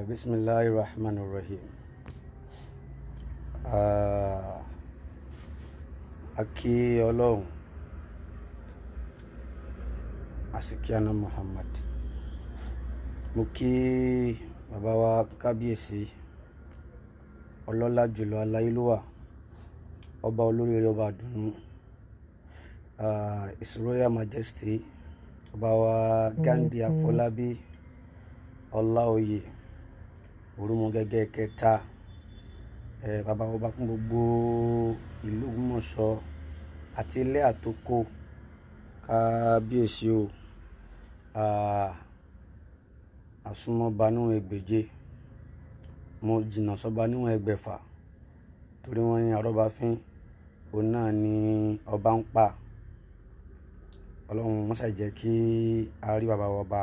Bismillahir Rahmanir Rahim. A kí Ọlọ́run, a sì kí àná Muhammad. Mo kí bàbá wa kábíyèsí, ọlọ́lá jùlọ aláyélúwà, ọba olóríire, ọba àdùnnú, His Royal Majesty, ọba wa Ghandi Afọlábí Ọláoyè Orúmọgẹ́gẹ́ kẹta, bàbá ọba fún gbogbo ìlú Ògbómọ̀ṣọ́ àti ilé àtòkò, kábíyèsí o. Àsomọ́ba níwọ̀n ẹgbẹ̀je, mo jìnnà sọ́ba níwọ̀n ẹgbẹ̀fà, torí wọ́n ní arọ́bafín, òun náà ni ọba ń pa. Ọlọ́run mọ́sà jẹ́ kí a rí bàbá wa ọba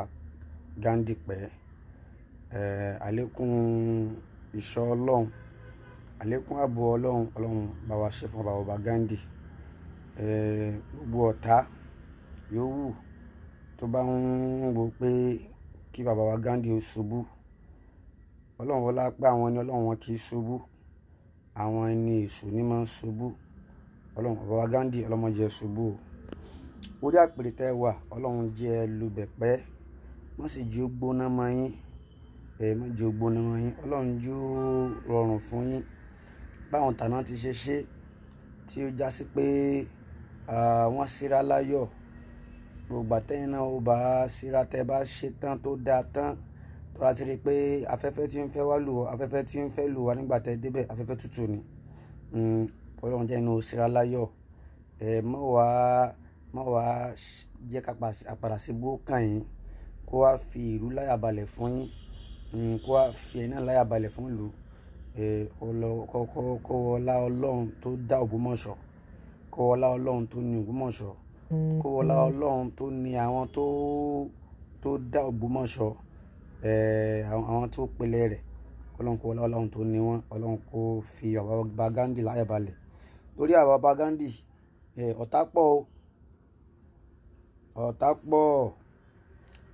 Ghandi pẹ́. Àlékún ìṣọ́ Ọlọ́run, àlékún ààbò Ọlọ́run, Ọlọ́run bá wa ṣe fún bàbá ọba Ghandi. Gbogbo ọ̀tá yòówù tó bá ń wò pé kí bàbá wa Ghandi ó ṣubú, Ọlọ́run wọlá pé àwọn ẹni Ọlọ́run wọn kì í ṣubú, àwọn ẹni èṣù ní máa ń ṣubú. Ọlọ́run bàbá wa Ghandi, Ọlọ́run jẹ́ ṣubú o. Orí àpèrè tẹ́ wà, Ọlọ́run jẹ́ ẹ lubẹ̀ pẹ́, má sì jẹ́ ó gbóná mọ́ yín, má jẹ́ ó gbóná mọ́ yín. Ọlọ́run jẹ́ ó rọrùn fún yín. Báwọn tàná ti ṣe ṣe tí ó jásí pé wọ́n síra láyọ̀. Gbogbo àtẹ́yìn náà ó bá síra tẹ́ bá ṣe tán tó dáa tán, tó bá ti rí pé afẹ́fẹ́ tí ń fẹ́ wá lù ọ́, afẹ́fẹ́ tí ń fẹ́ lù wá nígbà tẹ́ débẹ̀, afẹ́fẹ́ tútù ni. Ọlọ́run jẹ́ inú síra láyọ̀. Má wá jẹ́ ká padà sí bó kàn yín, kó wá fi ìlú láyà balẹ̀ fún yín, kó wá fi ẹ̀yin náà láyà balẹ̀ fún ìlú. Kó wọlá Ọlọ́run tó dá Ògbómọ̀ṣọ́, kó wọlá Ọlọ́run tó ní Ògbómọ̀ṣọ́, kó wọlá Ọlọ́run tó ní àwọn tó dá Ògbómọ̀ṣọ́, àwọn tó pilẹ̀ rẹ̀. Ọlọ́run kó wọlá Ọlọ́run tó ní wọ́n, Ọlọ́run kó fi bàbá ọba Ghandi láyà balẹ̀. Torí àwa ọba Ghandi, ọ̀tá pọ̀ o, ọ̀tá pọ̀.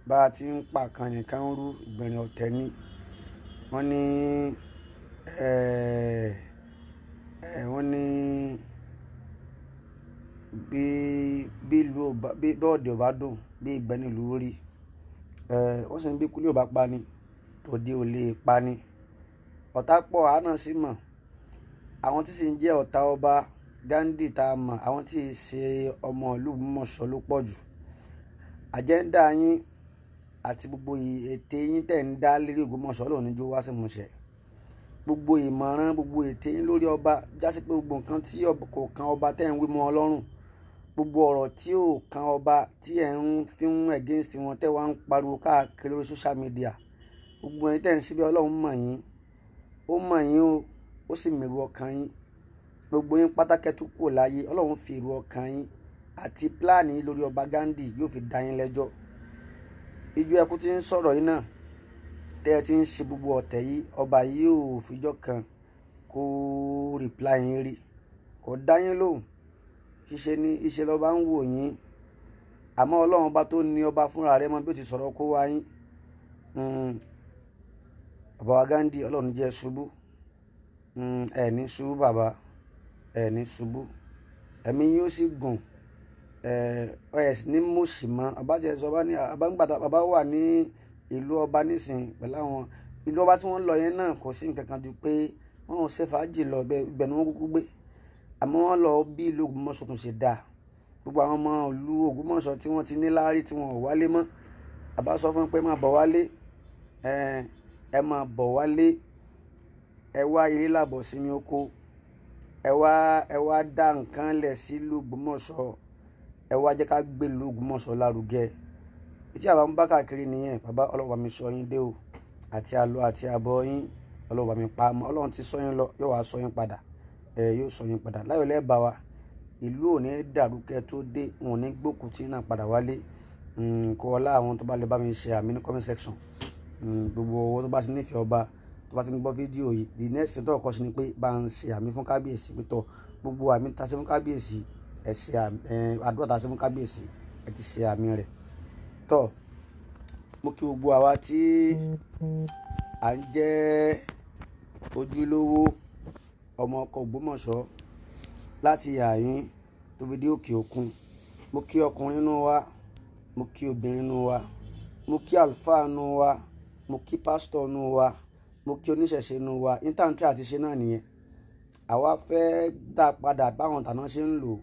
Bá a ti ń pa kan nìkan ń rú ìgbìnrin ọ̀tẹ̀ ni. Wọ́n ní, wọ́n ní bí ìlú ò bá, bí ọ̀dẹ̀ ò bá dùn, bí ìgbẹ́ ní ìlú rí. Wọ́n sì ní bí kúlé ò bá pa ni, tòde ò lè pa ni. Ọ̀tá pọ̀, àá náà sì mọ̀. Àwọn tí sì ń jẹ́ ọ̀tá ọba Ghandi tá a mọ̀, àwọn tí ì ṣe ọmọ ìlú Ògbómọ̀ṣọ́ ló pọ̀ jù. Àjẹ́ńdà yín àti gbogbo ète yín tẹ̀ ń dá lérí Ògbómọ̀ṣọ́ lòun ní jó wá sí ìmúṣẹ. Gbogbo ìmọ̀ràn, gbogbo ète yín lórí ọba, jásí pé gbogbo nǹkan tí kò kan ọba tẹ̀ ń wí mọ́ Ọlọ́run, gbogbo ọ̀rọ̀ tí ò kan ọba tí ẹ̀ ń fi ń against wọn tẹ́ wá ń pariwo káàkiri lórí social media, gbogbo ẹ̀yin tẹ̀ ń ṣe bí Ọlọ́run mọ̀ yín, ó mọ̀ yín o, ó sì mèrú ọkàn yín. Gbogbo yín pátákẹ́ tó kù láyé, Ọlọ́run fi èrò ọkàn yín àti pílánì yín lórí ọba Ghandi yóò fi dá yín lẹ́jọ́. Ijó ẹkú tí ń sọ̀rọ̀ yín náà, tẹ́ ẹ ti ń ṣe gbogbo ọ̀tẹ̀ yìí, ọba yìí ò fijọ́ kan kó reply yín rí, kò dá yín lóhùn. Ṣíṣe ni iṣẹ́ lọ́ba ń wò yín. Àmọ́ Ọlọ́run ọba tó ní ọba fúnra rẹ̀ mọ bí ó ti sọ̀rọ̀ kó wá yín. Bàbá wa Ghandi, Ọlọ́run jẹ́ ṣubú. Ẹ ní ṣubú bàbá, ẹ ní ṣubú. Ẹ̀mí yín ó sì gùn. Ẹ sì ní mòṣì mọ́. Bàbá tí ẹ sọ bá ní, bàbá ń gbàtà, bàbá wà ní ìlú ọba nísìnyí pẹ̀lú àwọn ìlú ọba tí wọ́n lọ yẹn náà, kò sí nǹkan kan ju pé wọ́n ò ṣe fàájì lọ, ibẹ̀ ni wọ́n kúkú gbé. Àmọ́ wọ́n lọ bí ìlú Ògbómọ̀ṣọ́ tún ṣe dáa. Gbogbo àwọn ọmọ ìlú Ògbómọ̀ṣọ́ tí wọ́n ti ní láárí tí wọ́n ò wálé mọ́, bàbá sọ fún wọn pé má bọ̀ wálé, ẹ má bọ̀ wálé, ẹ wá ilé làbọ̀ sí mi oko, ẹ wá dá nǹkan lẹ̀ sí ìlú Ògbómọ̀ṣọ́, ẹ wá jẹ́ ká gbé ìlú Ògbómọ̀ṣọ́ lárugẹ. Etí àbá ń bá káàkiri nìyẹn. Bàbá, Ọlọ́run bá mi sọ yín dé o, àti àlọ àti àbọ̀ yín, Ọlọ́run bá mi pa mọ́. Ọlọ́run ti sọ yín lọ, yóò wá sọ yín padà, yóò sọ yín padà láyọ̀ lẹ́ẹ̀ bá wa. Ìlú ò ní dàrú kẹ́ tó dé, wọn ò ní gbókùn tí náà padà wálé. Kó ọlá àwọn tó bá lè bá mi ṣe àmì ní comment section. Gbogbo owó tó bá ti nífẹ̀ẹ́ ọba, tó bá ti ń gbọ́ fídíò yìí, the next thing tó kọ́ sí ni pé bá ń ṣe àmì fún kábíyèsí, pé tọ́ gbogbo àmì tá a ṣe fún kábíyèsí, ẹ ṣe àmì, àdúrà tá a ṣe fún kábíyèsí, ẹ ti ṣe àmì rẹ̀. Tọ́. Mo kí gbogbo àwa tí à ń jẹ́ ojúlówó ọmọ ọkọ̀ Ògbómọ̀ṣọ́ láti àyín tó fi dé òkè òkun. Mo kí ọkùnrin nínú wa, mo kí obìnrin nínú wa, mo kí àlùfáà nínú wa, mo kí pásítọ̀ nínú wa, mo kí oníṣẹ̀ṣe nínú wa. Intanẹti àti ṣe náà nìyẹn. Àwa fẹ́ dá padà báwọn tàná ṣe ń lò.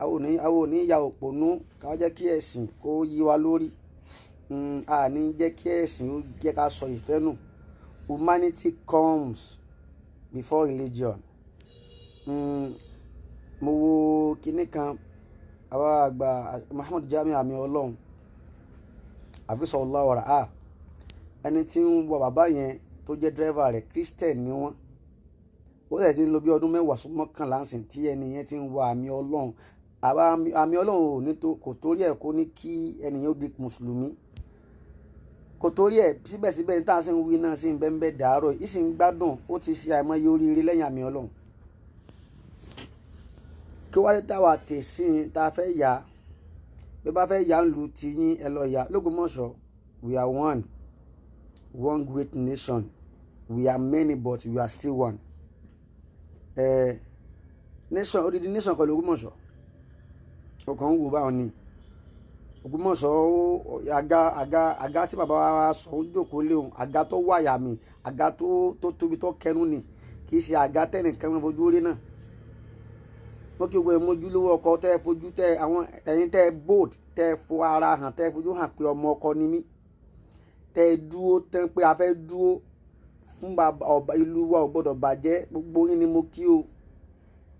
Àwọn ò ní ya òpònú ká jẹ́ kí ẹ̀sìn kó yí wa lórí. A ní jẹ́ kí ẹ̀sìn ó jẹ́ ká sọ ìfẹ́ nù. Humanity comes before religion. Mo wo kinní kan, àwa àgbà Muhammad Jamiu Àmì Ọlọ́run àfisọ̀ ọ̀rà a ẹni tí ń wọ bàbá yẹn tó jẹ́ dírẹ́fà rẹ̀, Christian ni wọ́n. Ó sì ti ń lò bí ọdún 10 sí 11 sìn tí ẹni yẹn ti ń wọ Àmì Ọlọ́run. Àbá Àmì Ọlọ́run ò ní tó kò torí ẹ̀ kó ní kí ẹni yẹn ó di mùsùlùmí, kò torí ẹ̀. Síbẹ̀síbẹ̀ ní tá a sì ń wí náà sí ń bẹ́ẹ̀ bẹ́ẹ̀ dàárọ̀ yìí sì ń gbádùn. Ó ti ṣe àìmọye oríire lẹ́yìn Àmì Ọlọ́run. Kí wálé táwa tè sí i tá a fẹ́ yá, bí bá fẹ́ yá ń lu tiyín, ẹ lọ yá l'Ógbómọ̀ṣọ́. We are one, one great nation. We are many, but we are still one. Nation, odidi nation kan l'Ógbómọ̀ṣọ́. Ọkàn ń wò báwọn ni Ògbómọ̀ṣọ́. Àga tí bàbá wa sọ ń jókòó léwu, àga tó wáyà mi, àga tó tóbi tó kẹnu ni, kì í ṣe àga tẹ́nìkan máa fojú rí náà. Mo kí gbogbo ẹ̀ mójúlówó ọkọ tẹ́ ẹ fojú tẹ́ àwọn ẹ̀yin tẹ́ ẹ bold, tẹ́ ẹ fo ara hàn, tẹ́ ẹ fojú hàn pé ọmọ ọkọ ni mí, tẹ́ ẹ dúró tán pé a fẹ́ dúró fún bàbá ọba, ìlú wa ò gbọ́dọ̀ bàjẹ́. Gbogbo yín ni mo kí o.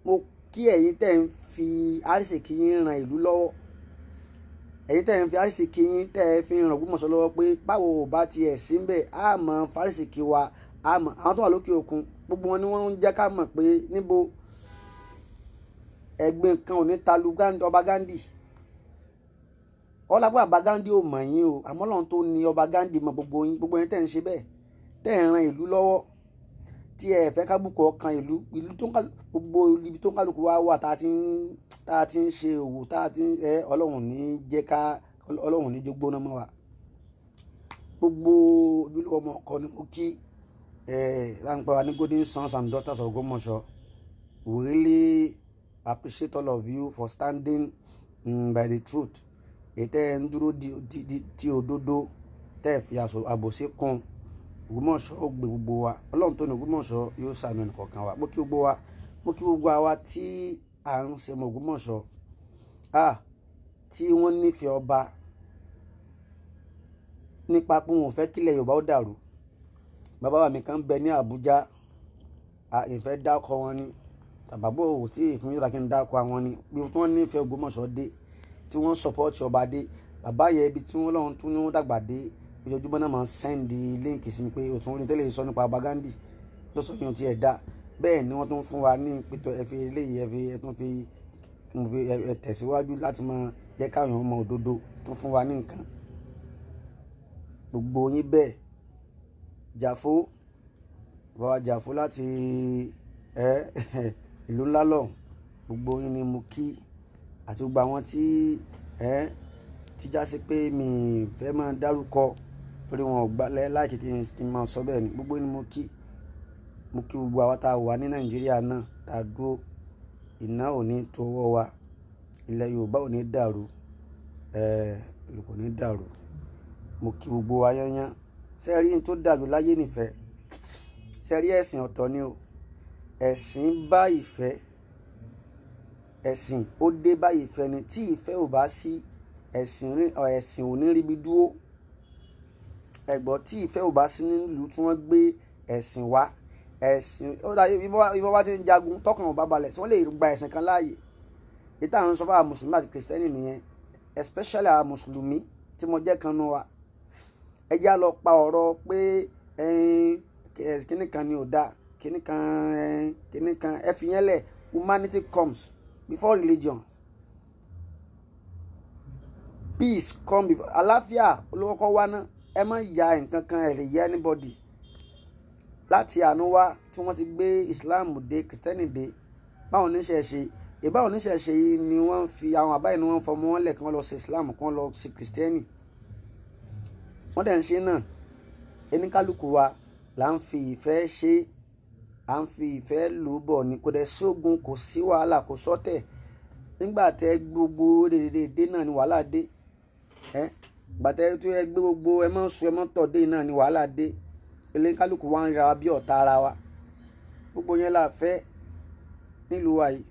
Mo kí ẹ̀yin tẹ́ ń fi àrísìkí yín ran ìlú lọ́wọ́, ẹ̀yin tẹ́ ń fi àrísìkí yín tẹ́ ẹ fi ràn Ògbómọ̀ṣọ́ lọ́wọ́, pé báwo ò bá tiẹ̀ sí ń bẹ̀, á mọ̀ fárísìkí wa, á mọ̀ àwọn tó wà lókè òkun. Gbogbo wọn ni wọ́n ń jẹ́ ká mọ̀ pé níbo ẹ̀gbin kan ò ní talu ọba Gandhi. Ọlápẹ́ àbá Gandhi ò mọ̀ yín o, àmọ́ Ọlọ́run tó ní ọba Gandhi mọ̀ gbogbo yín. Gbogbo yín tẹ́ ń ṣe bẹ́ẹ̀, tẹ́ ń ran ìlú lọ́wọ́, tí ẹ fẹ́ kábùkù ọkàn ìlú, ìlú tó ń kálukú, gbogbo ibi tó ń kálukú wá wà tá a ti ń ṣe òwò, tá a ti ń ẹ, Ọlọ́run ní jẹ́ ká, Ọlọ́run ní jógbóná mọ́ wa. Gbogbo ojúlówó ọmọ ọkọ ni mo kí ẹ ráńpẹ́ wa ní Golden Sons and Daughters of Ògbómọ̀ṣọ́. We really appreciate all of you for standing by the truth. Èyí tẹ́ ẹ ń dúró di ti òdodo, tẹ́ ẹ fi àbòsí kún, Ògbómọ̀ṣọ́ ó gbé gbogbo wa. Ọlọ́run tó ní Ògbómọ̀ṣọ́ yóò ṣàmì ẹnìkọ̀ọ̀kan wa. Mo kí gbogbo wa, mo kí gbogbo àwa tí à ń ṣe mọ̀ Ògbómọ̀ṣọ́, ah, tí wọ́n nífẹ̀ẹ́ ọba nípa pé wọn ò fẹ́ kílẹ̀ Yorùbá ó dàrú. Bàbá wa mi kan bẹ ní Àbújá, ìfẹ́ dákọ wọn ni tàbábọ̀ ò tí ì fún yàrá kí n dákọ àwọn ni, bí wọ́n nífẹ̀ẹ́ Ògbómọ̀ṣọ́ dé, tí wọ́n support ọba dé. Bàbá yẹn, ibi tí wọ́n lọ́run tún ní wọ́n dàgbà dé, ojoojúmọ́ náà máa ń send link sí mi pé òtún rí tẹ́lẹ̀ sọ nípa ọba Gandhi tó sọ yẹn ti ẹ̀ dá. Bẹ́ẹ̀ ni wọ́n tún fún wa ní pẹ̀tọ́ ẹ fi eléyìí, ẹ fi ẹ tún fi mo fi ẹ tẹ̀síwájú láti máa jẹ́ káwọn ọmọ òdodo tún fún wa ní nǹkan. Gbogbo yín bẹ́ẹ̀, Jàfó, bàbá Jàfó láti ẹ ìlú ńlá lọ́hùn, gbogbo yín ni mo kí, àti gbogbo àwọn tí ẹ tí já sí pé mi fẹ́ máa dárúkọ torí wọn ò gbálẹ̀ láìkí kí n máa sọ bẹ́ẹ̀ ni. Gbogbo yín ni mo kí. Mo kí gbogbo àwa tá a wà ní Nàìjíríà náà tá a dúró. Iná ò ní tó ọwọ́ wa, ilẹ̀ Yorùbá ò ní dàrú, ìlú kò ní dàrú. Mo kí gbogbo wa yányán. Ṣé ẹ rí n tó dàrú láyé nífẹ̀ẹ́? Ṣé ẹ rí ẹ̀sìn ọ̀tọ̀ ni o. Ẹ̀sìn bá ìfẹ́, ẹ̀sìn ó dé bá ìfẹ́ ni. Tí ìfẹ́ ò bá sí, ẹ̀sìn ẹ̀sìn ò ní ríbi dúró. Ẹ̀gbọ́n, tí ìfẹ́ ò bá sí nílùú tí wọ́n gbé ẹ̀sìn wá, ẹ̀sìn ó dà. Ibi wọ́n bá ti ń jagun, tọkàn ò bá balẹ̀, tí wọ́n lè gba ẹ̀sìn kan láàyè? Èyí táwọn ń sọ fún àwọn mùsùlùmí àti kìrìsìtẹ́nì nìyẹn, especially àwọn mùsùlùmí tí mo jẹ́ kan nú wa. Ẹ jẹ́ á lọ pa ọ̀rọ̀ pé kíní kan ni ò dáa, kíní kan, kíní kan, ẹ fi yẹn lẹ̀. Humanity comes before religion. Peace come before àlàáfíà. Olówó kọ́ wá ná. Ẹ má ya nǹkan kan, ẹ lè ya anybody. Láti àánú wá tí wọ́n ti gbé Islam dé, Kristẹni dé, báwọn oníṣẹ̀ṣe ìbáwọn oníṣẹ̀ṣe yìí ni wọ́n fi àwọn àbáyé ni wọ́n fọmọ wọn lẹ̀ kí wọ́n lọ ṣe Islam, kí wọ́n lọ ṣe Kristẹni. Wọ́n dẹ̀ ń ṣe náà. Ẹnikálukú wa là ń fi ìfẹ́ ṣe, à ń fi ìfẹ́ lò bọ̀ ni. Kò dẹ̀ sí ogun, kò sí wàhálà, kò sọ́tẹ̀. Nígbà tẹ gbogbo dédédé náà ni wàhálà dé. Gbà tẹ tó ẹ gbé gbogbo ẹ mọ́ sùn ẹ mọ́ tọ̀ dé náà ni wàhálà dé. Ẹnikálukú wa ń ra bí ọ̀tá ara wa. Gbogbo yẹn la fẹ́ nílùú wa yìí.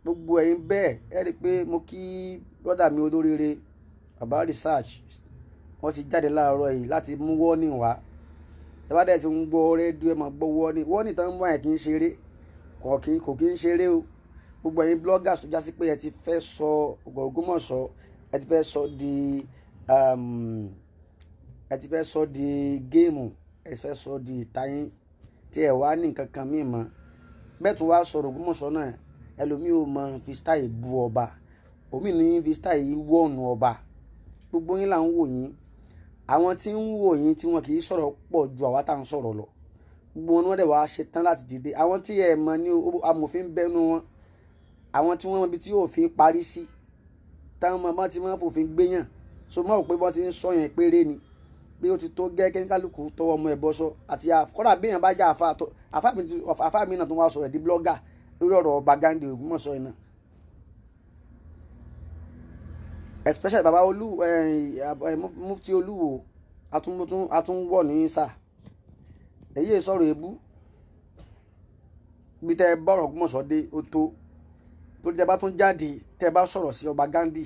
Gbogbo ẹ̀yin bẹ́ẹ̀ ẹ rí i pé mo kí brọ́dà mi olóríire bàbá research, wọ́n ti jáde láàárọ̀ yìí láti mú warning wá. Tẹ́ bá dẹ̀ ti ń gbọ́ rédíò ẹ máa gbọ́ warning. Warning tán ń mú àyàn kì í ṣeré, kò kì í ṣeré o. Gbogbo ẹ̀yin bloggers tó já sí pé ẹ ti fẹ́ sọ Ògbómọ̀ṣọ́, ẹ ti fẹ́ sọ di ẹ ti fẹ́ sọ di géèmù, ẹ ti fẹ́ sọ di ìtayín tí ẹ wá ní nǹkan kan míì mọ́. Bẹ́ẹ̀ tún wá sọ̀rọ̀ Ògbómọ̀ṣọ́ náà, ẹlòmíì ò mọ fi style bu ọba, òmíì ní fi style wọ̀nù ọba. Gbogbo yín là ń wò yín. Àwọn tí ń wò yín tí wọn kì í sọ̀rọ̀ pọ̀ ju àwa tá à ń sọ̀rọ̀ lọ. Gbogbo wọn ni wọ́n dẹ̀ wá ṣe tán láti dìde. Àwọn tí ẹ mọ̀ ní amòfin bẹ́nu wọn, àwọn tí wọ́n mọ ibi tí òfin parí sí, táwọn mọ bá ti máa fòfin gbéyàn. So mọ̀ pé bọ́n ti ń sọ yẹn péré ni pé ó ti tó gẹ́ kálukú tọwọ́ ọmọ ẹ̀ bọ́sọ àti kọ́dà bí èèyàn bá jẹ́ àfa mi náà tó wá sọ ẹ̀ di blogger lórí ọ̀rọ̀ ọba Ghandi Ògbómọ̀ṣọ́ yìí náà. Especially baba olú mufti Olúwo atúnwọ̀ ní sà. Èyí sọ̀rọ̀ ebú bí tẹ́ bọ̀rọ̀ Ògbómọ̀ṣọ́ dé ó tó. Torí tẹ́ bá tún jáde tẹ́ bá sọ̀rọ̀ sí ọba Ghandi,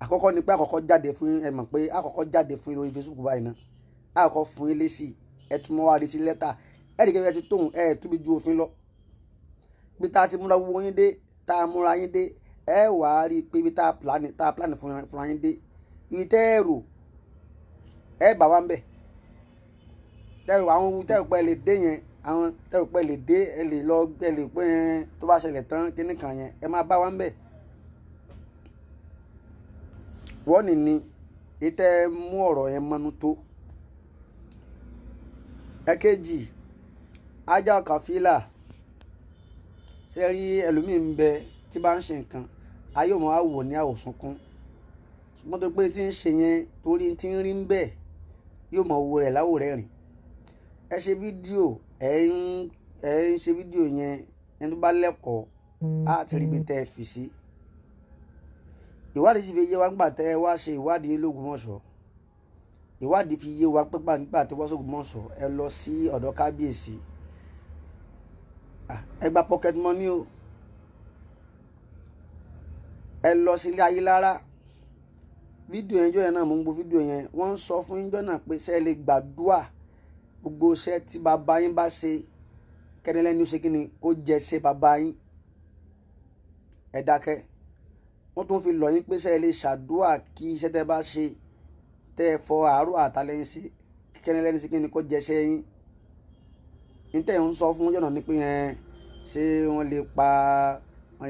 àkọ́kọ́ ni pé àkọ́kọ́ jáde fún ẹ mọ̀ pé àkọ́kọ́ jáde fún lórí Facebook báyìí náà, àkọ́kọ́ fún yín lésì, ẹ tún mọ́ wá retí lẹ́tà. Ẹ rí kẹ́kẹ́ ti tóun ẹ tóbi ju òfin lọ. Bí tá a ti múra gbogbo yín dé, tá a múra yín dé, ẹ wà á rí i pé ibi tá a plan fúnra yín dé, ibi tẹ́ ẹ rò ẹ bá wa ń bẹ̀. Tẹ́rù àwọn ohun tẹ́rù pẹ́ lè dé yẹn, àwọn tẹ́rù pẹ́ lè dé, ẹ lè lọ ẹ lè pé yẹn tó bá ṣẹlẹ̀ tán kíní kan yẹn, ẹ máa bá wa ń bẹ̀. Wọ́n ní ìtẹ́ mú ọ̀rọ̀ yẹn mọ́nú tó. Ẹ̀kejì, ajá kàfílà. Ṣé rí ẹlòmíì ń bẹ tí bá ń ṣe nǹkan, ayé òun á wò ní àwòsùnkún. Ṣùgbọ́n tó pé tí ń ṣe yẹn torí tí ń rí ń bẹ̀, yóò mọ owó rẹ̀ láwò rẹ̀ rìn. Ẹ ṣe fídíò, ẹ ń ṣe fídíò yẹn, ẹni tó bá lẹ́kọ̀ọ́ á ti rí ibi tẹ́ ẹ fi sí. Ìwádìí sì fi yé wa nígbà tẹ́ ẹ wá ṣe ìwádìí l'Ógbómọ̀ṣọ́. Ìwádìí fi yé wa pípa nígbà tí wọ́n s'Ógbómọ̀ṣọ́, ẹ lọ sí ọ̀dọ̀ kábíyèsí. Ẹ gba pocket money o. Ẹ lọ sí ilé Ayélára. Fídíò yẹn jọ́ yẹn náà, mo ń gbọ́ fídíò yẹn. Wọ́n ń sọ fún yín jọ́ náà pé ṣé ẹ lè gbàdúà gbogbo iṣẹ́ tí bàbá yín bá ṣe, kẹ́nilẹ́ni ó ṣe kí ni kó jẹ ṣe bàbá yín. Ẹ dákẹ́. Wọ́n tún fi lọ̀ yín pé ṣé ẹ lè ṣàdúà kí iṣẹ́ tẹ́ bá ṣe, tẹ́ ẹ fọ àárọ̀ àtàlẹ́yìn sí, kẹ́nilẹ́ni sí kí ni kó jẹ ṣe yín. Ní tẹ́ ń sọ fún jọ̀nà ni pé ẹ ṣé wọ́n lè pa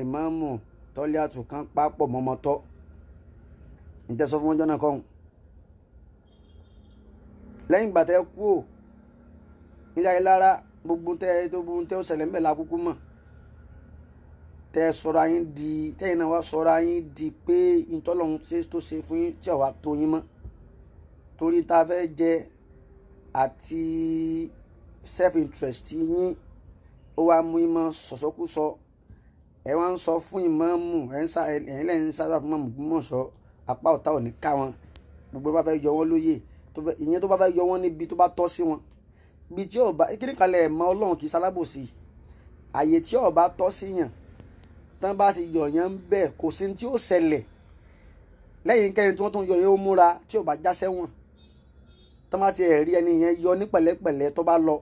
ìmáàmù tọ́lé àtúnkàn pápọ̀ mọ́mọ́tọ́. Ní tẹ́ sọ fún jọ̀nà kọ́hún. Lẹ́yìn ìgbà tẹ́ kú ò nílẹ̀ Ayélára, gbogbo tẹ́ tó gbogbo tẹ́ ó ṣẹlẹ̀ ńbẹ̀ la kúkú mọ̀. Tẹ́ sọra yín di, tẹ́yìn náà wá sọra yín di pé ìtọ́lọ́hún ṣe tó ṣe fún yín tí ọ̀wá tó yín mọ́. Torí tá a fẹ́ jẹ àti self interest yín, ó wá mú yín mọ́ sọ̀sọ́kúsọ. Ẹ wá ń sọ fún ìmáàmù, ẹ̀yin lẹ́yìn ń sábà fún ìmáàmù Ògbómọ̀ṣọ́, apá ọ̀tá ò ní ká wọn. Gbogbo bá fẹ́ yọ wọ́n lóyè, ìyẹn tó bá fẹ́ yọ wọ́n níbi tó bá tọ́ sí wọn. Ibi tí ọba kíní kalẹ̀ mọ́ Ọlọ́run kì í ṣalábòsí. Àyè tí ọba tọ́ sí yàn, tán bá ti yọ̀ yẹn ń bẹ̀, kò sí tí ó ṣẹlẹ̀. Lẹ́yìn kẹ́rin tí wọ́n tún yọ yẹn ó múra tí ọba já sẹ́wọ̀n. Tán bá ti rí ẹni yẹn yọ ní pẹ̀lẹ́pẹ̀lẹ́ tó bá lọ.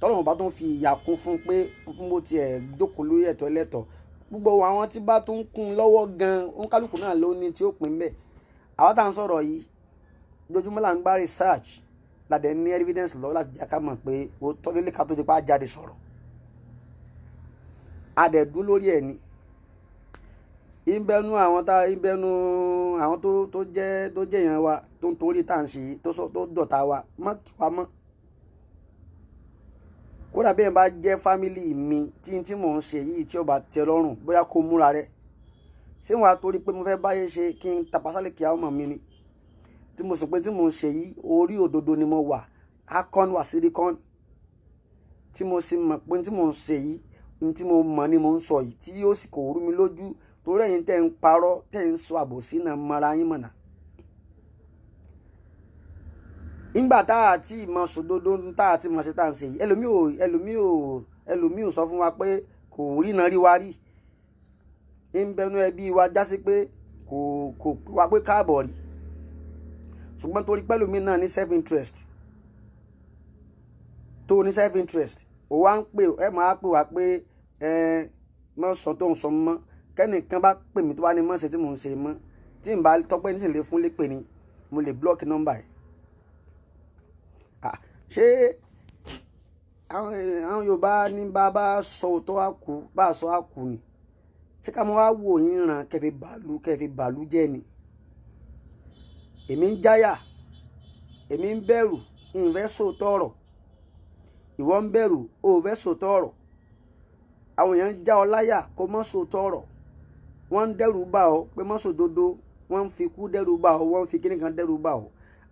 Tọ́lọ́run bá tún fi ìyà kún fún pé fún bó tiẹ̀ jókòó lórí ẹ̀tọ́ ẹlẹ́tọ̀. Gbogbo àwọn tí bá tún kún lọ́wọ́ gan, òǹkálùkù náà ló ní tí ó pín bẹ́ẹ̀. Àwa tá à ń sọ̀rọ̀ yìí, ojoojúmọ́ là ń gbá research, la dẹ̀ ní evidence lọ́wọ́ láti jẹ́ ká mọ̀ pé ó tọ́ lélẹ̀ ká tó ti pa jáde sọ̀rọ̀. A dẹ̀ dún lórí ẹ̀ ni. Ìbẹnu àwọn tá ìbẹnu àwọn tó jẹ́ èèyàn wa tó ń torí tá à ń ṣe tó dọ̀tá wa mọ́ kí wa mọ́. Kódà bí ẹ bá jẹ́ fámìlì mi tí mò ń ṣe yìí tí ó bá tẹ́ lọ́rùn, bóyá kó múra rẹ̀. Ṣé wàá torí pé mo fẹ́ báyé ṣe kí n tapasálẹ̀ kí àwọn ọmọ mi ni? Tí mo sọ pé tí mo ń ṣe yìí, orí òdodo ni mo wà, akọ́nu àṣírí kan. Tí mo sì mọ̀ pé tí mo ń ṣe yìí, ní tí mo mọ̀ ni mo ń sọ yìí, tí yóò sì kò rú mi lójú, torí ẹ̀yin tẹ́ ń parọ́, tẹ́ ń sọ àbòsí náà mara yín mọ̀nà. Nígbà tá a ti mọ sòdodo, tá a ti mọ̀ ṣe tá à ń ṣe yìí, ẹlòmíì ò sọ fún wa pé kò rí iná rí wa rí. Ń bẹnu ẹbí wa jásí pé kò wá pé káàbọ̀ rí, ṣùgbọ́n torí pẹ́lú mi náà ní self interest, tó ní self interest, ó wá ń pè ẹ, máa pè wá pé ẹ mọ sọ tó ń sọ mọ́. Kẹ́nìkan bá pè mí tó bá ní mọ́ ṣe tí mò ń ṣe mọ́, tí n bá tọ́pẹ́ ní sì lè fún lépè ni, mo lè block nọ́mbà ẹ̀. Ṣé àwọn Yorùbá ní bá bá sọ òótọ́ á kú, bá sọ á kú ni? Ṣé ká mọ wá wò yín ràn kẹfì bàlú jẹ́ ni? Èmi ń jáyà, èmi ń bẹ̀rù, ìfẹ́ sòótọ́ ọ̀rọ̀. Ìwọ ń bẹ̀rù, o ò fẹ́ sòótọ́ ọ̀rọ̀. Àwọn èèyàn ń já ọ láyà kó mọ́ sòótọ́ ọ̀rọ̀. Wọ́n ń dẹ́rù bà ọ́ pé mọ́ sòdodo. Wọ́n ń fi ikú dẹ́rù bà ọ́, wọ́n ń fi kíní kan dẹ́rù bà ọ́.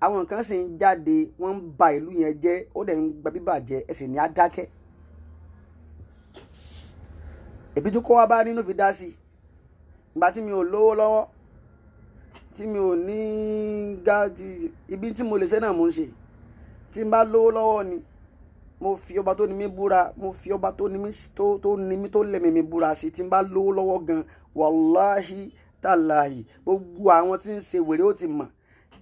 Àwọn kan sì ń jáde, wọ́n ń ba ìlú yẹn jẹ́, ó dẹ̀ ń gba bíbàjẹ́, ẹ sì ní á dákẹ́. Èbí tó kọ́ wá bá nínú fi dá sí ìgbà tí mi ò lówó lọ́wọ́, tí mi ò ní gáàdì, ibi tí mo lè ṣe náà mo ń ṣe. Tí n bá lówó lọ́wọ́ ni, mo fi ọba tó ní mi búra, mo fi ọba tó ní mi, tó ní mi, tó lẹ̀mí mi búra sí, tí n bá lówó lọ́wọ́ gan, wàláhì tàláhì, gbogbo àwọn tí ń ṣe wèrè ó ti mọ̀.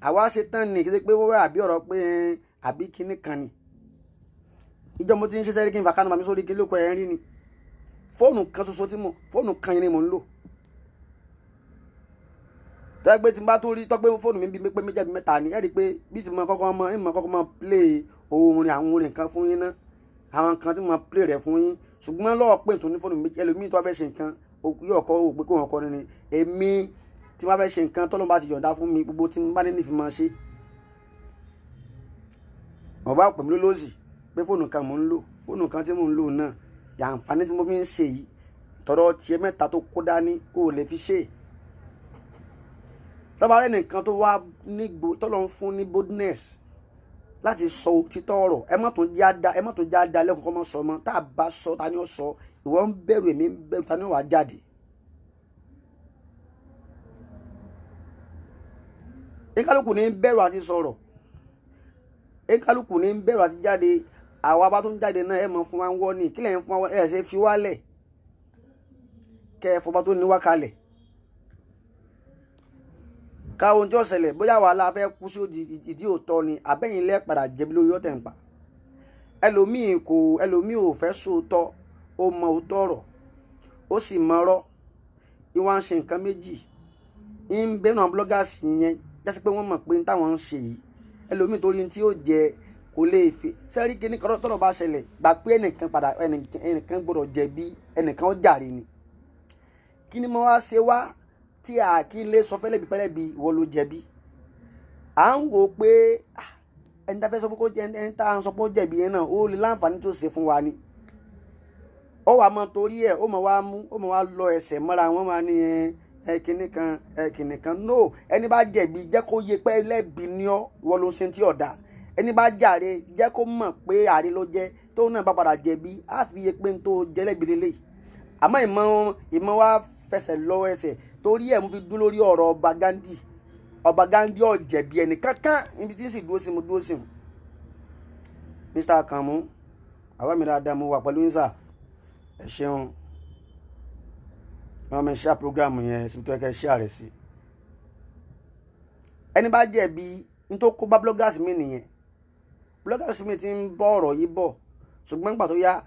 Àwa ṣe tán ni, kí ṣe pé wọ́n wá àbí ọ̀rọ̀ pé àbí kinní kan ni. Ìjọ mo ti ń ṣe sẹ́rí kí n fà kánú màmí sórí kí ló kọ ẹ̀ ń rí ni. Fóònù kan ṣoṣo tí mo, fóònù kan ni mò ń lò, tọ́gbẹ́ tí n bá tún rí tọ́gbẹ́ fóònù mi bí pé méjì àbí mẹ́ta ni. Ẹ rí i pé bí sì mo kọ́kọ́ mọ ìmọ̀ kọ́kọ́ mọ play orin, àwọn orin kan fún yín ná, àwọn kan tí mo play rẹ̀ fún yín. Ṣùgbọ́n lọ́wọ́ pé tó ní fóònù méjì, ẹlòmíì tó bá fẹ́ ṣe nǹkan yóò kọ́ wò pé kó wọn kọ́ ni. Èmi tí wọ́n fẹ́ ṣe nǹkan, tọ́lọ́run bá ti yọ̀ǹda fún mi, gbogbo tí n bá ní ní fi máa ṣe. Wọ́n bá pè mí lólósì pé fóònù kan mò ń lò, fóònù kan tí mò ń lò náà, àǹfààní tí mo fi ń ṣe yìí, tọ̀rọ̀ tiẹ̀ mẹ́ta tó kó dání ó lè fi ṣe. Tọ́ba rẹ̀ nìkan tó wá nígbò tọ́lọ́ ń fún ní boldness láti sọ òtítọ́ ọ̀rọ̀, ẹ má tún já da, ẹ má tún já da lẹ́kùn kọ́ mọ́ sọ mọ́. Tá a bá sọ, ta ni ó sọ? Ìwọ ń bẹ̀rù, èmi ń bẹ̀rù, ta ni ó wà jáde? Nkálukú ní bẹ̀rù àti sọ̀rọ̀, nkálukú ní bẹ̀rù àti jáde. Àwa bá tún jáde náà, ẹ mọ̀ fún wa ń wọ́ ní kílẹ̀ ń fún wa, ẹ ṣe fi wálẹ̀ kẹ́ ẹ fọba tó ní wá kalẹ̀ ká ohun tí ó ṣẹlẹ̀, bóyá wàhálà fẹ́ kú sí ìdí òótọ́ ni, àbẹ́yìn lẹ́ padà jẹ̀bi lórí ọ̀tẹ̀ ń pa. Ẹlòmíì kò, ẹlòmíì ò fẹ́ sóòótọ́. Ó mọ òótọ́ ọ̀rọ̀, ó sì mọ ọ̀rọ̀. Ìwà ń ṣe nǹkan méjì ń bẹ́ẹ̀ náà. Bloggers yẹn jásí pé wọ́n mọ̀ pé táwọn ń ṣe yìí, ẹlòmíì torí tí ó jẹ kò lè fi sẹ́rí kíní kan. Tọ́rọ̀ bá ṣẹlẹ̀, gbà pé ẹnìkan padà, ẹnìkan gbọ́dọ̀ jẹ̀bi, ẹnìkan ó jàre ni. Kí ni mo wá ṣe wá tí a kì í lè sọ fẹ́lẹ́bi pẹ́lẹ́bi ìwọ ló jẹ̀bi? À ń wò ó pé ẹni tá a fẹ́ sọ pé kó jẹ, ẹni tá a sọ pé ó jẹ̀bi yẹn náà, ó lè láǹfààní tó ṣe fún wa ni. Ó wàá mọ torí ẹ̀, ó mọ wá mú, ó mọ wá lọ ẹsẹ̀ mọ́ra wọn, máa ní ẹ kìnnì kan, ẹ kìnnì kan. No, ẹni bá jẹ̀bi, jẹ́ kó yé pé ẹlẹ́bi ni ọ́, ìwọ ló ń ṣe tí ọ̀dà. Ẹni bá jàre, jẹ́ kó mọ̀ pé àre ló jẹ́. Tóun náà bá padà jẹ̀bi, á fi yé pé n tó jẹ́lẹ́bi lélẹ̀. Àmọ́ ìmọ̀ wa fẹsẹ̀ lọ ẹsẹ̀, torí ẹ̀ mo fi dúró lórí ọ̀rọ̀ ọba Gandhi. Ọba Gandhi ò jẹ̀bi ẹnì kankan. Níbi tí ń sì dúró sí, mo dúró sí. Mr. Akamu, àwa mi dáadáa, mo wà pẹ̀lú yín sà, ẹ ṣeun. Wọ́n mi ṣe program yẹn síbi tó yẹ kẹ́ ṣe àrẹ sí. Ẹni bá jẹ̀bi ní tó kó bá bloggers mi nìyẹn. Bloggers mi ti ń bọ́ ọ̀rọ̀ yìí bọ̀, ṣùgbọ́n nígbà tó yá,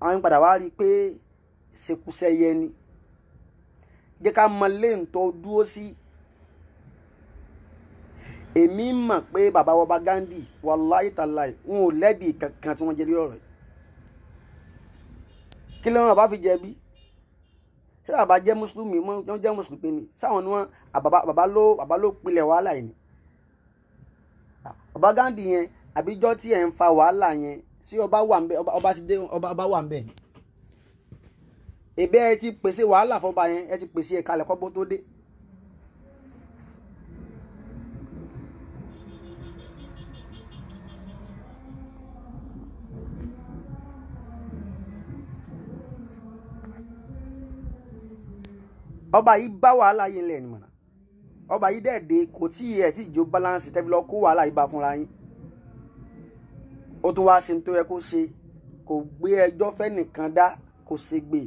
àwọn padà wá rí i pé ṣekúṣẹyẹ ni. Jẹ́ ká mọ lẹ́yìn tó dúró sí. Èmi mọ̀ pé bàbá wa ọba Gandhi, wàláhì tàláhì, wọn ò lẹ́bi kankan tí wọ́n jẹ lórí ọ̀rọ̀ yìí. Kí ló ń bàbá fi jẹ̀bi? Ṣé bàbá jẹ́ mùsùlùmí? Wọ́n jẹ́ mùsùlùmí ni? Sáwọn ni wọ́n bàbá ló pilẹ̀ wàhálà yìí ni? Bàbá Gandhi yẹn, àbíjọ́ tí ẹ̀ ń fa wàhálà yẹn sí, ọba wà ń bẹ, ọba ti dé, ọba wà ń bẹ. Ẹ̀bẹ̀ ẹ ti pèsè wàhálà fọba yẹn, ẹ ti pèsè ẹ̀ka lẹ̀kọ́ bó tó dé. Ọba yìí bá wàhálà yìí ńlẹ̀ ni mọ̀nà. Ọba yìí dẹ̀ dé kò tí ẹ̀ tí ìjó balance tẹ́fi lọ kó wàhálà yìí bá fúnra yín. Ó tún wá ṣe tó yẹ kó ṣe, kò gbé ẹjọ́ fẹ́nìkan dá, kò ṣègbè.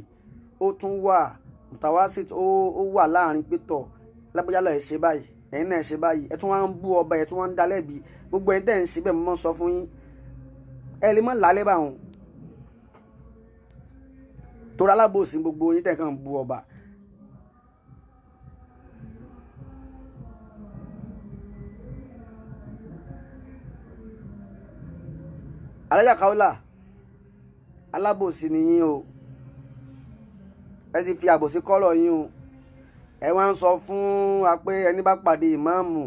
Ó tún wà mutawasit, ó wà láàrin pétọ̀ lágbájá lọ ẹ̀ ṣe báyìí, ẹ̀yin náà ẹ̀ ṣe báyìí, ẹ̀ tún wá ń bú ọba, ẹ̀ tún wá ń dá lẹ́bi. Gbogbo ẹ̀ tẹ́ ń ṣe bẹ́ẹ̀ mo máa ń sọ fún yín, ẹ lè má lálẹ́ bá wọn. Torí alábòsí gbogbo yín tẹ̀ kàn ń bú ọba. Alájà Kaola, alábòsí ni yín o. Ẹ ti fi àbòsí kọ́rọ̀ yín o. Ẹ wá ń sọ fún wa pé ẹni bá pàdé ìmáàmù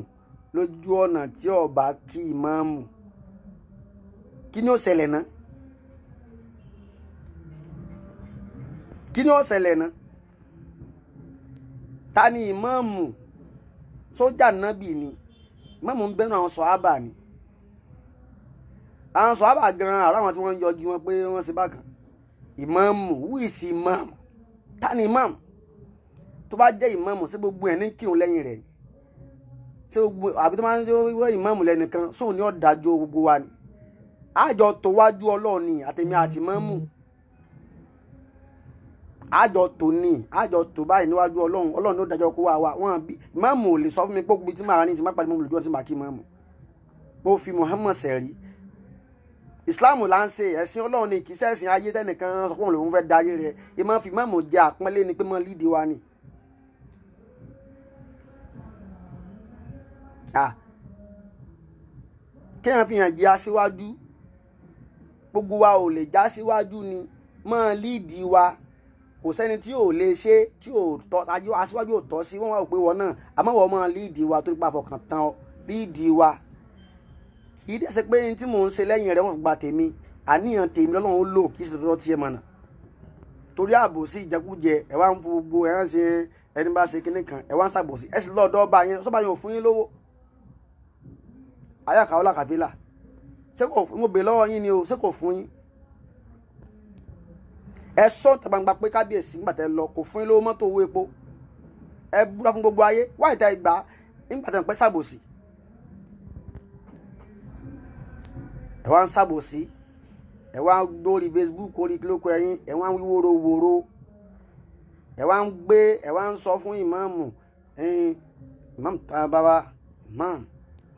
lójú ọ̀nà tí ó bá kí ìmáàmù, kí ni ó ṣẹlẹ̀ náà? Kí ni ó ṣẹlẹ̀ náà? Ta ni ìmáàmù? Sójà nábì ni ìmáàmù ń bẹ́nu àwọn sọ̀hábà ni. Àwọn sọ̀hábà gan-an àrà àwọn tí wọ́n ń yọjú wọn pé wọ́n ṣe bákan. Ìmáàmù, who is ìmáàmù? Ta ni ìmáàmù? Tó bá jẹ́ ìmáàmù, ṣé gbogbo ẹ̀ ní kírun lẹ́yìn rẹ̀ ni? Ṣé gbogbo àbí tó máa ń jẹ́ ìmáàmù lẹ́nìkan sóun ni ó dájọ́ gbogbo wa ni? Àjọ tó wájú Ọlọ́run ni àtẹ̀mí àti ìmáàmù. Àjọ tó ní, àjọ tó báyìí níwájú Ọlọ́run. Ọlọ́run ló dájọ́ kó wá wa. Wọ́n bí ìmáàmù ò lè sọ fún mi pé gbogbo tí màá rìn tí má pàdé mọ́mù lójú ọ̀sìn tí màá kí ìmáàmù. Mo fi Muhammad sẹ̀rí. Ìsìláàmù là ń ṣe, ẹ̀sìn Ọlọ́run ni, kì í ṣẹ̀sìn ayé tẹ́nìkan sọ pé òun lòún fẹ́ darí rẹ̀. Ìmọ̀ fi ìmáàmù jẹ àpọ́nlé ni pé mọ́ lídìí wa ni. Kéèyàn fi hàn jẹ́ aṣíwájú, gbogbo wa ò lè já síwájú ni, mọ́ lídìí wa. Kò sẹ́ni tí ò lè ṣe tí ò tọ́, aṣíwájú ò tọ́ sí, wọ́n wá pé wọ́n náà, àmọ́ wọ́n mọ́ lídìí wa torí pa àfọkàn tán ọ lídìí wa. Kì í dẹ̀ ṣe pé ní tí mò ń ṣe lẹ́yìn rẹ̀ wọ́n gba tèmi, àníyàn tèmi lọ́lọ́run ó lò, kì í ṣe lọ́dọ̀ tiẹ̀ mọ̀nà. Torí àbòsí ìjẹkújẹ, ẹ wá ń fún gbogbo ẹ ń ṣe ẹni bá ṣe kinní kan, ẹ wá ń ṣàbòsí, ẹ sì lọ́dọ̀ ọba yẹn, sọ́ba yẹn ò fún yín lówó. Ayé Kaola Kàfílà, ṣé kò fún, mo bè lọ́wọ́ yín ni o, ṣé kò fún yín? Ẹ sọ ìta gbangba pé kábíyèsí nígbà tẹ́ lọ kò fún yín lówó mọ́tò owó epo. Ẹ búra fún gbogbo ayé, wáyé tẹ́ gbà nígbà tẹ́ ń pẹ́ ṣàbòsí. Ẹ wá ń ṣàbòsí, ẹ wá ń dórí Facebook orí kílókò ẹyin, ẹ wá ń wí wóró wóró, ẹ wá ń gbé, ẹ wá ń sọ fún ìmáàmù, ẹyin ìmáàmù tá a bá wá, ìmáàmù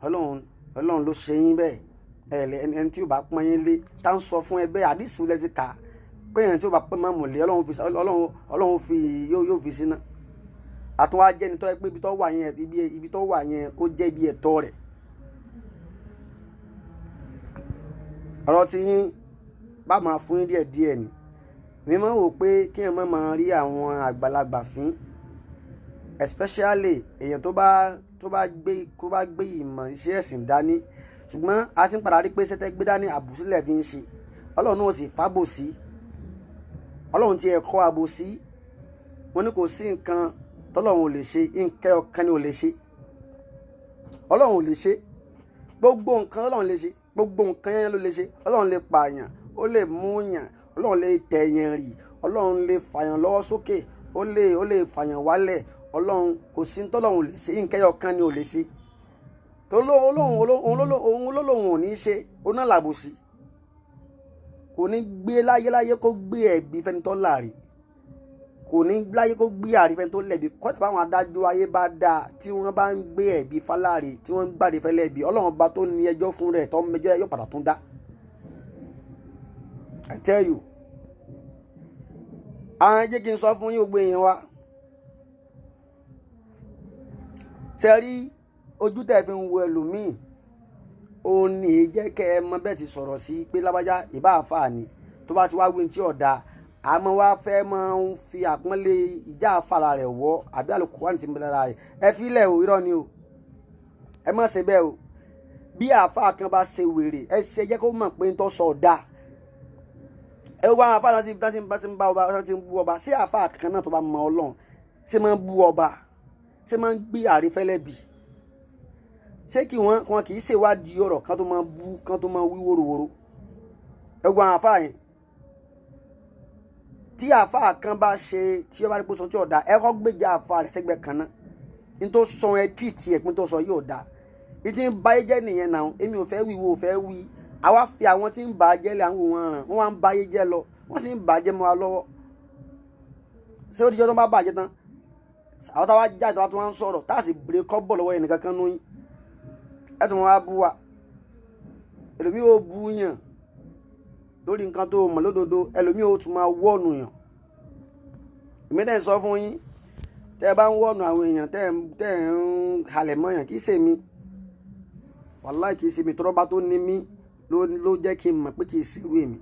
Ọlọ́run, Ọlọ́run ló ṣe yín bẹ́ẹ̀. Ẹ lẹ ẹni tí yóò bá pọ́n yín lé, tá ń sọ fún ẹ bẹ́ẹ̀, àdìsí lẹ ti kà pé ẹni tí yóò bá pọ́n ìmáàmù lé, Ọlọ́run fi, Ọlọ́run, Ọlọ́run fi yóò, yóò fi síná. Àtúnwá jẹ́ ẹni tó yẹ pé ibi tó wà yẹn, ibi tó wà yẹn ó jẹ́ ibi ẹ̀tọ́ rẹ̀. Ọ̀rọ̀ tí yín bá máa fún yín díẹ̀ díẹ̀ ni. Mi máa ń wò pé kí èèyàn má máa rí àwọn àgbàlagbà fín, especially èèyàn tó bá, tó bá gbé, tó bá gbé ìmọ̀ iṣẹ́ ẹ̀sìn dání. Ṣùgbọ́n a ti ń padà rí pé iṣẹ́ tẹ́ gbé dání àbòsí lẹ̀ fi ń ṣe. Ọlọ́run náà sì fábòsí. Ọlọ́run ti ẹ̀kọ́ àbòsí. Wọ́n ní kò sí nǹkan tọ́lọ́run ò lè ṣe, nǹkan ọ̀kan ni ò lè ṣe. Ọlọ́run ò lè ṣe. Gbogbo nǹkan Ọlọ́run lè ṣe, gbogbo nǹkan yẹn ló lè ṣe. Ọlọ́run lè pààyàn, ó lè mú yàn, Ọlọ́run lè tẹ̀yàn rì, Ọlọ́run lè fàyàn lọ́wọ́ sókè, ó lè fàyàn wálẹ̀. Ọlọ́run kò sí tọ́lọ́run ò lè ṣe, nǹkan ọ̀kan ni ò lè ṣe. Òun ló lóun ò ní ṣe, òun náà làbòsí. Kò ní gbé láyéláyé kó gbé ẹ̀bi fẹ́ni tó láre. Kò ní láyé kó gbé àrí fẹ́ni tó lẹ̀bi. Kọ́dà báwọn adájọ́ ayé bá dáa tí wọ́n bá ń gbé ẹ̀bi fáláre, tí wọ́n ń gbàdé fẹ́lẹ́ ẹ̀bi, Ọlọ́run ọba tó ní ẹjọ́ fún rẹ̀ tó mẹjọ́ yóò padà tún dá. I tell you. Àwọn jẹ́ kí n sọ fún yín gbogbo èèyàn wa. Ṣé rí ojú tẹ́ fi ń wo ẹlòmíì, ó ní jẹ́ kẹ́ ẹ mọ bẹ́ẹ̀ ti sọ̀rọ̀ sí pé lágbájá ìbá àfáà ni. Tó bá ti wá wí tí ọ̀dà, àmọ́ wá fẹ́ máa ń fi àpọ́nlé ìjà àfàrà rẹ̀ wọ́ àbí àlùkùránì tí ń bẹ lára rẹ̀. Ẹ fi ilẹ̀ o, irọ́ ni o. Ẹ má ṣe bẹ́ẹ̀ o. Bí àfáà kan bá ṣe wèrè, ẹ ṣe jẹ́ kó mọ̀ pé ń tọ́ sọ ọ̀dà. Ẹ wo àwọn àfáà tí ń bá, tí ń bá ọba, tí ń bú ọba. Ṣé àfáà kan náà tó bá mọ Ọlọ́run, ṣé máa ń bú ọba? Ṣé máa ń gbé àrífẹ́lẹ́ bì? Ṣé kí wọ́n, wọn kì í ṣèwádìí ọ̀rọ̀ kan tó máa bú, kan tó máa wí wòròwòro? Ẹ wo àwọn àfáà yẹn. Tí àáfàá kan bá ṣe tí ọba rí pé sọ tí ọ̀dà, ẹ kọ́ gbèjà àáfàá rẹ̀ sẹ́gbẹ̀ẹ́ kan náà. Ní tó sọ ẹ tìtì ẹ̀ pín tó sọ yóò dáa. Ìtì ń báyé jẹ́ nìyẹn náà, èmi ò fẹ́ wí, wo ò fẹ́ wí. Àwa fi àwọn tí ń bà á jẹ́ lé àwọn òun ràn, wọ́n wá ń báyé jẹ́ lọ, wọ́n sì ń bà á jẹ́ mọ́ wa lọ́wọ́. Ṣé ó ti jẹ́ tó ń bá bàjẹ́ tán? Àwọn táwa jáde táwa tó wá ń sọ̀rọ̀, tá a sì bèrè kọ́bọ̀ lọ́wọ́ ẹnìkan kan nú yín. Ẹ tún wá bú wa. Ẹlòmíì ò bú yàn lórí nǹkan tó mọ̀ lódodo, ẹlòmíì ò tún máa wọ́ọ̀nù yàn. Èmi dẹ̀ sọ fún yín, tẹ́ ẹ bá ń wọ́ọ̀nù àwọn èèyàn, tẹ́ ẹ ń halẹ̀ mọ́ yàn, kì í ṣe mi. Wàláì kì í ṣe mi, tọ́rọ́bá tó ní mí ló jẹ́ kí n mọ̀ pé kì í ṣerú èmi.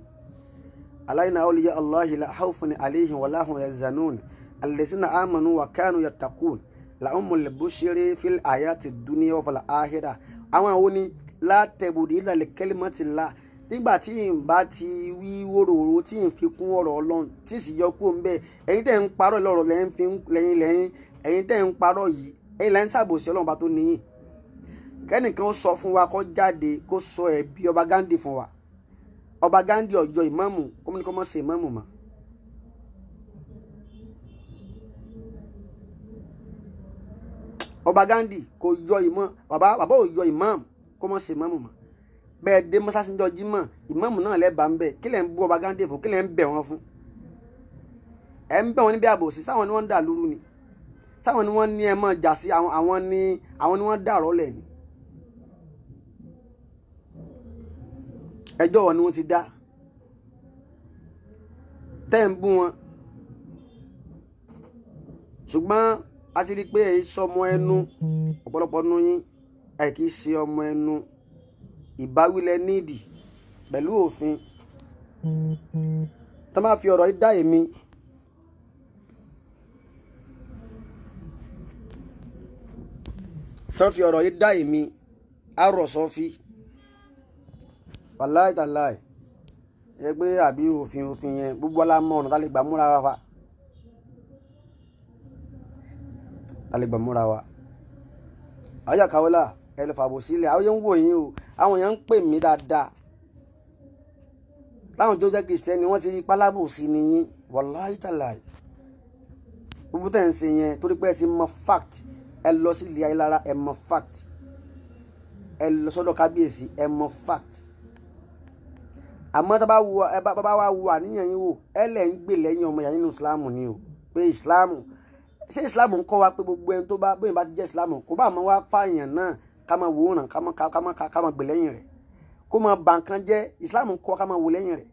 Aláìná awliya Allahi la khawfun alayhim wa la hum yahzanun alladhina amanu wa kanu yattaqun lahumul bushra fil hayati dunya wa fil akhirah. Àwọn àwọn ni la tabdila li kalimatillah. Nígbà tí n bá ti wí wóróworó tí n fi kún ọ̀rọ̀ Ọlọ́run tí sì yọ kúrò ńbẹ̀, ẹ̀yin tẹ́ ń parọ́ lọ́rọ̀ lẹ́yìn fi lẹ́yìn lẹ́yìn, ẹ̀yin tẹ́ ń parọ́ yìí, ẹ̀yin lẹ́yìn ṣàbòsí Ọlọ́run bá tó níyìn. Kẹ́nìkan sọ fún wa kó jáde kó sọ ẹ̀bi ọba Gandhi fún wa. Ọba Gandhi ọjọ́ ìmáàmù kọ́mọ́nìkọ́ mọ́ ṣe ìmáàmù mọ́. Ọba Gandhi kò yọ ìmọ̀, bàbá ò yọ ìmáàmù kó mọ́ ṣe ìmáàmù mọ́. Bẹ́ẹ̀ dé mọ́sáàsì ńjọ́ jímọ̀, ìmáàmù náà lẹ́bàá ń bẹ̀. Kí lẹ̀ ń bú ọba Gandhi fún? Kí lẹ̀ ń bẹ̀ wọ́n fún? Ẹ̀ ń bẹ̀ wọ́n níbi àbòsí. Sáwọn ni wọ́n ń dà lúrú ni, sáwọn ni wọ́n ní ẹ mọ̀ jà sí, àwọn ni wọ́n dàrọ́ lẹ̀ ni. Ẹjọ́ wọn ni wọ́n ti dá tẹ́ ń bú wọn. Ṣùgbọ́n a ti rí i pé èyí sọmọ ẹnu, ọ̀pọ̀lọpọ̀ nu yín ẹ̀ kì í ṣe ọmọ ẹnu. Ìbáwílẹ̀ nídìí pẹ̀lú òfin tó máa fi ọ̀rọ̀ yìí dá èmi. Tó fi ọ̀rọ̀ yìí dá èmi àròsọ fi wàláì tàláì ẹ pé àbí òfin yẹn gbogbo ọlá mọ ọ̀nà tá lè gbà múra wa tá lè gbà múra wa. Àyà Kaola ẹ lọ fàbò sílẹ̀, àwọn yẹn ń wò yín o, àwọn yẹn ń pè mí dáadáa. Láwọn tó jẹ́ kìrìsìtẹ́nì wọ́n ti rí pálábò sí ni yín, wàláì tàláì. Gbogbo tẹ̀ ń ṣe yẹn torí pé ẹ ti mọ fact, ẹ lọ sí ilé ayélujára ẹ mọ fact, ẹ lọ sọ́dọ̀ kábíyèsí ẹ mọ fact. Àmọ́ tá bá wá wo àníyàn yín wò, ẹ lẹ̀ ń gbè lẹ́yìn ọmọ ìyá nínú ìsìláàmù ni o. Pé ìsìláàmù, ṣé ìsìláàmù ń kọ́ wa pé gbogbo ẹni tó bá bóyá bá ti jẹ́ ìsìláàmù kó bá máa wá pààyàn náà ká máa wò ràn ká máa gbè lẹ́yìn rẹ̀, kó máa bà nǹkan jẹ́? Ìsìláàmù ń kọ́ ká máa wò lẹ́yìn rẹ̀.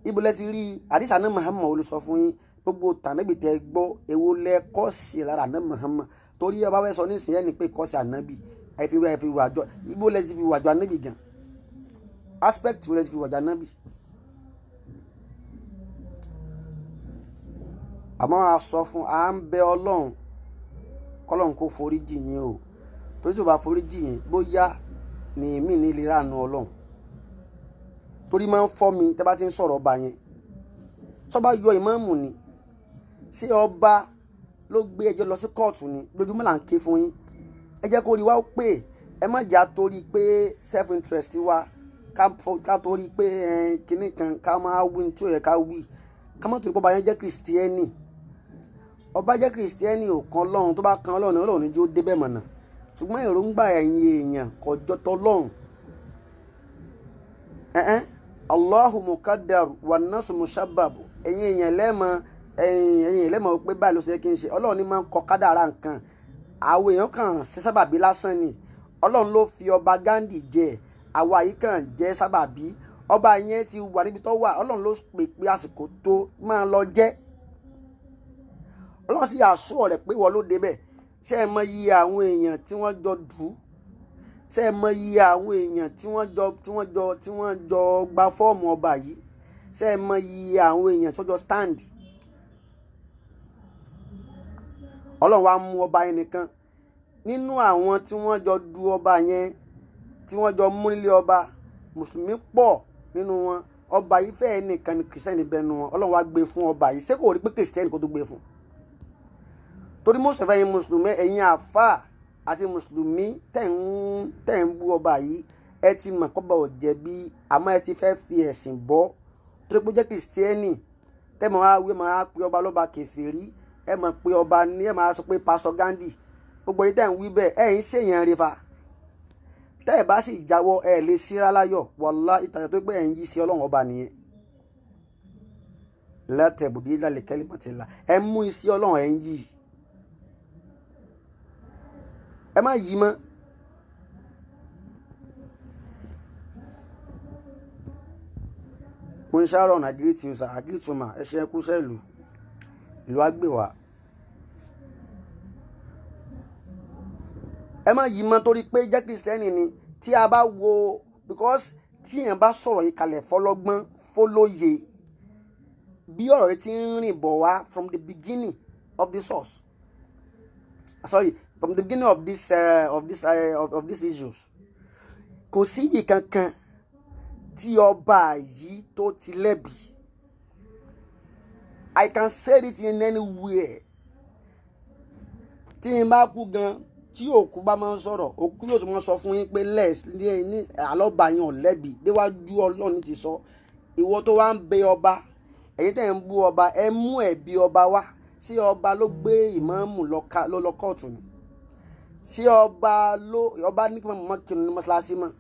Ibo lẹ ti rí àdìsá náà Muhammad olùsọ fún yín, gbogbo tànàbì tẹ gbọ́ èwo lẹ kọ́ sí lára àná Muhammad? Torí ọba fẹ́ sọ nísìnyẹn ni pé kọ́ sí ànábì, ẹ fi wàjọ. Ibo lẹ ti fi wàjọ ànábì gan? Aspect wo lẹ ti fi wàjọ ànábì? Àmọ́ a sọ fún à ń bẹ Ọlọ́run kọ́lọ́run kó forí jì yín o, torí tí o bá forí jì yín bóyá ni èmi ní ìlera àánú Ọlọ́run. Torí máa ń fọ́ mi tẹ́ bá ti ń sọ̀rọ̀ ọba yẹn. Sọba yọ ìmáàmù ni, ṣé ọba ló gbé ẹjọ́ lọ sí kóòtù ni? Lójúmọ́ là ń ké fún yín, ẹ jẹ́ kó rí wa ó pè. Ẹ má jà torí pé self interest wa ká torí pé kinní kan ká máa wí tí ó yẹ ká wí, ká má torí pé ọba yẹn jẹ́ kìrìsìtẹ́nì. Ọba jẹ́ kìrìsìtẹ́nì ò kan Ọlọ́run, tó bá kan Ọlọ́run ní Ọlọ́run ní jó débẹ̀ mọ̀nà. Ṣùgbọ́n èròǹgbà ẹ̀yin èèyàn kò jọ tọlọ́run. Allahu mukaddaru wa nasu mushabbabu. Ẹ̀yin èèyàn lẹ́mọ̀, ẹ̀yin lẹ́mọ̀ pé báyìí ló ṣe kí n ṣe. Ọlọ́run ní máa ń kọ kádàrá nǹkan, àwọn èèyàn kàn ṣe sábàbí lásán ni. Ọlọ́run ló fi ọba Gandhi jẹ, àwa yìí kàn jẹ́ sábàbí. Ọba yẹn ti wà níbi tó wà, Ọlọ́run ló pè pé àsìkò tó máa lọ jẹ́. Ọlọ́run sì àṣọ rẹ̀ pé wọ́n ló débẹ̀. Ṣé ẹ mọ iye àwọn èèyàn tí wọ́n jọ dù ú? Ṣé ẹ mọ iye àwọn èèyàn tí wọ́n jọ gba fọ́ọ̀mù ọba yìí? Ṣé ẹ mọ iye àwọn èèyàn tí wọ́n jọ stand? Ọlọ́run wa mú ọba yẹn nìkan nínú àwọn tí wọ́n jọ du ọba yẹn, tí wọ́n jọ mú nílé ọba. Mùsùlùmí pọ̀ nínú wọn, ọba yìí fẹ́ẹ́ nìkan ni kìrìsìtẹ́nì bẹnu wọn. Ọlọ́run wa gbé fún ọba yìí. Ṣé kò rí pé kìrìsìtẹ́nì kó tó gbé fún? Torí mùsùlùmí, ẹ̀yin mùsùlùmí, ẹ̀yin àfáà àti mùsùlùmí tẹ̀ ń bú ọba yìí, ẹ ti mọ̀ kọ́ba ò jẹ̀bi, àmọ́ ẹ ti fẹ́ fi ẹ̀sìn bọ́. Torí pé ó jẹ́ kìrìsìtẹ́nì, Tẹ́ mọ̀ wá wí, máa pe ọba lọ́ba kèfèrí, ẹ mọ̀ pé ọba ní, ẹ máa sọ pé Pastor Gandhi. Gbogbo yìí tẹ́ ń wí bẹ́ẹ̀, ẹ ń ṣèyàn rí fa. Tẹ́ ẹ bá sì jáwọ́, ẹ lè síra láyọ̀. Wàlá ìtàjà tó pé ẹ̀ ń yí sí Ọlọ́run ọba nìyẹn. Látẹ̀bùdí lálẹ́ kẹ́lí mọ̀tìlá, ẹ mú iṣẹ́ Ọlọ́run, ẹ̀ ń yí. Ẹ má yí mọ́. Queen Sharon, I greet you, sir. I greet you, ma. Ẹ ṣe ẹkú iṣẹ́ ìlú. Ìlú á gbè wá. Ẹ má yí mọ́ torí pé jẹ́ Kristẹni ni. Tí a bá wo, because tí èèyàn bá sọ̀rọ̀ yìí kalẹ̀ fọlọ́gbọ́n fọlóye, bí ọ̀rọ̀ yìí ti ń rìn bọ̀ wá from the beginning of the source, sorry, from the beginning of these issues, kò síbi kankan tí ọba yìí tó ti lẹ́bi. I can say it in anywhere. Tí n bá kú gan, tí òkú bá máa ń sọ̀rọ̀, òkú yóò tún máa sọ fún yín pé lẹ́s ní àlọ́ba yẹn ò lẹ́bi déwájú Ọlọ́run ti sọ. Ìwọ tó wá ń bẹ ọba, ẹ̀yin tẹ̀ ń bú ọba, ẹ mú ẹ̀bi ọba wá. Ṣé ọba ló gbé ìmáàmù lọ lọ kóòtù ni? Ṣé ọba ló ọba ní kí wọ́n mọ̀ kírun ní mọ́ṣáláṣí mọ́?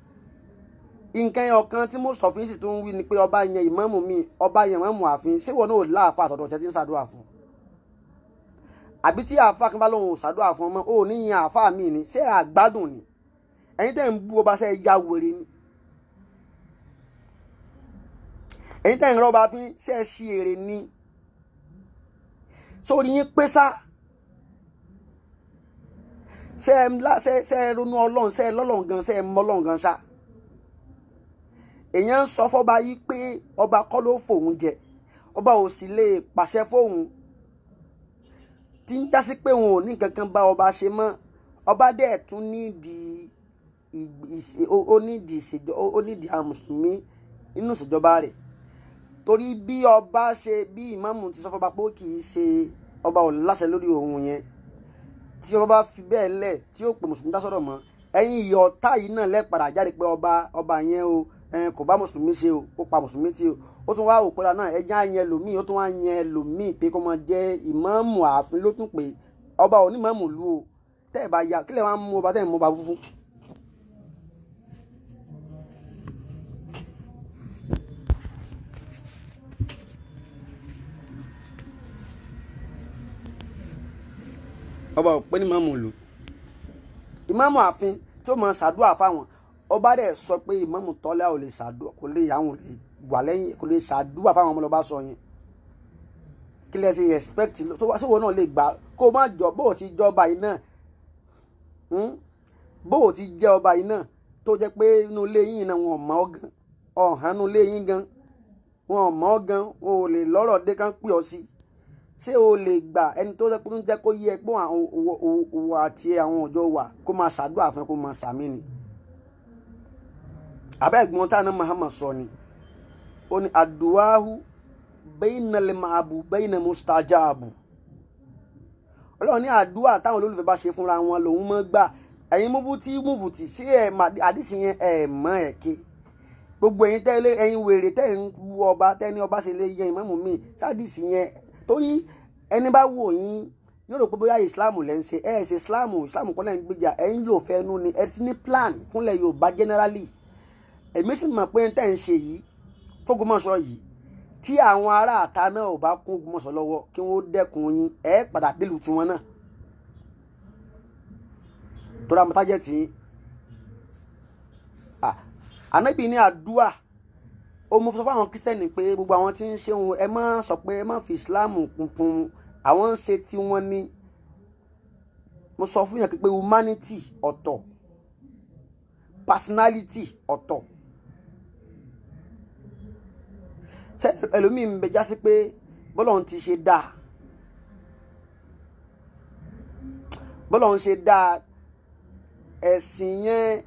Nǹkan ẹ̀ ọ̀kan tí most of yín sì tún ń wí ni pé ọba yẹn ìmáàmù mi, ọba yẹn ìmáàmù ààfin. Ṣé ìwọ náà ò láàfáà àtọ̀dọ̀ tẹ́ tí ń ṣàdúrà fún? Àbí tí àáfàá kan bá lóun ò ṣàdúrà fún ọmọ, ò ní yan àáfàá mi ni? Ṣé àgbádùn ni? Ẹ̀yin tẹ́ ń bú ọba, ṣe ya wèrè ni? Ẹ̀yin tẹ́ ń rọ́ba fín, ṣe é ṣí èrè ni? Sórí yín pé sá, ṣe ẹ ronú Ọlọ́run? Ṣe ẹ lọ́lọ́run gan? Ṣe ẹ mọ́ Ọlọ́run gan sá? Èèyàn ń sọ fọba yìí pé ọba kọ́ ló fòun jẹ, ọba ò sì lè pàṣẹ fóun, tí ń jásí pé òun ò ní kankan bá ọba ṣe mọ́. Ọba dẹ̀ tún nídìí, ó nídìí ìṣèjọ, ó nídìí àwọn mùsùlùmí nínú ìṣèjọba rẹ̀. Torí bí ọba ṣe, bí ìmáàmù ti sọ fọba pé ó kì í ṣe ọba ò láṣẹ lórí òun yẹn, tí ọba bá fi bẹ́ẹ̀ lẹ̀ tí ó pè mùsùlùmí dá sọ̀rọ̀ mọ́, ẹ̀yin ìyọ̀ ọ̀tá yìí náà lẹ́ẹ̀padà jáde pé ọba yẹn o, kò bá mùsùlùmí ṣe o, ó pa mùsùlùmí tí o. Ó tún wá òpera náà, ẹja yẹn lòmíì, ó tún wá yẹn lòmíì pé kó máa jẹ́ ìmáàmù ààfin ló tún pé ọba ò ní ìmáàmù lú o. Tẹ́ ẹ̀ bá ya kílẹ̀ wá ń mú ọba, tẹ́ ẹ̀ mú ọba fúnfún. Ọba ò pé ní ìmáàmù lù, ìmáàmù ààfin tí ó máa ṣàdúrà fáwọn. Ọba dẹ̀ sọ pé ìmáàmù Tọ́lá ò lè ṣàdúrà, kò lè, àwọn ò lè wà lẹ́yìn, kò lè ṣàdúrà fáwọn ọmọ. Lọ́ba sọ yẹn, kí lẹ ṣe expect tó wá síwọ náà lè gbà kó o má jọ bó o ti jọba yìí náà, Bó o ti jẹ́ ọba yìí náà, tó jẹ́ pé inú ilé yín náà wọn ò mọ̀ ọ́ gan, ọ̀hán inú ilé yín gan wọn ò mọ̀ ọ́ gan, o ò lè lọ́rọ̀ dé kán pè ọ́ sí. Ṣé o lè gbà ẹni tó jẹ́ pé ń jẹ́ kó yẹ pé àwọn òwò àti àwọn ọjọ́ wà kó máa ṣàdúrà fún ẹ, kó máa ṣàmì ni? Abẹ́ ẹ̀gbọ́n táwọn Muhammad sọ ni, ó ní àdùáhù bayna al-ma'bu bayna mustajabu. Ọlọ́run ní àdúrà táwọn olólùfẹ́ bá ṣe fúnra wọn lòun mọ́ gbà. Ẹ̀yin múfútí múfútí, ṣé ẹ̀ àdìsí yẹn ẹ̀ mọ́ ẹ̀ ké? Gbogbo ẹ̀yin tẹ́lẹ̀, ẹ̀yin wèrè tẹ́ ń bu ọba, tẹ́ ní ọba ṣe lè yẹ ìmáàmù mi sádìsí yẹn, torí ẹni bá wò yín yóò rò pé bóyá ìsìláàmù lẹ́ ń ṣe. Ẹ̀ ṣe ìsìláàmù, ìsìláàmù kọ́ lẹ́ ń gbéjà, ẹ̀ ń lò fẹ́nu ni. Ẹ ti ní plan fúnlẹ̀ Yorùbá generally. Èmi sì mọ̀ pé tẹ́ ń ṣe yìí f'Ógbómọ̀ṣọ́ yìí, tí àwọn ará àta náà ò bá kún Ògbómọ̀ṣọ́ lọ́wọ́ kí wọ́n dẹ́kun yín, ẹ̀ padà délùú tiwọn náà torí àwọn tájẹ́ tí ànábì ní àdúà. Ó mú sọ fún àwọn Kírísítẹ́nì pé gbogbo àwọn tí ń ṣe òun, ẹ má sọ pé ẹ má fi ìsìláàmù kunkun, àwọn ń ṣe tí wọ́n ní. Mo sọ fún yàn pé humanity ọ̀tọ̀, personality ọ̀tọ̀. Ṣé ẹlòmíì ń bẹ jásí pé bọ́lọ́run ti ṣe dáa, bọ́lọ́run ṣe dáa, ẹ̀sìn yẹn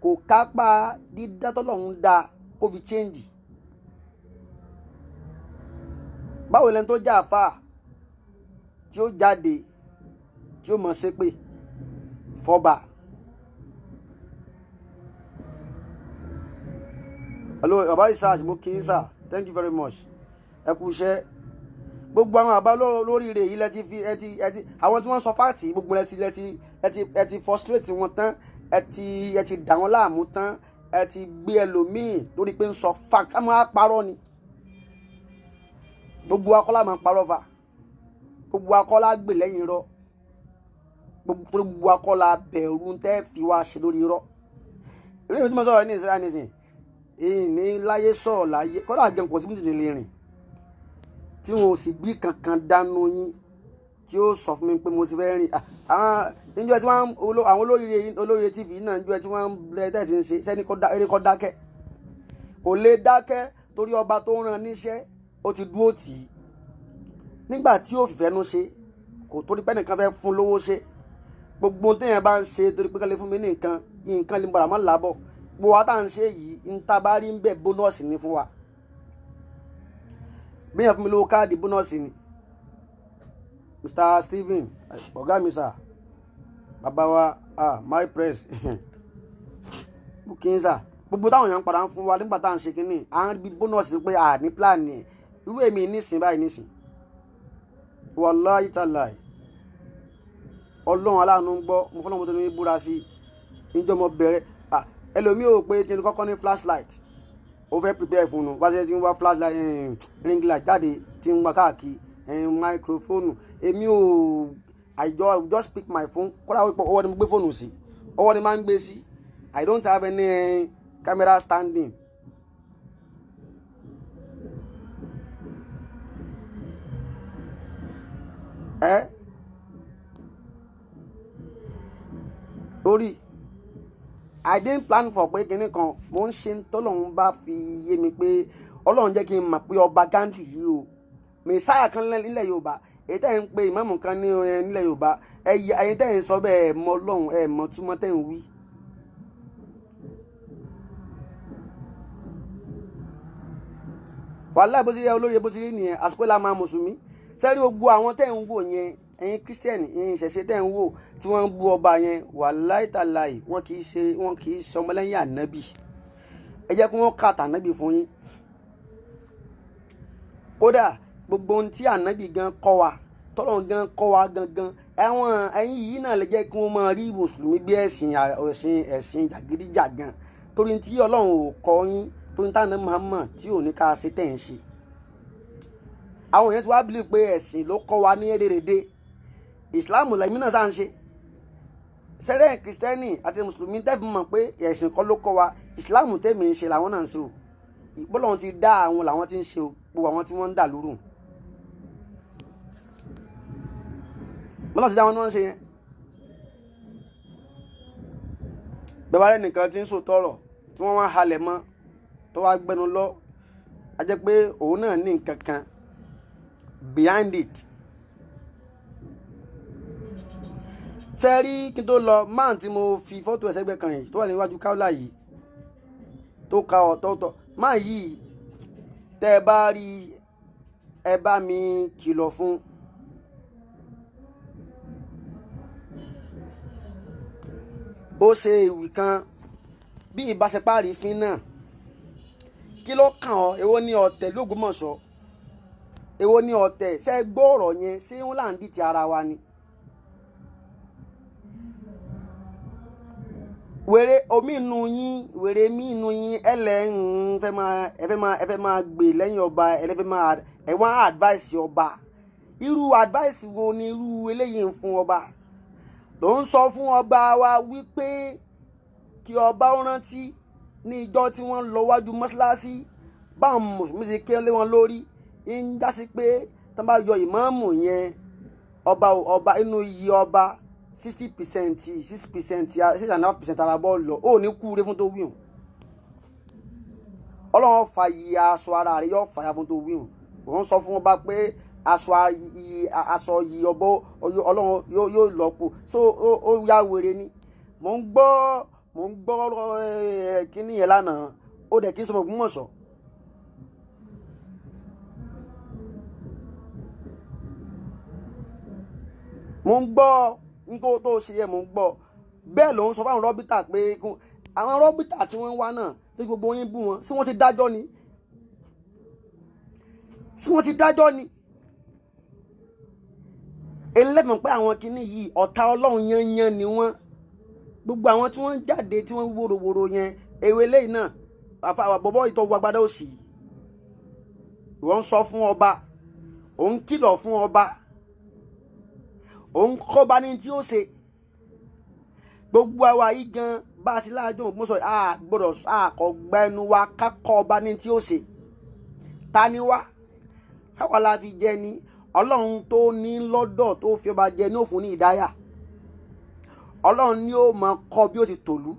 kò kápá dídá tọ́lọ́run dáa kó fi change. Báwo lẹni tó jẹ́ àfáà tí ó jáde tí ó mọ̀ ṣépè fọ́ba? Hello, Baba Isaac, mo kí yín sir, thank you very much. Ẹ kú iṣẹ́. Gbogbo àwọn àbá lóríire yìí lẹ ti fi ẹ ti ẹ ti àwọn tí wọ́n sọ fact, gbogbo lẹ ti frustrate wọn tán, ẹ ti dà wọ́n láàmú tán, ẹ ti gbé ẹlòmíì lórí pé ń sọ fact. Ká máa parọ́ ni, gbogbo akọ́lá máa ń parọ́ fa, gbogbo akọ́lá gbè lẹ́yìn irọ́, gbogbo akọ́lá bẹ̀rù tẹ́ fi wá ṣe lórí irọ́. Ìrìn mi tí mo sọ̀rọ̀ ní ìsirá nísìn èyí ní láyé sọ̀rọ̀ láyé kọ́dà jẹun, kò sí mú lè rìn tí wọn ò sì bí kankan dánú yín tí ó sọ fún mi pé mo ti fẹ́ rìn. Àwọn níjọ́ tí wọ́n, àwọn olóríire TV náà, níjọ́ tí wọ́n ń lẹ tẹ́ ti ń ṣe sẹ́ni eré kọ́ dákẹ́, kò lè dákẹ́ torí ọba tó ń rán níṣẹ́ ó ti dúró tì í nígbà tí ó fìfẹ́ nu ṣe, kò torí pé ẹnìkan fẹ́ fún lówó ṣe. Gbogbo téèyàn bá ń ṣe torí pé kán lè fún mi ní nǹkan, nǹkan lè gbọ́dọ̀ mọ́ làbọ̀. Gbogbo wa tá à ń ṣe yìí, ń tá bá rí ń bẹ̀, bonus ni fún wa. Bí yẹn fún mi lówó káàdì, bonus ni. Mr Stephen, ọ̀gá mi sà, bàbá wa, ah, my press booking sà, gbogbo táwọn èèyàn padà ń fún wa nígbà tá à ń ṣe kínní, à ń bí bonus pé à ní plan ni. Irú èmi nísìn báyìí nísìn, wàláhì tàláì, Ọlọ́run aláàánú ń gbọ́, mo fọlọ́mọ tó ní búra sí i. Níjọ́ mo bẹ̀rẹ̀, ẹlòmíì ò pé kí n kọ́kọ́ ní flashlight, ó fẹ́ prepare fún un wá sí ti ń wá flashlight, ring light jáde tí ń wá káàkiri, microphone. Èmi ò, I just pick my phone. Kọ́lá ọwọ́ ni mo gbé fóònù sí, ọwọ́ ni máa ń gbé sí. I don't have any camera standing. Ẹ lórí, I didn't plan for pé kinní kan mo ń ṣe. Tọ́lọ́run bá fi yé mi pé Ọlọ́run jẹ́ kí n mọ̀ pé ọba Gandhi yìí o, mẹsáyà kan nílẹ̀ Yorùbá, èyí tẹ́ ń pe ìmáàmù kan ní nílẹ̀ Yorùbá, ẹ̀yin tẹ́ ń sọ bẹ́ẹ̀, ẹ̀ mọ Ọlọ́run, ẹ̀ mọ túmọ̀ tẹ́ ń wí. Wàhálà bó ti yẹ olórí bó ti rí nìyẹn. Àsìkò ìlà máa mùsùlùmí sẹ́rí, gbogbo àwọn tẹ́ ń wò yẹn, ẹ̀yin kírísítẹ́nì, ẹ̀yin ìṣẹ̀ṣe tẹ́ ń wò tí wọ́n ń bú ọba yẹn, wàláhì tàláhì, wọn kì í ṣe ọmọlẹ́yìn ànábì. Ẹ jẹ́ kí wọ́n kà tànábì fún yín. Kódà gbogbo ohun tí ànábì gan kọ́ wa, tọ́lọ̀ gan kọ́ wa gangan, ẹ̀wọ̀n ẹ̀yin yìí náà lè jẹ́ kí wọ́n máa rí mùsùlùmí bí ẹ̀sìn jàgídíjàgan, torí tí Ọlọ́run ò kọ́ yín, torí táwọn Muhammad tí ò ní ká ṣe tẹ̀ ń ṣe. Àwọn èèyàn ti wá believe pé ẹ̀sìn ló kọ́ wa ní rédèrèdè. Ìsìláàmù lẹ́mí náà sáà ń ṣe sẹ́rẹ̀. Kìrìsìtẹ́nì àti mùsùlùmí tẹ́fì mọ̀ pé ẹ̀sìn kọ́ ló kọ́ wa, ìsìláàmù tẹ̀mí ń ṣe làwọn náà ń ṣe o. Bọ́lọ́run ti dá àwọn làwọn ti ń ṣe o. Gbogbo àwọn tí wọ́n ń dà lóru, bọ́lọ́run ti dá wọn ní wọ́n ń ṣe yẹn. Bẹ́ẹ̀ bá rẹ̀ nìkan tí ń sòtọ́ ọ̀rọ̀ tí wọ́n wá halẹ̀ mọ́, tó wá gbẹnu lọ, a jẹ́ pé òun náà ní nǹkan kan behind it. Ṣe rí, kí n tó lọ, máà tí mo fi fọ́tò ẹ̀sẹ̀gbẹ́ kan yìí tó wà níwájú káwùlà yìí tó ka ọ̀tọ̀ọ̀tọ̀, máà yìí, tẹ́ ẹ bá rí, ẹ bá mi kìlọ̀ fún. Ó ṣe ìwì kan bí ìbáṣepá àrífín náà. Kí ló kàn ọ́? Èwo ní ọ̀tẹ̀ lÓgbómọ̀ṣọ́? Èwo ní ọ̀tẹ̀? Ṣe gbọ́ ọ̀rọ̀ yẹn? Ṣé wọ́n là ń dìtì ara wa ni? Wèrè omi inú yín, wèrè mi inú yín, ẹ lẹ́ ń fẹ́ máa ẹ fẹ́ máa gbè lẹ́yìn ọba, ẹ fẹ́ máa ẹ wá advice ọba. Irú advice wo ni irú eléyìí ń fún ọba? Ló ń sọ fún ọba wa wípé kí ọba ó rántí ní ìjọ tí wọ́n lọ wájú mọ́ṣáláṣí, báwọn mùsùlùmí ṣe ké lé wọn lórí, ń jásí pé tí wọ́n bá yọ ìmáàmù yẹn, ọba inú iye ọba 60%, 6%, 6.5% ara bọ́ lọ. Ó ní kúure fún tó wíhùn. Ọlọ́run fa iye aṣọ ara rẹ̀ yóò fàyà fún tó wíhùn. Òun sọ fún ọba pé aṣọ iye aṣọ iye ọbọ Ọlọ́run yóò lọ́pọ̀. So ó yá wèrè ni. Mò ń gbọ́ kíní yẹn lánàá, ó dẹ̀ kí n sọ Ògbómọ̀ṣọ́. Mò ń gbọ́ nǹkan tó ṣe yẹ, mò ń gbọ́. Bẹ́ẹ̀ ló ń sọ fáwọn rọ́bìtà pé àwọn rọ́bìtà tí wọ́n ń wá náà tó gbogbo yín bú wọn, sí wọ́n ti dájọ́ ni? Sí wọ́n ti dájọ́ ni? Ẹlẹ́fọ̀n pé àwọn kinní yìí ọ̀tá Ọlọ́run yányán ni wọ́n. Gbogbo àwọn tí wọ́n ń jáde tí wọ́n ń wòrowòro yẹn, ewé lẹ́yìn náà bọ́bọ́ ìtọ́wò agbádá òsì, ìwọ́n ń sọ fún ọba, òun kìlọ̀ fún ọba, òun kọ́ba ní tí ó ṣe. Gbogbo àwa yìí gan bá a ti láàjọ òun sọ a gbọ́dọ̀ àkọ́gbá ẹnu wa kákọ́ ọba ní tí ó ṣe. Ta ni wá sáwà la fi jẹ ni? Ọlọ́run tó ní lọ́dọ̀ tó fi ọba jẹ ní òfun ní ìdáyà. Ọlọ́run ni ó máa kọ́ bí ó ti tòlú.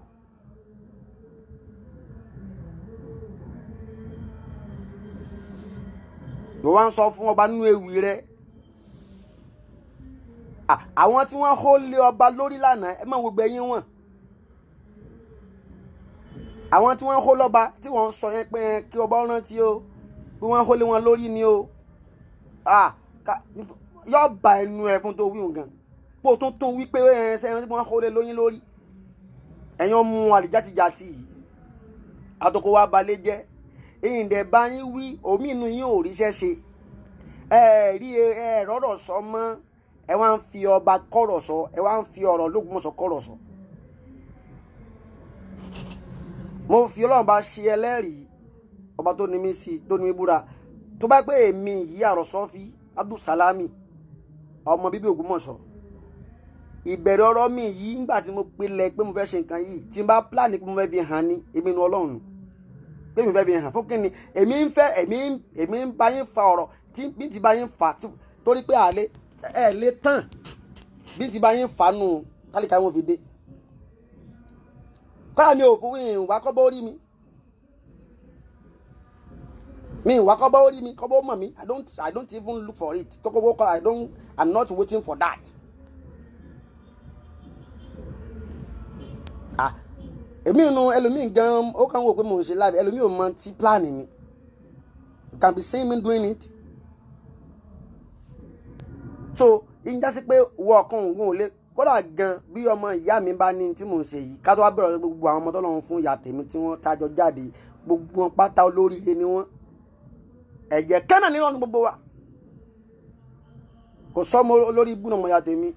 Ìwọ wá ń sọ fún ọba nínú ewì rẹ. Àwọn tí wọ́n hó lé ọba lórí lánàá, ẹ má wo gbẹ̀yìn wọn. Àwọn tí wọ́n hó lọ́ba tí wọ́n ń sọ yẹn pé kí ọba rántí o, bí wọ́n hó lé wọn lórí ni o. Yóò bá ẹnu ẹ fún tó wí gan. Bó tún tún wí pé ẹ ṣe ẹran tí wọ́n hó lé lóyún lórí. Ẹ̀yin ọmọ àlìjátijàti yìí, àtòkò wa balẹ̀ jẹ́. Ìyìndẹ̀ bá yín wí, omi inú yín ò ríṣẹ́ ṣe. Ẹ rí ẹ rọ́rọ̀ sọ mọ́. Ẹ wá ń fi ọba kọ̀rọ̀ sọ, ẹ wá ń fi ọ̀rọ̀ l'Ógbómọ̀ṣọ́ kọ̀rọ̀ sọ. Mo fi Ọlọ́run bá ṣe ẹlẹ́rìí, ọba tó ní mí sí, tó ní mí búra. Tó bá pé èmi yìí Àròsọ́fí Abdulsalami, ọmọ bíbí Ògbómọ̀ṣọ́, ìbẹ̀rẹ̀ ọ̀rọ̀ mi yìí nígbà tí mo pilẹ̀ pé mo fẹ́ ṣe nǹkan yìí, tí n bá pílánì pé mo fẹ́ fi hàn ní èmi nu Ọlọ́run, pé mi fẹ́ fi hàn fún kínni, èmi ń fẹ́, èmi ń bá yín fa ọ̀rọ̀ tí bí ti bá yín fa, torí pé àlẹ́ ẹ lè tán bí ti bá yín fa nù kálíkà wọn fi dé. Kọ́lá mi ò fún ìwà kọ́bọ́ orí mi, mi ìwà kọ́bọ́ orí mi, kọ́bọ́ mọ̀ mi. I don't even look for it. Kọ́bọ́ kọ́, I'm not waiting for that. Èmi nu ẹlòmíì gan, ó kàn wò pé mò ń ṣe live, ẹlòmíì ò mọ ti plan mi. You can be seeing me doing it. So ìjà sí pé wọ ọkàn òun ò lè kódà gan bí ọmọ ìyá mi bá ní tí mò ń ṣe yìí, ká tó wá bẹ̀rẹ̀ gbogbo àwọn ọmọ tọ́lọ́run fún ìyá tèmi tí wọ́n tájọ jáde, gbogbo wọn pátá olóríire ni wọ́n. Ẹ̀jẹ̀ kánà nínú ọ̀nà gbogbo wa. Kò sọ́mọ olórí ibú náà ọmọ ìyá tèmi.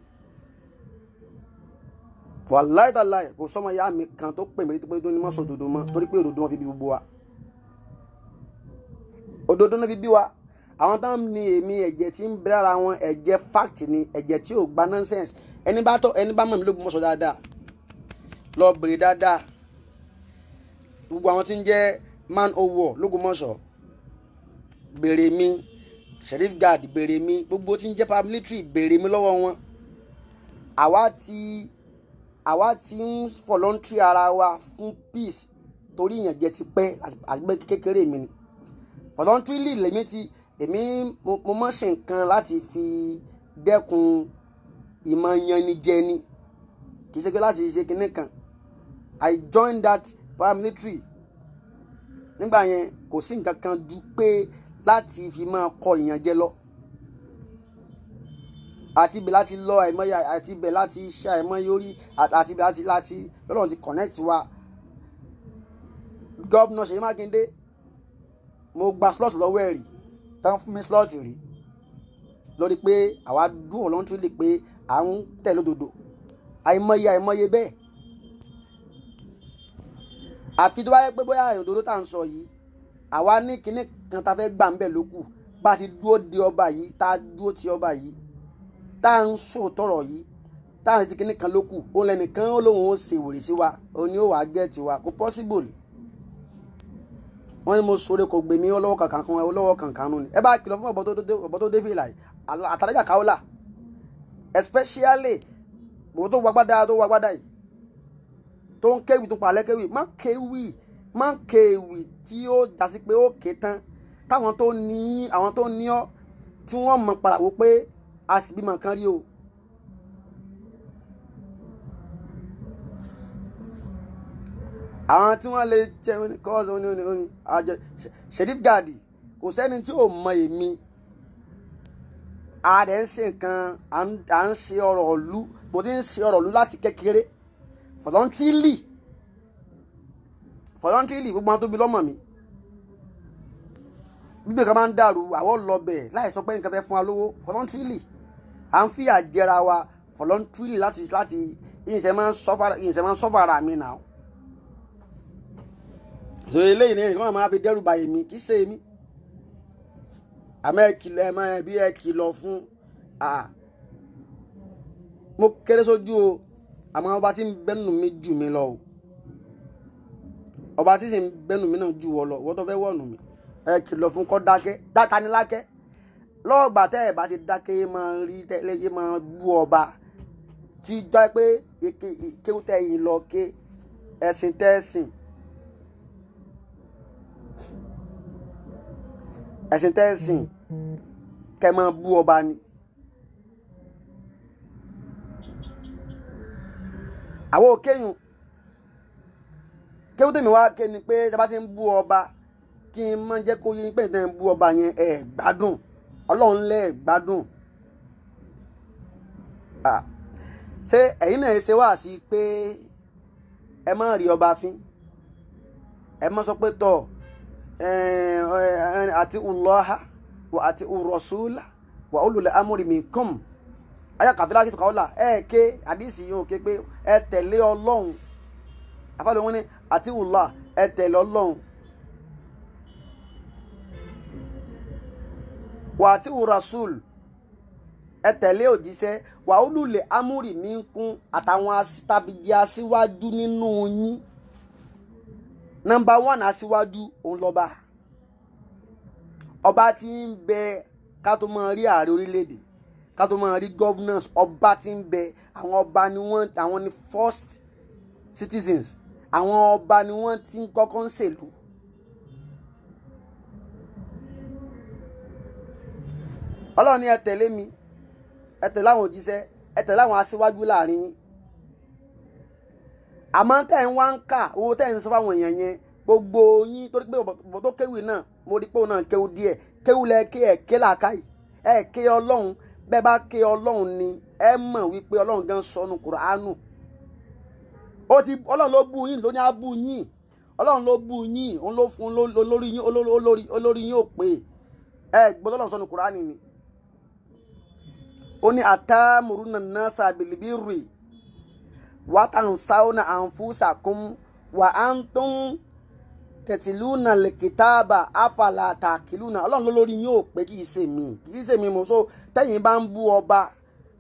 Wàláì tàláì, kò sọ́mọ ìyá mi kan tó pè mí pé tó ní mọ́ sọ òdodo mọ́, torí pé òdodo wọn fi bí gbogbo wa. Òdodo náà fi bí wa. Àwọn tán ní èmi ẹ̀jẹ̀ tí ń bẹ lára wọn, ẹ̀jẹ̀ fact ni, ẹ̀jẹ̀ tí ò gba nonsense. Ẹni bá tọ́, ẹni bá mọ̀ mí l'Ógbómọ̀ṣọ́ dáadáa, lọ bèrè dáadáa. Gbogbo àwọn tí ń jẹ́ man o war l'Ógbómọ̀ṣọ́, bèrè mi, Sheriff Guard bèrè mi, gbogbo tí ń jẹ́ paramilitary bèrè mi lọ́wọ́ wọn. Àwa ti ń voluntary ara wa fún peace torí ìyànjẹ ti pẹ́ àti kékeré mi ni. Voluntarily lèmi ti èmi mo mọ̀ ṣe nǹkan láti fi dẹ́kun ìmọ̀ yanijẹni, kì í ṣe pé láti ṣe kinní kan. I joined that paramilitary nígbà yẹn, kò sí nǹkan kan ju pé láti fi máa kọ ìyànjẹ lọ, àti ibẹ̀ láti lọ àìmọye, àti ibẹ̀ láti ṣe àìmọye orí, àti ibẹ̀ láti lọ́lọ́run ti connect wa. Governor Ṣèyí Mákindé, mo gba slot lọ́wọ́ ẹ̀ rí, tán fún mi slot rí lórí pé àwa dúró voluntarily pé à ń tẹ̀lé òdodo. Àìmọye àìmọye bẹ́ẹ̀. Àfi tó bá yẹ pé bóyá òdodo tá à ń sọ yìí, àwa ní kinní kan tá a fẹ́ gbà ń bẹ̀ ló kù. Bá a ti dúró de ọba yìí, tá a dúró ti ọba yìí, tá à ń sòtọ̀rọ̀ yìí, tá à ń retí kinní kan ló kù, òun lẹ́nìkan ó lóun ó ṣe wèrè sí wa, òun ni ó wàá gẹ̀ẹ́tì wa. Kò possible. Wọ́n ní mo sọ̀rọ̀ kò gbèmí ọlọ́wọ́ kankan kan, ọlọ́wọ́ kankan nù ni. Ẹ bá kìlọ̀ fún ọ̀bọ tó dé fìlà yìí, àtàlájà káwọ́là, especially bòbó tó wagbádá, tó wagbádá yìí, tó ń kéwì, tó palẹ̀ kéwì, má kéwì, má kéwì tí ó jásí pé ó ké tán táwọn tó ní, àwọn tó ní ọ tí wọ́n mọ̀ padà wò pé a sì bímọ kan rí o. Àwọn tí wọ́n lè jẹ́ kọ́ọ̀sì oní oní oní àjọ Sheriff Guard, kò sẹ́ni tí ò mọ èmi. A dẹ̀ ń ṣe nǹkan, à ń ṣe ọ̀rọ̀ ìlú, mo ti ń ṣe ọ̀rọ̀ ìlú láti kékeré voluntarily, voluntarily. Gbogbo àwọn tó bí lọ́mọ mi, bíbẹ̀ kan máa ń dàrú, àwọn lọ bẹ̀ láì sọ pé nǹkan fẹ́ fún wa lówó voluntarily. À ń fìyà jẹra wa voluntarily láti ìyìnsẹ̀ máa ń sọ́fà ara mi náà. So eléyìí ni ẹnìkan máa fi dẹ́rù bà èmi, kì í ṣe èmi. Àmọ́ ẹ kìlọ̀, ẹ máa bí ẹ kìlọ̀ fún à. Mo kéré sójú o, àmọ́ ọba tí ń bẹ́nu mi jù mí lọ o. Ọba tí sì ń bẹ́nu mi náà jù wọ́ lọ, wọ́n tó fẹ́ wọ̀nù mi. Ẹ kìlọ̀ fún kọ́ dákẹ́, dátanílákẹ́. Lọ́ọ̀gbà tẹ́ ẹ̀ bá ti dákẹ́ yé máa rí tẹ́lẹ̀ yé máa bú ọba. Tí jọ́ pé kéwú tẹ́ yín lọ ké, ẹ̀sìn tẹ́ ẹ̀sìn. Ẹ̀sìn tẹ́ ẹ̀sìn kẹ́ máa bú ọba ni. Àwọn òkéyùn kéwú tèmi wá ké ni pé tí a bá ti ń bú ọba kí n má jẹ́ kó yé pé ìtàn ń bú ọba yẹn ẹ̀ gbádùn. Ọlọ́run lẹ́ gbádùn. Ṣé ẹ̀yin náà ṣe wá sí pé ẹ má rí ọba fín? Ẹ má sọ pé tọ̀ àti Allaha wa àti Rasula wa ulul amri minkum. Ayé kàfílà kí tòkàwọ́là ẹ ké àdìsí yóò ké pé ẹ tẹ̀lé Ọlọ́run. Àfàlẹ́ wọn ni àti Allah ẹ tẹ̀lé Ọlọ́run. Wà á ti rasul ẹ tẹ̀lé òjíṣẹ́ wà ó lulẹ̀ amúrì mi ń kún àtàwọn tàbíjẹ́ aṣíwájú nínú yín. Nọ́mbà 1 aṣíwájú òun lọ́ba. Ọba tí ń bẹ ká tó máa rí ààrẹ orílẹ̀-èdè, ká tó máa rí governors, ọba tí ń bẹ, àwọn ọba ni wọ́n, àwọn ni first citizens, àwọn ọba ni wọ́n ti ń kọ́kọ́ ń ṣèlú. Ọlọ́run ní ẹ tẹ̀lé mi, ẹ tẹ̀lé àwọn òjíṣẹ́, ẹ tẹ̀lé àwọn aṣíwájú láàrin yín. Àmọ́ tẹ́ ń wá ń kà owó tẹ́ ń sọ fáwọn èèyàn yẹn gbogbo yín, torí pé bọ̀bọ̀ tó kéwì náà mo rí pé òun náà kéwù díẹ̀, kéwù lẹ ké, ẹ̀ ké làákàyè, ẹ̀ ké Ọlọ́run. Bẹ́ẹ̀ bá ké Ọlọ́run ni ẹ mọ̀ wípé Ọlọ́run gan sọnù Kùránù. Ó ti Ọlọ́run ló bú yín, ló ní á bú yín. Ọlọ́run ló bú yín, òun ló fún olórí yín, olórí yín ò pé. Ẹ gbọ́dọ̀ Ọlọ́run sọnù Kùránì ni. Ó ní atamuruna nasa bilibiri watansauna anfusakum wa antum tẹ̀tìlúnà lèkìtàbà afàlà tàkìlúnà. Ọlọ́run lórí yín ò pé, kì í ṣe mí, kì í ṣe mí mo. So tẹ̀yìn bá ń bú ọba,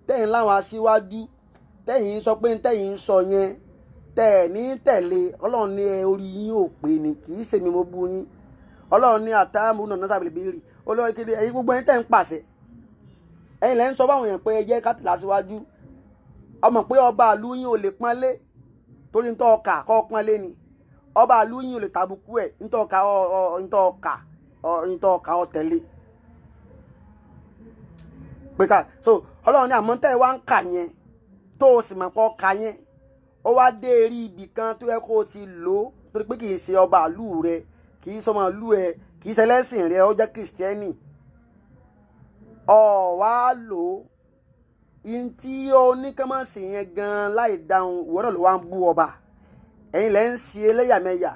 tẹ̀yìn láwọn aṣíwájú, tẹ̀yìn sọ pé tẹ̀yìn ń sọ yẹn tẹ̀ ní tẹ̀lé, Ọlọ́run ní orí yín ò pé ni, kì í ṣe mí mo bú yín. Ọlọ́run ní atamuruna nasa bilibiri olórí kiri ẹ̀yin gbogbo ẹ̀yin tẹ̀ ń pàṣẹ, ẹ̀yin lẹ́ ń sọ fáwọn èèyàn pé ẹ jẹ́ ká tẹ̀lé aṣíwájú. Ọmọ pé ọba àlú yín ò lè pọ́nlé torí ń tọ́ ọkà kọ́ pọ́nlé ni. Ọba àlú yín ò lè tàbùkù ẹ̀ ń tọ́ ọkà ń tọ́ ọkà ń tọ́ ọkà ọ tẹ̀lé. Pé ká so Ọlọ́run ní àmọ́ tẹ́ ẹ wá ń kà yẹn tó o sì mọ̀ pọ̀ kà yẹn, ó wá dé eré ibì kan tó yẹ kó o ti lò ó torí pé kì í ṣe ọba àlú rẹ, kì í sọmọ àlú ẹ, kì í ṣe ẹlẹ́sìn rẹ, ó jẹ́ kìrìsìtẹ́nì. Ọ̀ wá lò ó ntí oníkànmọ́sì yẹn gan láì dáhùn, ìwọ náà ló wá ń bú ọba. Ẹ̀yin lẹ́ ń ṣe ẹlẹ́yàmẹ̀yà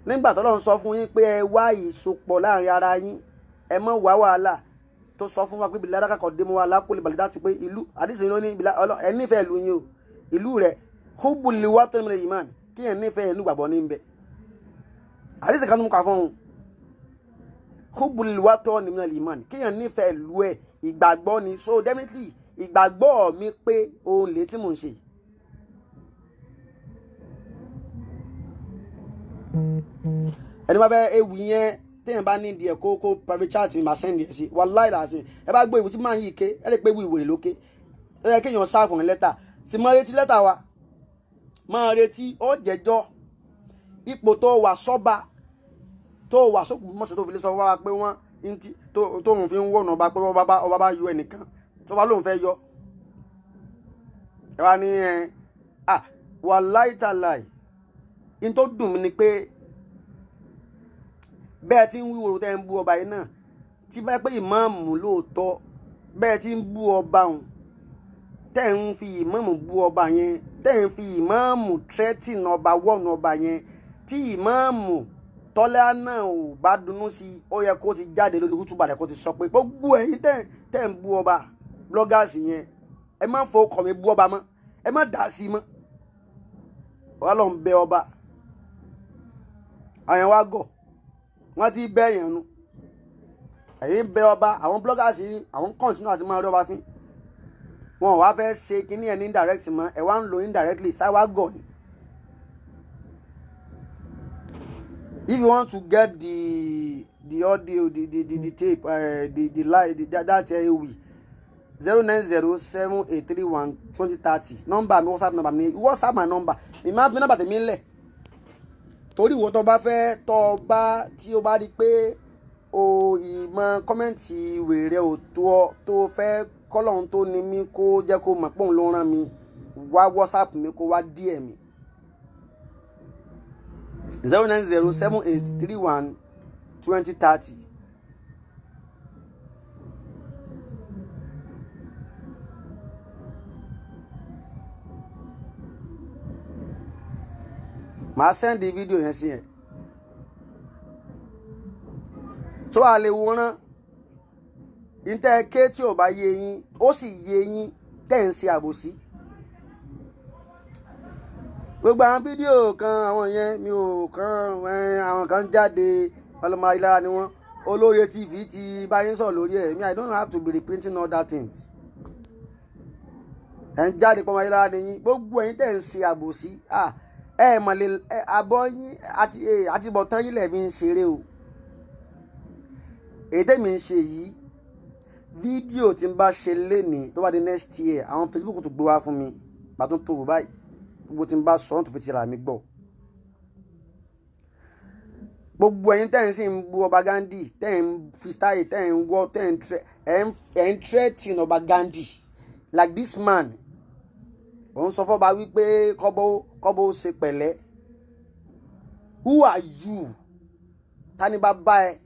nígbà tọ́lọ́run sọ fún yín pé ẹ wá ìsopọ̀ láàrin ara yín, ẹ má wá wàhálà. Tó sọ fún wa pé bìlá dákàkọ̀ dé mọ́ wa lákòlè bàlídà ti pé ìlú àdìsí ló ní ẹ nífẹ̀ẹ́ ìlú yín o, ìlú rẹ̀ húbùlì wá tó ní ìmán kí ẹ nífẹ̀ẹ́ ìlú gbàgbọ́ ní bẹ̀. Àdìsí kan tó mú kà fún un, húbùlì wá tó ní ìmán kí ẹ nífẹ̀ẹ́ ìlú ẹ, ìgbàgbọ́ ni. So definitely ìgbàgbọ́ mi pé òun lè tí mò ń ṣe. Ẹni bá fẹ́ ewì yẹn téèyàn bá ní díẹ̀ kó private chat mi máa send ẹ̀ sí, wàláì làásì. Ẹ bá gbọ́ ìwé tí máa ń yí ike, ẹ lè pé ìwé ìwèrè lókè. Ó yẹ kéèyàn sáàfù ní lẹ́tà sì máa retí lẹ́tà wa, máa retí ó jẹ́jọ́ ipò tó wà sọ́ba tó wà sókùn mọ́sẹ̀ tó fi lè sọ wá pé wọ́n tóun fi ń wọ̀nà ọba pé ọba bá yọ ẹnìkan tó bá lóun fẹ́ yọ. Ẹ wá ní ẹ à wàláì tàláì. In tó dùn mí ni pé bẹ́ẹ̀ tí ń wíwo tẹ́ ń bú ọba yìí náà, tí bá pé ìmáàmù lóòótọ́, bẹ́ẹ̀ tí ń bú ọba òun, tẹ́ ń fi ìmáàmù bú ọba yẹn, tẹ́ ń fi ìmáàmù threaten ọba wọ̀nù ọba yẹn, tí ìmáàmù tọ́lá náà ò bá dunnú sí i, ó yẹ kó ti jáde lórí kútùbà rẹ̀ kó ti sọ pé gbogbo ẹ̀yin tẹ́ tẹ́ ń bú ọba bloggers yẹn, ẹ má fọ ọkọ̀ mi bú ọba mọ́, ẹ má dà sí mọ́. Wọ́n lọ ń bẹ ọba, àwọn wa gọ̀, wọ́n ti bẹ́ yẹn nu. Ẹ̀yin bẹ ọba, àwọn bloggers yìí àwọn kọ́ńtínú àti máa rí ọba fín. Wọn wá fẹ́ ṣe kínní ẹ̀ ní indirect mọ́, ẹ̀ wá ń lo indirectly, sáwá gọ̀ ni. If you want to get the audio, the tape, the live, that ewì, 09078312030, nọ́mbà mi, WhatsApp nọ́mbà mi, WhatsApp my number. Mi máa fi nọ́mbà tèmi lẹ̀ torí ìwọ tó bá fẹ́, tó bá tí o bá rí pé o ìmọ̀ comment wèrè ò tó ọ, tó fẹ́ kọ́lọ́hún tó ní mí kó jẹ́ kó mọ̀ pé òun ló rán mi, wá WhatsApp mi kó wá DM mi, 09078312030. Màá send fídíò yẹn sí ẹ tó a lè wòran. Ntẹ́ ké tí ò bá yé yín, ó sì yé yín tẹ́ ń ṣe àbòsí. Gbogbo àwọn fídíò kan àwọn yẹn mi ò kàn, àwọn kan jáde ọlọmọ ayélujára ni wọn. Olóore TV ti báyìí sọ̀rọ̀ lórí ẹ̀ mi, I don't have to be repeating other things. Ẹ̀ ń jáde pọ́nmọ ayélujára ni yín. Gbogbo ẹ̀yin tẹ́ ń ṣe àbòsí, ẹ mọ̀ lè abọ́ yín àti bọ̀tán yín lẹ̀ fi ń ṣeré o. Èyí tẹ́mi ń ṣe yìí, fídíò tí n bá ṣe lénìí, tó bá di next year, àwọn Facebook tó gbé wá fún mi, bá tún tó wò báyìí, gbogbo tí n bá sọ ọ́n tó fi ti rà mí gbọ́. Gbogbo ẹ̀yin tẹ́ ń sì ń bú ọba Gandhi, tẹ́ ń fi style, tẹ́ ń wọ́, tẹ́ ń threaten ọba Gandhi like this man. Òun sọ fọba wípé kọ́bọ̀ ṣe pẹ̀lẹ́. Who are you? Ta ni bá bá ẹ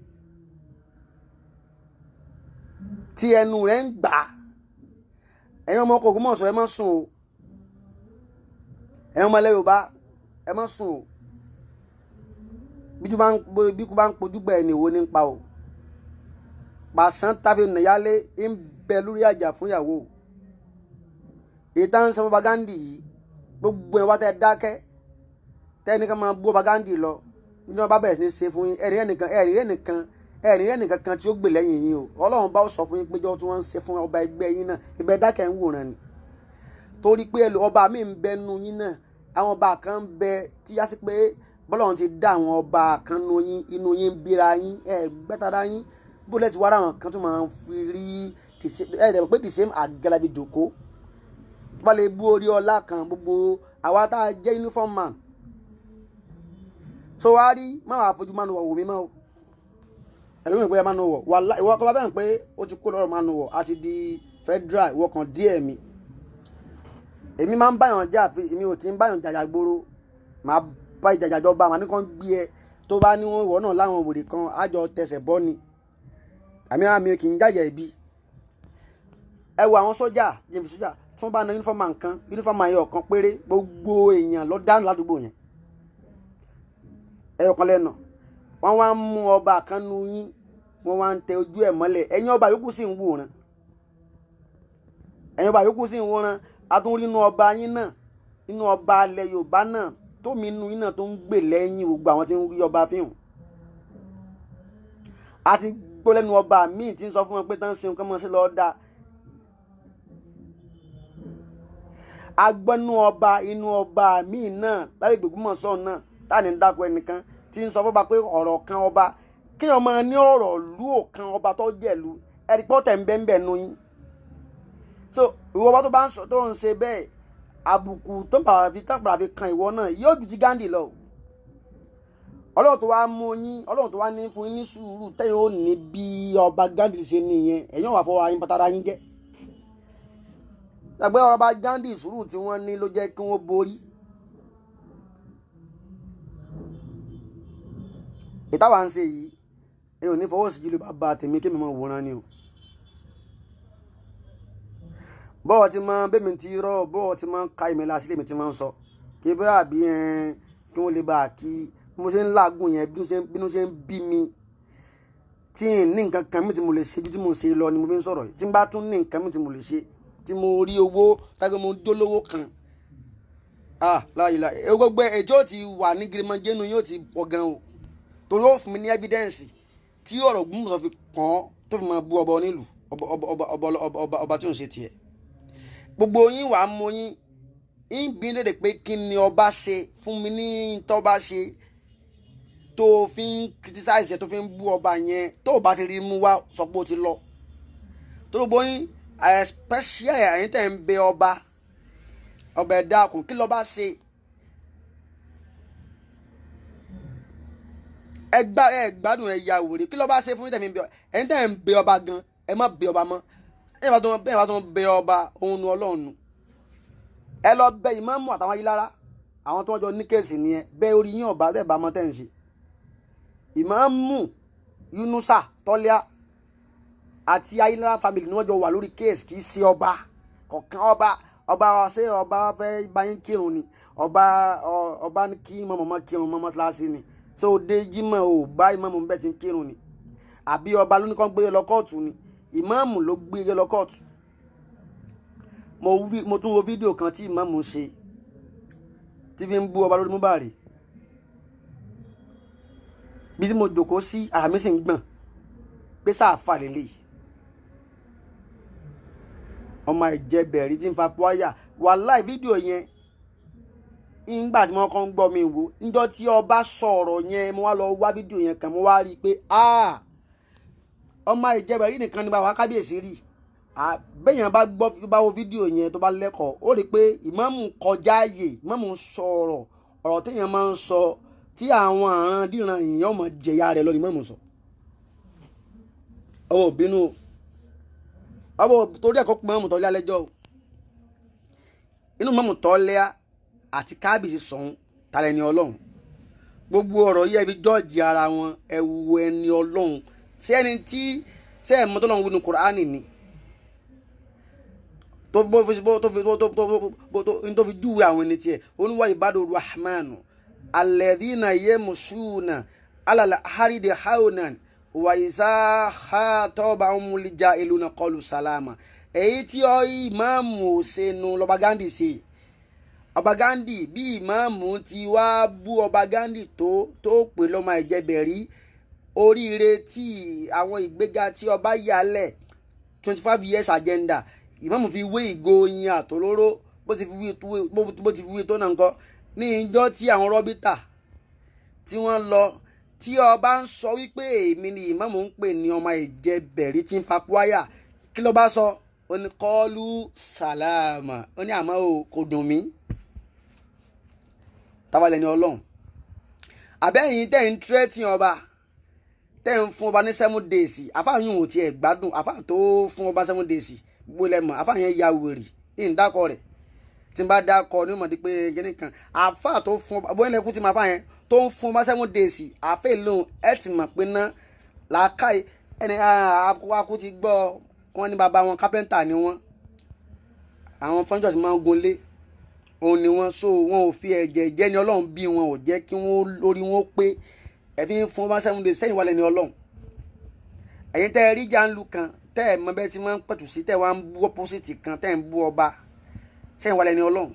tí ẹnu rẹ̀ ń gbà? Ẹ̀yin ọmọ ọkọ̀ Ògbómọ̀ṣọ́, ẹ má sùn o. Ẹ̀yin ọmọ ilẹ̀ Yorùbá, ẹ má sùn o. Bí kú bá ń pojú gbẹ ẹni wo ní pa o. Pàṣán tàbí nàyálé ń bẹ lórí àjà fún ìyàwó. Ìtàn sọ ọba Gandhi yìí, gbogbo ẹ̀ wá tẹ́ dákẹ́ tẹ́ ní ká máa bú ọba Gandhi lọ, ní ọba bẹ̀rẹ̀ sí ní ṣe fún yín, ẹ̀rí ẹnìkan kan tí ó gbè lẹ́yìn yín o. Ọlọ́run bá sọ fún yín péjọ tí wọ́n ń ṣe fún ọba ẹgbẹ́ yín náà, ibẹ̀ dákẹ́ ń wòran ni. Torí pé ọba mi ń bẹ nu yín náà, àwọn ọba kan ń bẹ tí yá sí pé bọ́lọ́run ti dá àwọn ọba kan nu yín, inú yín ń bíra yín, ẹ gbẹ́tara yín. Bó lẹ́tí wá ráwọn kan tó máa ń fi rí ẹ pé the same àgàlàbí jòkó tó bá lè bú orí ọlá kan, gbogbo àwa tá a jẹ́ uniform man. So wá rí má wàá fojú mánu wọ̀ wò mí mọ́ o. Ẹlòmíràn pé mánu wọ̀ wà ìwọ kọ́ bá bẹ́ẹ̀ pé ó ti kó lọ́rọ̀ mánu wọ̀ àti di federal, ìwọ kan díẹ̀ mi. Èmi máa ń báyàn jà, èmi ò kí ń báyàn jàjà gbòòrò, màá bá ìjàjà jọba, màá ní kàn gbé ẹ tó bá ní wọn ìwọ náà láwọn òwèrè kan àjọ tẹsẹ̀ bọ́ ni. Àmì kì í jàjà ibi. Ẹ wo àwọn sójà, jẹ́mi sójà tí wọ́n bá na uniform man kan, uniform man yẹn ọ̀kan péré, gbogbo èèyàn lọ dánù ládùúgbò yẹn. Ẹyọ kan lẹ́nu wọ́n wá ń mú ọba kan nu yín, wọ́n wá ń tẹ ojú ẹ̀ mọ́lẹ̀. Ẹ̀yin ọba yòókù sì ń wòran, ẹ̀yin ọba yòókù sì ń wòran. A tún rí inú ọba yín náà, inú ọba alẹ̀ Yorùbá náà tómi inú yín náà tó ń gbè lẹ́yìn gbogbo àwọn tí ń rí ọba fíhùn. A ti gbọ́ lẹ́nu ọba míì tí ń sọ fún wọn pé tán ń ṣe nǹkan mọ́ sí lọ́ọ́ dáa. Agbọ́nú ọba inú ọba míì náà láyé Ògbómọ̀ṣọ́ náà táà ní dákọ ẹnìkan tí ń sọ fọba pé ọ̀rọ̀ kan ọba kéèyàn máa ní ọ̀rọ̀ lú òkan ọba tó jẹ̀lú ẹ̀rí pọ́tẹ̀ ń bẹ́ ń bẹ̀ nu yín. So ìwọ ọba tó bá ń sọ tó ń ṣe bẹ́ẹ̀, àbùkù tó ń padà fi kan ìwọ náà yóò ju ti Gandhi lọ. Ọlọ́run tó wá mú yín, Ọlọ́run tó wá ní fún yín ní sùúrù tẹ́yìn ó ní bí ọba Gandhi ṣe nìyẹn, ẹ̀yin wà fọwọ́ ayín pátá yín jẹ́. Ṣàgbé ọba Gandhi sùúrù tí wọ́n ní ló jẹ́ kí wọ́n borí. Ìtawà ń ṣe yìí, ẹ ò ní fọwọ́ sí jílù bàbá tèmi kí mi máa wòran ni o. Bọ́ọ̀ ti máa bẹ́mi ti rọ́, bọ́ọ̀ ti máa ń ka ìmẹ̀lá sílé mi ti máa ń sọ. Kí bẹ́ẹ̀ àbí kí wọ́n lè bá a kí bí mo ṣe ń làágùn yẹn, bínú ṣe ń bí mi. Tí n ní nǹkan kan mi tí mo lè ṣe bí tí mo ṣe lọ ni mo fi ń sọ̀rọ̀ yìí. Tí n bá tún ní nǹkan mi tí mo lè ṣe, tí mo rí owó tágbé mo dólówó kan, láàyè láàyè gbogbo ètò ti wà ní girimajẹ́nu yóò ti pọ̀ gan o, torí ó fún mi ní evidence tí ọ̀rọ̀ Ògbómọ̀ṣọ́ fi kàn án tó fi máa bú ọba onílù, ọba tí ò ń ṣe tiẹ̀. Gbogbo yín wàá mú yín ń bí lédè pé kí ni ọba ṣe fún mi ní tọ́ba ṣe tó fi ń criticize ẹ, tó fi ń bú ọba yẹn. Tó o bá ti rí mú wá, sọ pé o ti lọ. Tó gbogbo yín, especially ẹ̀yin tẹ̀ ń bẹ ọba, ọba ẹ̀ dákun, kí lọ́ba ṣe? Ẹ gbádùn, ẹ ya wèrè. Kí lọ́ba ṣe fún yín tẹ̀ fi ń bẹ? Ẹ̀yin tẹ̀ ń bẹ ọba gan, ẹ má bẹ ọba mọ́. Ẹ bá tó ń bẹ ọba, òun nu Ọlọ́run nu. Ẹ lọ bẹ ìmáàmù àtàwọn ayélujára, àwọn tó wọ́n jọ ní kéèsì nìyẹn. Bẹ orí yín ọba tẹ̀ bá mọ́ tẹ̀ ń ṣe. Ìmáàmù Yunusa Tọ́líà àti ayélujára family ni wọ́n jọ wà lórí kéèsì, kì í ṣe ọba kọ̀ọ̀kan. Ọba ṣé ọba fẹ́ bá yín kírun ni? Ọba ní kí mọ̀mọ́ kírun mọ́ mọ́ṣáláṣí ni? Ṣé o dé jímọ̀ o bá ìmáàmù bẹ́ẹ̀ ti ń kírun ni? Àbí ọba ló ní kàn gbé lọ kóòtù ni? Ìmáàmù ló gbé lọ kóòtù. Mo tún wo fídíò kan tí ìmáàmù ṣe tí fi ń bú ọba lórí Múbàrí. Bí tí mo jòkó sí, ara mi sì ń gbọ̀n pé sáàfà lélẹ̀ ọmọ ìjẹbẹ̀rí tí ń fa pọ́yà. Wàláì fídíò yẹn, ńgbà tí wọ́n kàn ń gbọ́ mi wò níjọ́ tí ọba sọ̀rọ̀ yẹn, mo wá lọ wá fídíò yẹn kan, mo wá rí i pé ọmọ ìjẹbẹ̀rí nìkan ni bàbá kábíyèsí rí. Bẹ́yàn bá gbọ́, bá wo fídíò yẹn, tó bá lẹ́kọ̀ọ́, ó rí i pé ìmáàmù kọjá ààyè. Ìmáàmù sọ̀rọ̀ ọ̀rọ̀ téèyàn máa ń sọ tí àwọn àrandíran èèyàn ọmọ jẹ̀yà rẹ̀ lọ ni ìmáàmù sọ. Ọwọ́ òbínú ọwọ́ torí ẹ̀kọ́ pé ìmáàmù Tọ́lá lẹ́jọ́ o. Inú ìmáàmù Tọ́lá àti kábíyèsí sọ̀hún talẹ̀ ni Ọlọ́run. Gbogbo ọ̀rọ̀ yìí ẹ fi jọ́ọ̀jì ara wọn, ẹ wo ẹni Ọlọ́run. Ṣé ẹni tí ṣé ẹ̀ mọ́tò lọ́run wínú Kùránì ni tó bó fi tó fi júwe àwọn ẹni tiẹ̀? Oníwà ìbádò rahmanu alladhina yamshuna alal ardi hawnan wa iza khatabahumul jahiluna qalu salama. Èyí tí ọ ìmáàmù ṣẹnu lọ́ba Gandhi ṣe. Ọba Gandhi, bí ìmáàmù ti wá bú ọba Gandhi tó pè lọ́mọ ìjẹbẹ̀rí, oríire tí àwọn ìgbéga tí ọba yálẹ̀ 25 years agenda, ìmáàmù fi wé ìgò oyin àtòróró. Bó ti fi wé tó náà ńkọ́ ní ìjọ tí àwọn rọ́bítà tí wọ́n lọ, tí ọba ń sọ wípé èmi ni ìmáàmù ń pè ní ọmọ ìjẹbẹ̀rí tí ń fa kwaya, kí ló bá sọ? Ó ní kọ́ọ́lù sàlámà. Ó ní àmọ́ o kò dùn mí. Tábàlẹ̀ ni Ọlọ́run. Àbẹ́yìn tẹ̀ ń tírẹ́tì ọba, tẹ̀ ń fún ọba ní 7 days, àfáà yìí ò tiẹ̀ gbádùn. Àfáà tó fún ọba 7 days gbogbo ilẹ̀ mọ̀, àfáà yẹn ya wèrè, ìǹdàkọ rẹ̀ tí n bá dákọ ní mọ̀dí pé kíní kan. Àfáà tó fún ọba, bóyá ẹkú ti máa fáà yẹn tó ń fún ọba 7 days, àfẹ́ lóhùn ẹ ti mọ̀ pé ná làákàyè ẹni akú ti gbọ́. Wọn ní bàbá wọn kápẹ́ńtà ni wọ́n, àwọn fọ́njọ́ ti máa ń gunlé òun ni wọ́n, so wọn ò fi ẹ̀jẹ̀ jẹ́ ni Ọlọ́run bí wọn ò jẹ́ kí wọ́n lórí wọn pé ẹ fi ń fún ọba 7 days sẹ́yìn wálé ni Ọlọ́run. Ẹ̀yin tẹ́ ẹ rí jáǹlù kan tẹ́ ẹ mọ bẹ́ẹ̀ tí wọ́n ń pẹ̀tù sí, tẹ́ ẹ wá ń bú opposite kan, tẹ́ ẹ ń bú ọba sẹ́yìn wálé ni Ọlọ́run.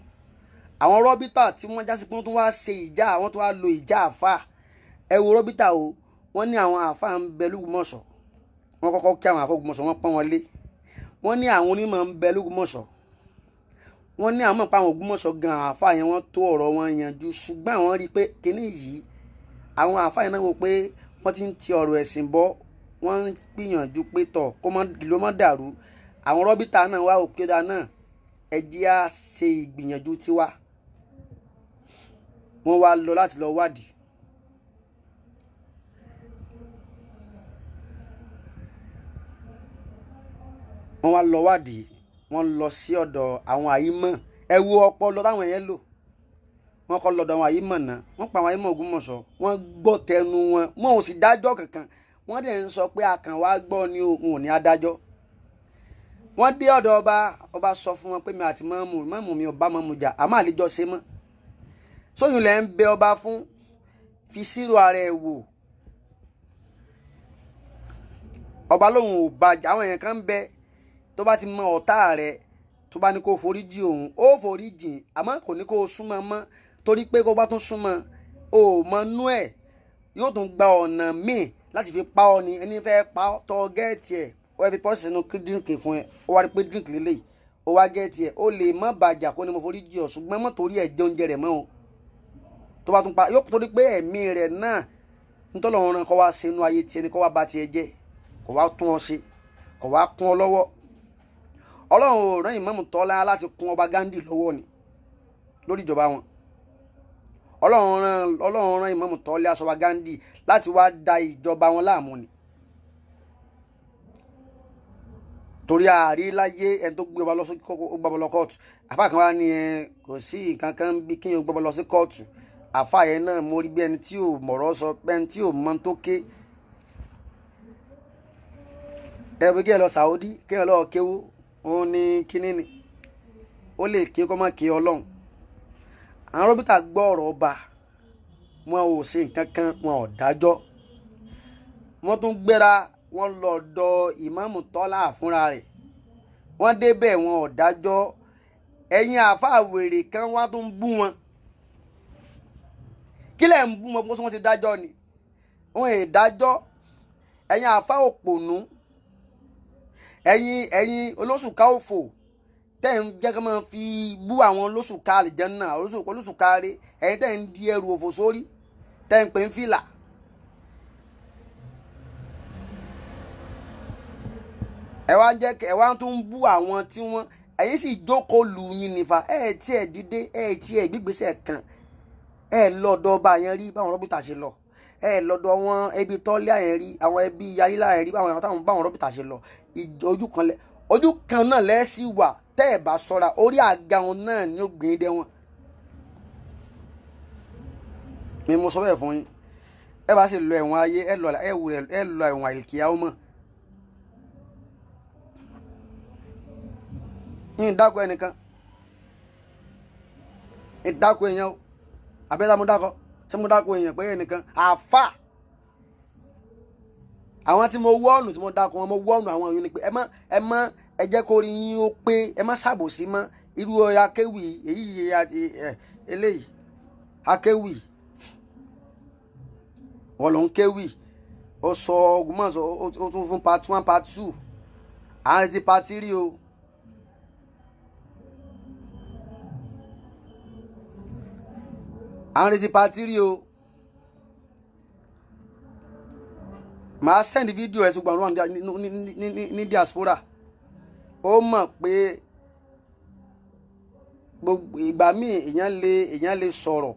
Àwọn rọ́bítà tí wọ́n jásí pé wọ́n tún wá ṣe ìjà, àwọn tó wá lo ìjà àfà. Ẹ wo rọ́bítà o, wọ́n ní àwọn àfà ń bẹ l'Ógbómọ̀ṣọ́, wọ́n kọ́kọ́ kí àwọn àfà Ògbómọ̀ṣọ́, wọ́n pọ́n wọn lé. Wọ́n ní àwọn onímọ̀ ń bẹ l'Ógbómọ̀ṣọ́, wọ́n ní àwọn mọ̀ pé àwọn Ògbómọ̀ṣọ́ gan àfà yẹn wọ́n tó ọ̀rọ̀ wọn yanjú, ṣùgbọ́n àwọn rí i pé kíní yìí àwọn àfà yẹn náà wò pé wọ́n ti ń ti ọ̀rọ̀ ẹ̀sìn bọ́, wọ́n ń gbìyànjú pé tọ̀ kó ló mọ́ dàrú. Àwọn rọ́bítà náà wá òkè dá náà, ẹ jẹ́ á ṣe ìgbìyànjú tiwa. Wọ́n wá lọ láti lọ wádìí. Wọ́n wá lọ wádìí, wọ́n lọ sí ọ̀dọ̀ àwọn àyímọ̀. Ẹ wo ọpọlọ táwọn yẹn lò. Wọ́n kọ́ lọ́dọ̀ àwọn àyímọ̀ náà, wọ́n pa àwọn àyímọ̀ Ògbómọ̀ṣọ́, wọ́n gbọ́ tẹnu wọn, wọn ò sì dájọ́ kankan. Wọ́n dẹ̀ ń sọ pé akàn wá gbọ́ ni òun ò ní adájọ́. Wọ́n dé ọ̀dọ̀ ọba, ọba sọ fún wọn pé mi àti mọ́mù mi ò bá mọ́mù jà, àmọ́ àlejò ṣe mọ́. Sóyún lẹ́ ń bẹ ọba fún, fi sírò ara ẹ̀ wò. Ọba lòun ò bàjẹ́. Àwọn èèyàn kan ń bẹ tó bá ti mọ ọ̀tá rẹ̀, tó bá ní kó foríjì òun, ó foríjì, àmọ́ kò ní kó súnmọ́ mọ́, torí pé kó bá tún súnmọ́ o mọ nú ẹ̀, yóò tún gba ọ̀nà míì láti fi pa ọ́ ni. Ẹni fẹ́ pa ọ́ tọ́ gẹ́ẹ̀tì ẹ̀, ó fẹ́ fi pọ́ọ̀sì sínú dírínkì fún ẹ, ó wá rí pé dírínkì lélẹ̀, ó wá gẹ́ẹ̀tì ẹ̀, ó lè má bàjá kó ní mo foríjì ọ̀, ṣùgbọ́n mọ́ torí ẹ̀ jẹ oúnjẹ rẹ̀ mọ́ o. Tó bá tún pa yóò torí pé ẹ̀mí rẹ̀ náà ntọ́lọ́run rán kó wá ṣe inú ayé tiẹ̀ ni, kó wá ba tiẹ̀ jẹ́, kó wá tún ọ ṣe, kó wá kún ọ lọ́wọ́. Ọlọ́run ò rán Ìmáàmù Tọ́lá láti kún ọba Gandhi lọ́wọ́ ni lórí ìjọba wọn. Ọlọ́run rán Ìmáàmù Tọ́lá aṣọba Gandhi láti wá da ìjọba wọn láàmú ni. Torí àárí láyé ẹni tó gbé ọba lọ sí kóòtù, àfáà kan wá ní ẹ kò sí nǹkan kan bí kéèyàn gbé ọba lọ sí kóòtù. Àfáà yẹn náà mo rí bí ẹni tí ò mọ̀rọ̀ sọ, bí ẹni tí ò mọ tó ké. Ẹ bí kéèyàn lọ Saudi, kéèyàn lọ kéwú, òun ní kínní ni ó lè ké kọ́ mọ́ ké Ọlọ́run. Àwọn rọ́bìtà gbọ́ ọ̀rọ̀ ọba, wọn ò ṣe nǹkan kan, wọn ò dájọ́. Wọ́n tún gbéra, wọ́n lọ dọ̀ Ìmáàmù Tọ́lá fúnra rẹ̀. Wọ́n débẹ̀, wọn ò dájọ́. Ẹ̀yin àáfàá wèrè kan wá tún bú wọn. Kílẹ̀ ń bú wọn bó wọ́n ti dájọ́ ni? Wọn ò dájọ́. Ẹ̀yin àáfàá òpònú, ẹ̀yin olóṣùká òfò tẹ́ ń jẹ́ ká máa fi bú àwọn olóṣùká àlìjẹ́nnà, olóṣùká rẹ̀, ẹ̀yin tẹ́ ń di ẹrù òfò sórí, tẹ́ ń pè ń fìlà. Ẹ wá jẹ́ ẹ wá tún bú àwọn tí wọ́n, ẹ̀yin sì jókòó lù yín nífa, ẹ̀ tí ẹ̀ dìde, ẹ̀ tí ẹ̀ gbígbésẹ̀ kan, ẹ̀ lọ́dọ̀ ọba yẹn rí báwọn rọ́bìtà ṣe lọ, ẹ̀ lọ́dọ̀ wọn ẹbí tọ́lá yẹn rí, àwọn ẹbí yalílà yẹn rí báwọn rọ́bìtà ṣe lọ. Ojú kan náà lẹ́sìn wà. Tẹ́ ẹ̀ bá sọ́ra, orí àga wọn náà ni ó gbìn dé wọn. Ni mo sọ bẹ́ẹ̀ fún yín. Ẹ bá sì lọ ẹ̀wọ̀n ayé, ẹ lọ ẹ̀wọ̀n àìkíyà ó mọ̀. Ní ìdákọ̀ ẹnìkan, ìdákọ̀ èèyàn o, àbẹ́lá mo dákọ̀, ṣé mo dákọ̀ èèyàn pé ẹnìkan àfà. Àwọn tí mo wọ́ọ̀nù tí mo dákọ̀ wọn, mo wọ́ọ̀nù àwọn èèyàn ni pé ẹ má ẹ jẹ́ kó rí yín ó pé, ẹ má ṣàbòsí mọ́. Irú akéwì èyí eléyìí akéwì wọ́n ló ń kéwì, ó sọ Ògbómọ̀ṣọ́, ó tún fún part 1 part 2, à ń retí part 3 o. À ń retí part 3 o. Màá send fídíò ẹ̀ ṣùgbọ́n àwọn ní diaspora. Ó mọ̀ pé gbogbo ìgbà míì èèyàn lè sọ̀rọ̀,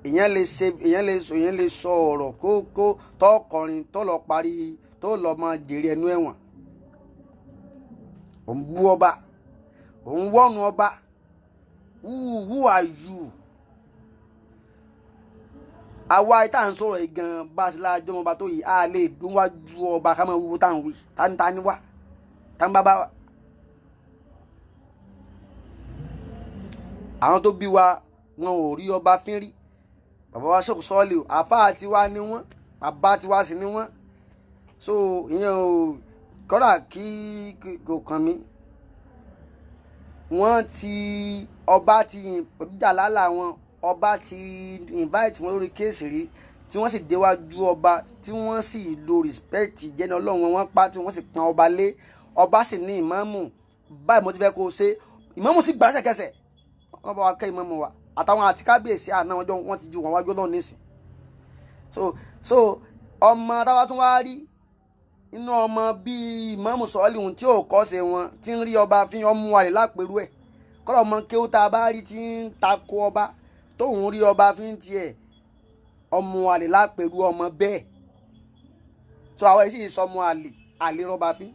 èèyàn lè sọ ọ̀rọ̀ kó tọkọrin tó lọ parí tó lọ máa jèrè ẹnu ẹ̀wọ̀n. Òun bú ọba, òun wọ́nu ọba. Who are you? Àwa tá à ń sọ̀rọ̀ yìí gan, bá a ṣe lájọ́ ọmọba tó yìí, a lè dún wájú ọba ká máa wúwo tá à ń wí. Ta ni wá? Ta ń bá bá wa? Àwọn tó bí wa wọn ò rí ọba fín rí. Bàbá wa Sheikh Sọ́ọ̀lì, àfáà tiwa ni wọ́n, bàbá tiwa sì ni wọ́n. So ìyẹn ò kọ́dà kí kò kàn mí. Wọ́n ti ọba ti pẹ̀lú jàlálà wọn, ọba ti invite wọn lórí kéèsì rí, tí wọ́n sì déwájú ọba, tí wọ́n sì lo respect jẹ́ni Ọlọ́run wọn pa, tí wọ́n sì pọn ọba lé. Ọba sì ní ìmáàmù báyìí mo ti fẹ́ kó o ṣe, ìmáàmù sì gbà lẹ́sẹ̀kẹsẹ̀. Wọ́n bá wa kẹ́ ìmáàmù wa àtàwọn àti kábíyèsí àná ọjọ́ wọn ti ju wọn wájú Ọlọ́run nísìn. So ọmọ táwa tún wá rí inú ọmọ bíi ìmáàmù Sọ́ọ̀lì ohun tí ò kọ́ ṣe wọn tí ń rí ọba fi ọmú wa rè lápẹ̀rú ẹ̀. Kọ́lọ̀ ọmọ kéwú tá a bá rí tí ń takò ọba tóun rí ọba fi ń tiẹ̀ ọmọ àlè lápẹ̀rú ọmọ bẹ́ẹ̀. So àwọn èyí sì sọ ọmọ àlè àlè rọba fín,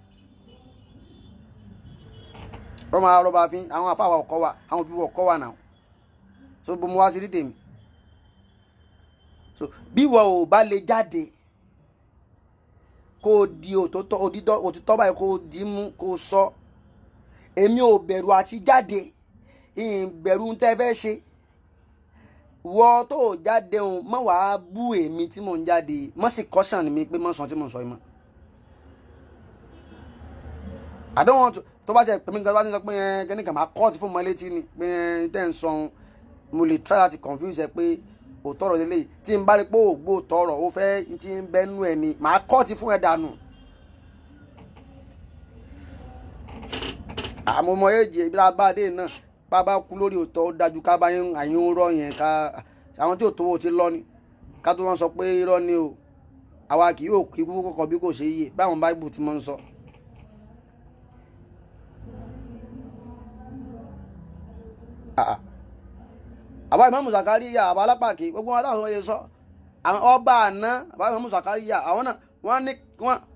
ọmọ rọba fín. Àwọn afáwà ọkọ wa, àwọn òbí wa ọkọ wa náà. So bó mo wá sí rí tèmi. So bí wọ́n ò bá lè jáde kó o di òtítọ́ báyìí, kó o di mú, kó o sọ, èmi ò bẹ̀rù àti jáde, ìbẹ̀rù tẹ́ fẹ́ ṣe. Wọ́ tó jáde òun mọ́ wàá bú èmi tí mò ń jáde, mọ́ sì caution mi pé mọ́ sọ tí mò ń sọ yìí mọ́. I don't want to. Tó bá ṣe pè mí gan, bá ti sọ pé ẹ kẹ́ni kan máa kọ́ọ̀tì fún mọ́ létí ni pé ẹ tẹ́ ń sọ ohun, mo lè try láti confuse ẹ pé òótọ́ ọ̀rọ̀ lélẹ́yìí. Tí n bá rí pé ògbó tọrọ ó fẹ́ ti ń bẹ́nu ẹ ni, màá kọ́ọ̀tì fún ẹ dànù. Àmọ́ ọmọ èjì ibi tá a bá dé náà, bá a bá kú lórí òótọ́, ó dájú ká bá yín àyín ń rọ yẹn, ká àwọn tí ò tówó ti lọ ni ká tó wọn sọ pé irọ́ ni o. Àwa kì yóò kí kú kọ̀kọ́ bí kò ṣe yé báwọn báíbù ti máa ń sọ. Àbá Ìmáàmù Zakariya, àbá Alápàkì, gbogbo wọn táwọn yẹn sọ àwọn ọba àná, àbá Ìmáàmù Zakariya, àwọn náà wọn ní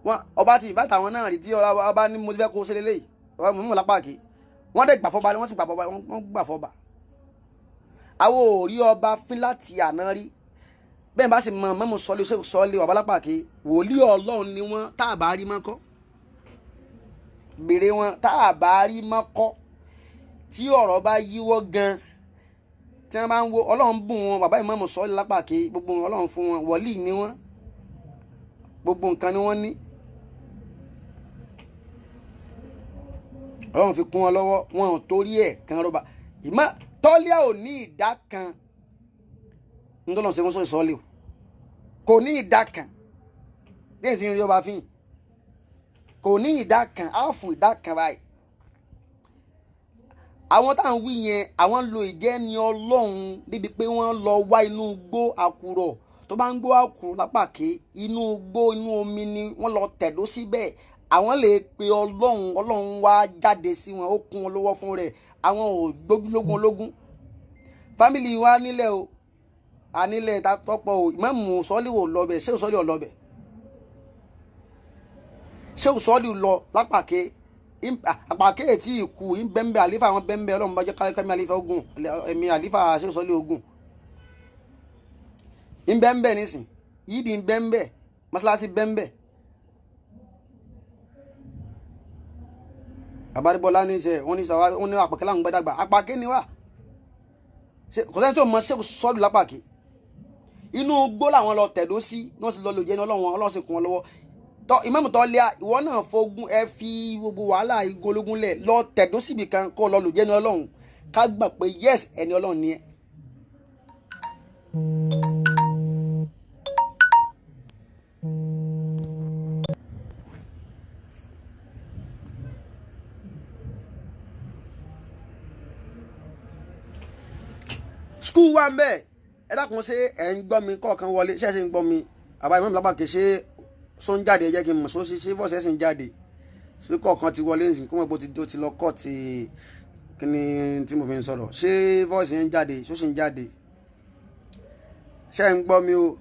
wọn ọba ti ìbátan àwọn náà rí tí ọba ní mo ti fẹ́ kó ṣe lélẹ́yìí. Ọba Ìmáàmù Alápàkì, wọ́n dẹ̀ gbà fọba ni, wọ́n sì gbà fọba, wọ́n gbà fọba. Àwọn ò rí ọba fín láti àná rí. Bẹ́ẹ̀ bá sì mọ Ìmáàmù Sọ́lé, ṣé Sọ́lé ọba Alápàkì, wòlíì Ọlọ́run ni wọ́n. Tá a bá rí mọ́kọ́ béèrè wọn, tá a bá rí mọ́kọ́ tí ọ̀rọ̀ bá yíwọ́ gan, tí wọ́n bá ń wo Ọlọ́run bùn wọn. Bàbá Ìmáàmù Sọ́lé Lápàkì, gbogbo wọn Ọlọ́run fún wọn, wòlíì ni wọ́n, gbogbo nǹkan ni wọ́n ní. Ọlọ́run fi kún wọn lọ́wọ́, wọn ò torí ẹ̀ kan rọ́bà. Ìmọ̀ tọ́líà ò ní ìdá kan nítorí ṣe fún Sọ́lé o, kò ní ìdá kan lẹ́yìn tí ń rí ọba fín, kò ní ìdá kan, áàfù ìdá kan báyìí. Àwọn tá à ń wí yẹn, àwọn lo ìjẹ́ni Ọlọ́run débi pé wọ́n lọ wá inú igbó àkùrọ̀ tó bá ń gbó àkùrọ̀ Lápàkì, inú igbó inú omi ni wọ́n lọ tẹ̀dó síbẹ̀. Àwọn lè pe Ọlọ́run, Ọlọ́run wá jáde sí wọn, ó kún wọn lọ́wọ́ fún rẹ̀. Àwọn ò gbójúlógún ológun. Fámìlì wa nílẹ̀ o, anílẹ̀ tọ́pọ̀ o. Ìmáàmù Sọ́lé ò lọ bẹ̀, ṣé Sọ́lé ò lọ bẹ̀? Ṣé Sọ́lé lọ Lápàkì? Àpàkì tí ìkú bẹ́ńbẹ́ àlífà àwọn bẹ́ńbẹ́. Ọlọ́run bá jẹ́ kẹ́mi àlífà ogun, ẹ̀mí àlífà ṣé Sọ́lé ogun ńbẹ́ńbẹ́ nísìn yídì ńbẹ́ńbẹ́ mọ́sálásí bẹ́ńbẹ́. Àbádébọ́lá ní sẹ́ wọ́n ní sọ wọ́n ní Àpàkì láwọn gbẹ́dàgbà. Àpàkì ni wà kò sẹ́ni tó mọ ṣé Sọ́lé Lápàkì. Inú igbó làwọn lọ tẹ̀dó sí, wọ́n sì lọ lò jẹ́ ní Ọlọ́run, Ọlọ́run sì kún wọn lọ́wọ́. Tọ Ìmáàmù Tọ́líà, ìwọ náà fogun ẹ fi gbogbo wàhálà igun ológun lẹ̀, lọ tẹ̀dó síbi kan kó lọ lò jẹ́ ní Ọlọ́run, ká gbà pé yes, ẹni Ọlọ́run ni ẹ. Skul wa ń bẹ. Ẹ dákun, ṣé ẹ ń gbọ́ mi? Kọ̀ọ̀kan wọlé, ṣé ẹ sì ń gbọ́ mi? Àbá Ìmáàmù Lápàkì, ṣé só ń jáde? Ẹ jẹ́ kí n mọ̀ só ṣe bọ́ọ̀sì ẹ̀ sì ń jáde. Ṣé kọ̀ọ̀kan ti wọlé nsìn kó mọ̀ pé ó ti lọ kọ́ ti kí ni tí mo fi ń sọ̀rọ̀? Ṣé bọ́ọ̀sì yẹn ń jáde? Ṣó sì ń jáde? Ṣé ẹ ń gbọ́ mi o?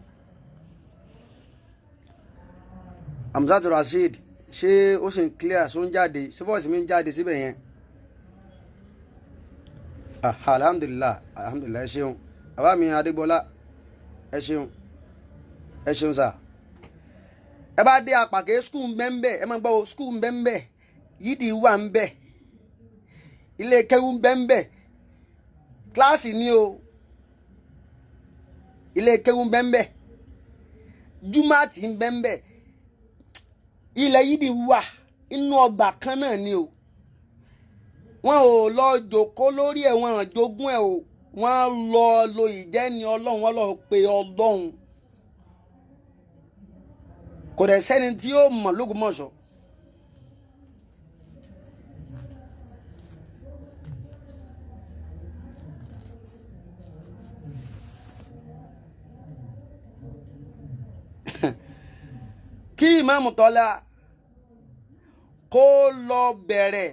Hamzat Rasheed, ṣé ó sì ń clear? Ṣó ń jáde? Ṣé bọ́ọ̀sì mi ń jáde síbẹ̀ yẹn? Alhamdulilah, alhamdulilah. Ẹ ṣeun, bàbá mi Adégbọlá, ẹ ṣeun, ẹ ṣeun sà. Ẹ bá dé Àpàkè, skul ń bẹ ń bẹ. Ẹ máa gbọ́ o, skul ń bẹ ń bẹ, yídì wà ń bẹ, ilé kẹwù ń bẹ ń bẹ, kíláàsì ni o, ilé kẹwù ń bẹ ń bẹ, júmátì ń bẹ ń bẹ, ilẹ̀ yídì wà inú ọgbà kan náà ni o. Wọn ò lọ jòkó lórí ẹ̀, wọn jogún ẹ̀ o, wọ́n lọ lo ìjẹ́ni Ọlọ́run, wọ́n lọ pe Ọlọ́run. Kò dẹ̀ sẹ́ni tí yóò mọ̀ l'Ógbómọ̀ṣọ́. Kí Ìmáàmù Tọ́lá kó lọ bẹ̀rẹ̀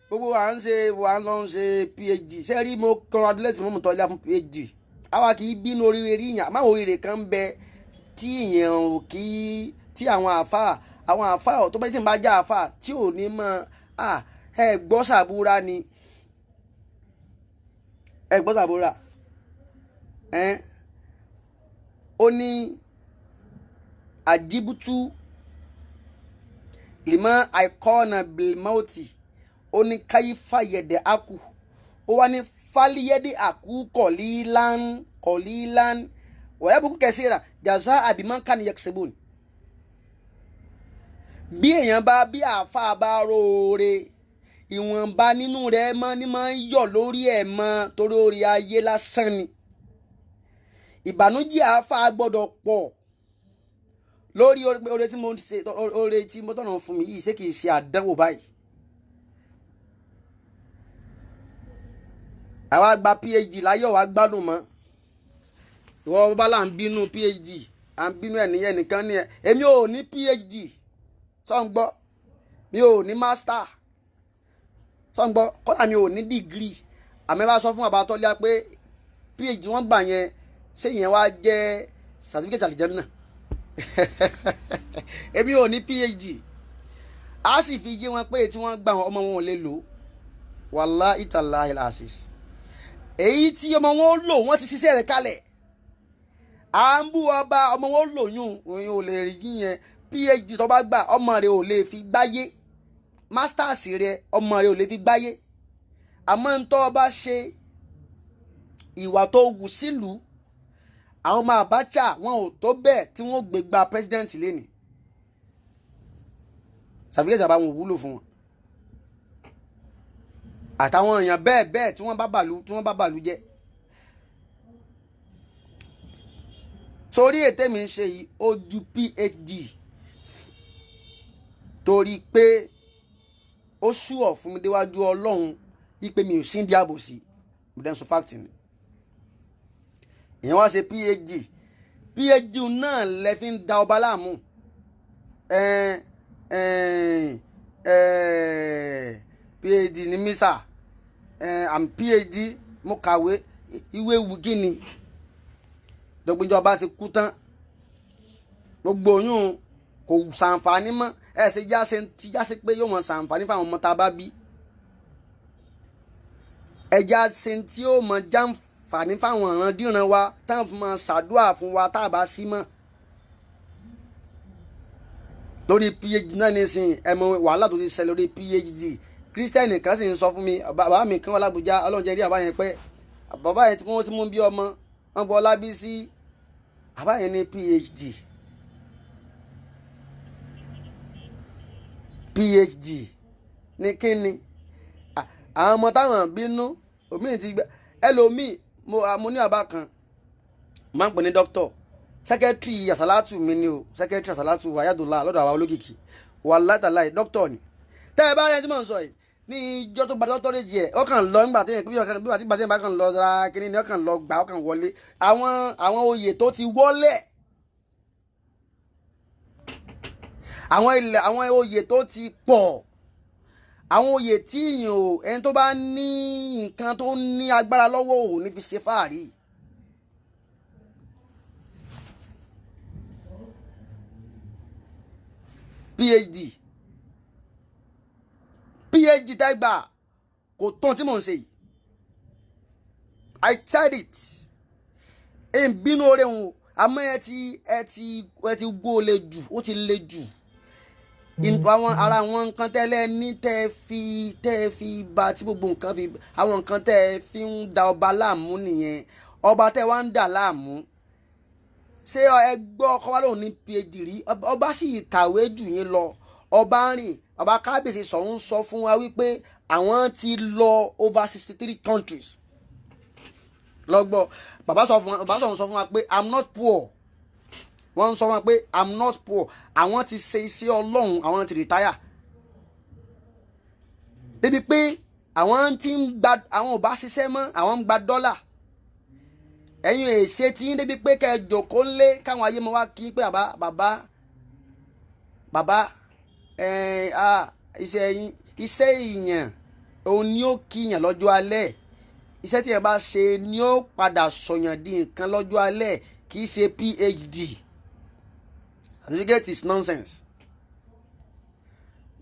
gbogbo à ń ṣe à ń lọ ń ṣe PhD. Ṣé rí, mo congratulate Ìmáàmù Tọ́lá fún PhD. Àwa kì í bínú oríire rí yàn, àmọ́ oríire kan ń bẹ tí èèyàn ò kí tí àwọn àáfàá, àwọn àáfàá tó bá tí ń bá já àáfàá tí ò ní mọ ẹ gbọ́ sàbúrà ni, ẹ gbọ́ sàbúrà ẹ. Ó ní àjíbútú lìmọ́ àìkọ́nà bìlmọ́ọ̀tì, ó ní káyífà yẹ̀dẹ̀ àkù, ó wá ní fáliyẹ́dẹ̀ àkú kọ̀lílán kọ̀lílán wọ̀nyẹ́bùkú kẹsíra jàzá àbímọ́ kánì yẹ̀kṣẹ́bùn. Bí èèyàn bá bí àáfàá bá róore Ìwọ̀nba nínú rẹ̀ mọ́ ni máa ń yọ̀ lórí ẹ̀ mọ́, torí orí ayé lásán ni. Ìbànújẹ́ àáfà gbọ́dọ̀ pọ̀ lórí oore tí mo ń ṣe, oore tí mo tọ̀nà fún mi yìí, ṣé kìí ṣe àdánwò báyìí? Àwa gba PhD láyọ̀ wá gbádùn mọ́. Ìwọ bàbá là ń bínú PhD, à ń bínú ẹnìyẹn nìkan ni ẹ. Èmi ò ní PhD, sọ ń gbọ́, mi ò ní master, sọ ń gbọ́, kọ́dà mi ò ní degree. Àmọ́ ẹ bá sọ fún bàbá Tọ́lá pé PhD wọ́n gbà yẹn, ṣé ìyẹn wá jẹ́ certificate àlìjẹ́nnà? Èmi ò ní PhD. A sì fi yé wọn pé tí wọ́n gbà wọn, ọmọ wọn ò lè lò. Wallahi tallahi al-asis, èyí tí ọmọ wọn ó lò, wọ́n ti ṣiṣẹ́ rẹ̀ kalẹ̀. À ń bú ọba, ọmọ wọn ó lò yún òun ò lè rí yíyẹn. PhD tó bá gbà, ọmọ rẹ̀ ò lè fi gbáyé. Masters rẹ̀, ọmọ rẹ̀ ò lè fi gbáyé. Àmọ́ ń tọ́ bá ṣe ìwà tó wù sílùú, àwọn ọmọ Abacha wọn ò tó bẹ́ẹ̀ tí wọ́n gbé gba president lẹ́nìí. Sàfíkẹ́sì àbá wọn ò wúlò fún wọn, àtàwọn èèyàn bẹ́ẹ̀ bẹ́ẹ̀ tí wọ́n bá bàlú, tí wọ́n bá bàlú jẹ́. Torí ètè mi ń ṣe yìí, ó ju PhD, torí pé ó ṣùọ̀ fún mi déwájú Ọlọ́run wípé mi ò sí ní àbòsí. Mo dẹ́n sọ fact ni. Ìyẹn wá ṣe PhD, PhD náà lẹ fi ń da ọba láàmú. PhD ní mísà, am PhD, mo kàwé, ìwé wù kí ni dọ́gbẹ́njọba ti kú tán, gbogbo oyún kò ṣàǹfààní mọ́. Ẹ ṣe jáse ti jáse pé yóò mọ ṣàǹfààní fáwọn ọmọ tá a bá bí. Ẹ jáse tí yóò mọ jàǹfààní fáwọn ìrandíran wa, táwọn fi máa ṣàdúrà fún wa tá a bá sí mọ́. Lórí PhD náà nísìnyí, ẹ mọ wàhálà tó ti ṣẹlẹ̀ lórí PhD. Kírísítẹ́nì kan sì ń sọ fún mi, bàbá mi kan wà l'Ábùjá, Ọlọ́run jẹ́ rí bàbá yẹn pẹ́. Bàbá yẹn tí wọ́n ti mú bí ọmọ wọn gbọ́ Lábísí, bàbá yẹn ní PhD. PhD ní kíni? Àwọn ọmọ táwọn bínú òmíì ti gbẹ ẹlòmíì. Mo ní bàbá kan máa ń pè ní dókítọ̀, sẹ́kẹ́tìrì àsálàtù mi ni o, sẹ́kẹ́tìrì àsálàtù ayádùlá lọ́dọ̀ àwa olókìkí, wàláhì tàláhì dókítọ̀ ni. Tẹ́ ẹ bá rẹ tí mò ń sọ yìí, ní ìjọ tó gba dọ́tọ́rẹ́jì ẹ̀, ó kàn lọ nígbà tí bí bá kàn lọ ra kínní ni, ó kàn lọ gbà, ó kàn wọlé. Àwọn oyè tó ti wọlé, àwọn ilẹ̀, àwọn oyè tó ti pọ̀, àwọn oyè tí ìyìn o, ẹni tó bá ní nǹkan tó ní agbára lọ́wọ́ ò ní fi ṣe fáàrí. PhD tẹ́gbà kò tán tí mò ń ṣe yìí. I said it. Ẹ ń bínú oore wọn, àmọ́ ẹ ti gbó le jù, ó ti le jù. Àwọn ara àwọn nǹkan tẹ́lẹ̀ ní tẹ́ fi ba tí gbogbo nǹkan fi, àwọn nǹkan tẹ́ fi ń da ọba láàmú nìyẹn. Ọba tẹ́ wá ń dà láàmú, ṣé ẹ gbọ́ ọkọ wa lòun ní PhD rí? Ọba sì kàwé jù yín lọ. Ọba rìn, bàbá kábíyèsí sọ̀hún sọ fún wa wípé àwọn ti lọ over 63 countries lọ́gbọ́. Bàbá sọ̀hún sọ fún wa pé I'm not poor. Wọ́n ń sọ fún wa pé I'm not poor. Àwọn ti ṣe iṣẹ́ Ọlọ́run, àwọn ti retire. Débi pé àwọn ti ń gba, àwọn ò bá ṣiṣẹ́ mọ́, àwọn ń gba dọ́là. Ẹ̀yin èṣe tí ń débi pé kẹ́ ẹ jòkó ńlé káwọn ayé mọ́ wá kí pé bàbá bàbá bàbá iṣẹ́ yín, iṣẹ́ ìyàn òun ni ó kíyàn lọ́jọ́ alẹ́. Iṣẹ́ tí ẹ bá ṣe ni ó padà sọ̀yàn di nǹkan lọ́jọ́ alẹ́, kì í ṣe PhD. Certificate is nonsense.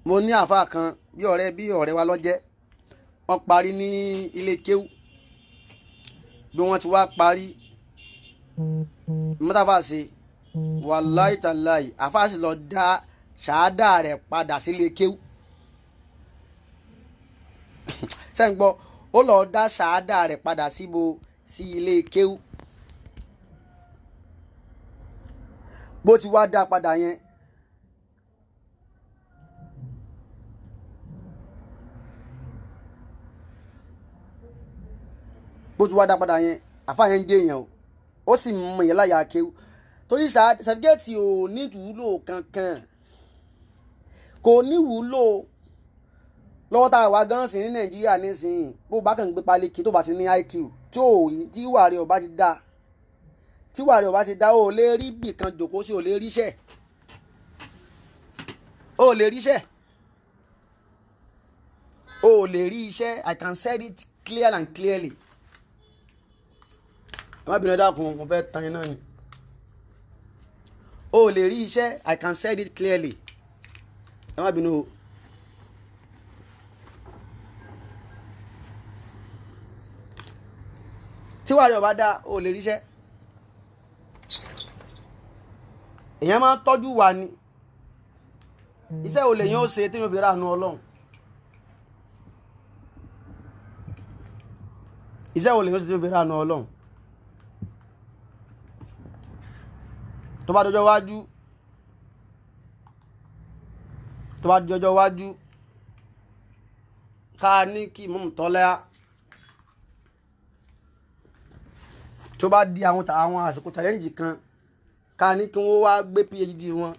Mo ní àáfàá kan bí ọ̀rẹ́ wa lọ́jẹ́, wọ́n parí ní ilé kéwú. Bí wọ́n ti wá parí mọ́tàfà ṣe, wàláì tàláì, àáfàá sì lọ dá ṣáádà rẹ̀ padà sílé kéwú. Sẹ́yìn gbọ́, ó lọ dá ṣáádà rẹ̀ padà síbo, sí ilé kéwú. Bó ti wá dá padà yẹn, Bó ti wá dá padà yẹn, àfa yẹn ń gé èèyàn o, ó sì mọ ìyẹn láyà akéwù torí sàtífíkẹ́ẹ̀tì ò ní ìwúlò kankan, kò ní ìwúlò lọ́wọ́ tá a wá gan sí ní Nàìjíríà nísìnyí. Bó bá kàn ń gbé pálíkì tó bá ti ní IQ tí ò tí wà rẹ̀ ọba ti dá, tí wà rẹ̀ ọba ti dá, ó lè rí bì kan jòkó sí, ó lè ríṣẹ́, ó lè ríṣẹ́, ó lè rí iṣẹ́. I can say it clear and clearly. Ẹ má bínú, ẹ dákun, mo fẹ́ tan iná ni. Ó lè rí iṣẹ́, I can say it clearly. Ẹ má bínú o. Tí wàá rẹ̀ ọba dá, ó lè ríṣẹ́. Èèyàn máa ń tọ́jú wa ni. Iṣẹ́ olè yẹn ó ṣe tí yóò fi ráàánú Ọlọ́run. Iṣẹ́ olè yẹn ó ṣe tí yóò fi ráàánú Ọlọ́run. Tó bá dọjọ́ wájú, tó bá dọjọ́ wájú, ká ní kí Ìmáàmù Tọ́lá, tó bá di àwọn àsìkò challenge kan, ká ní kí wọ́n wá gbé PhD wọn,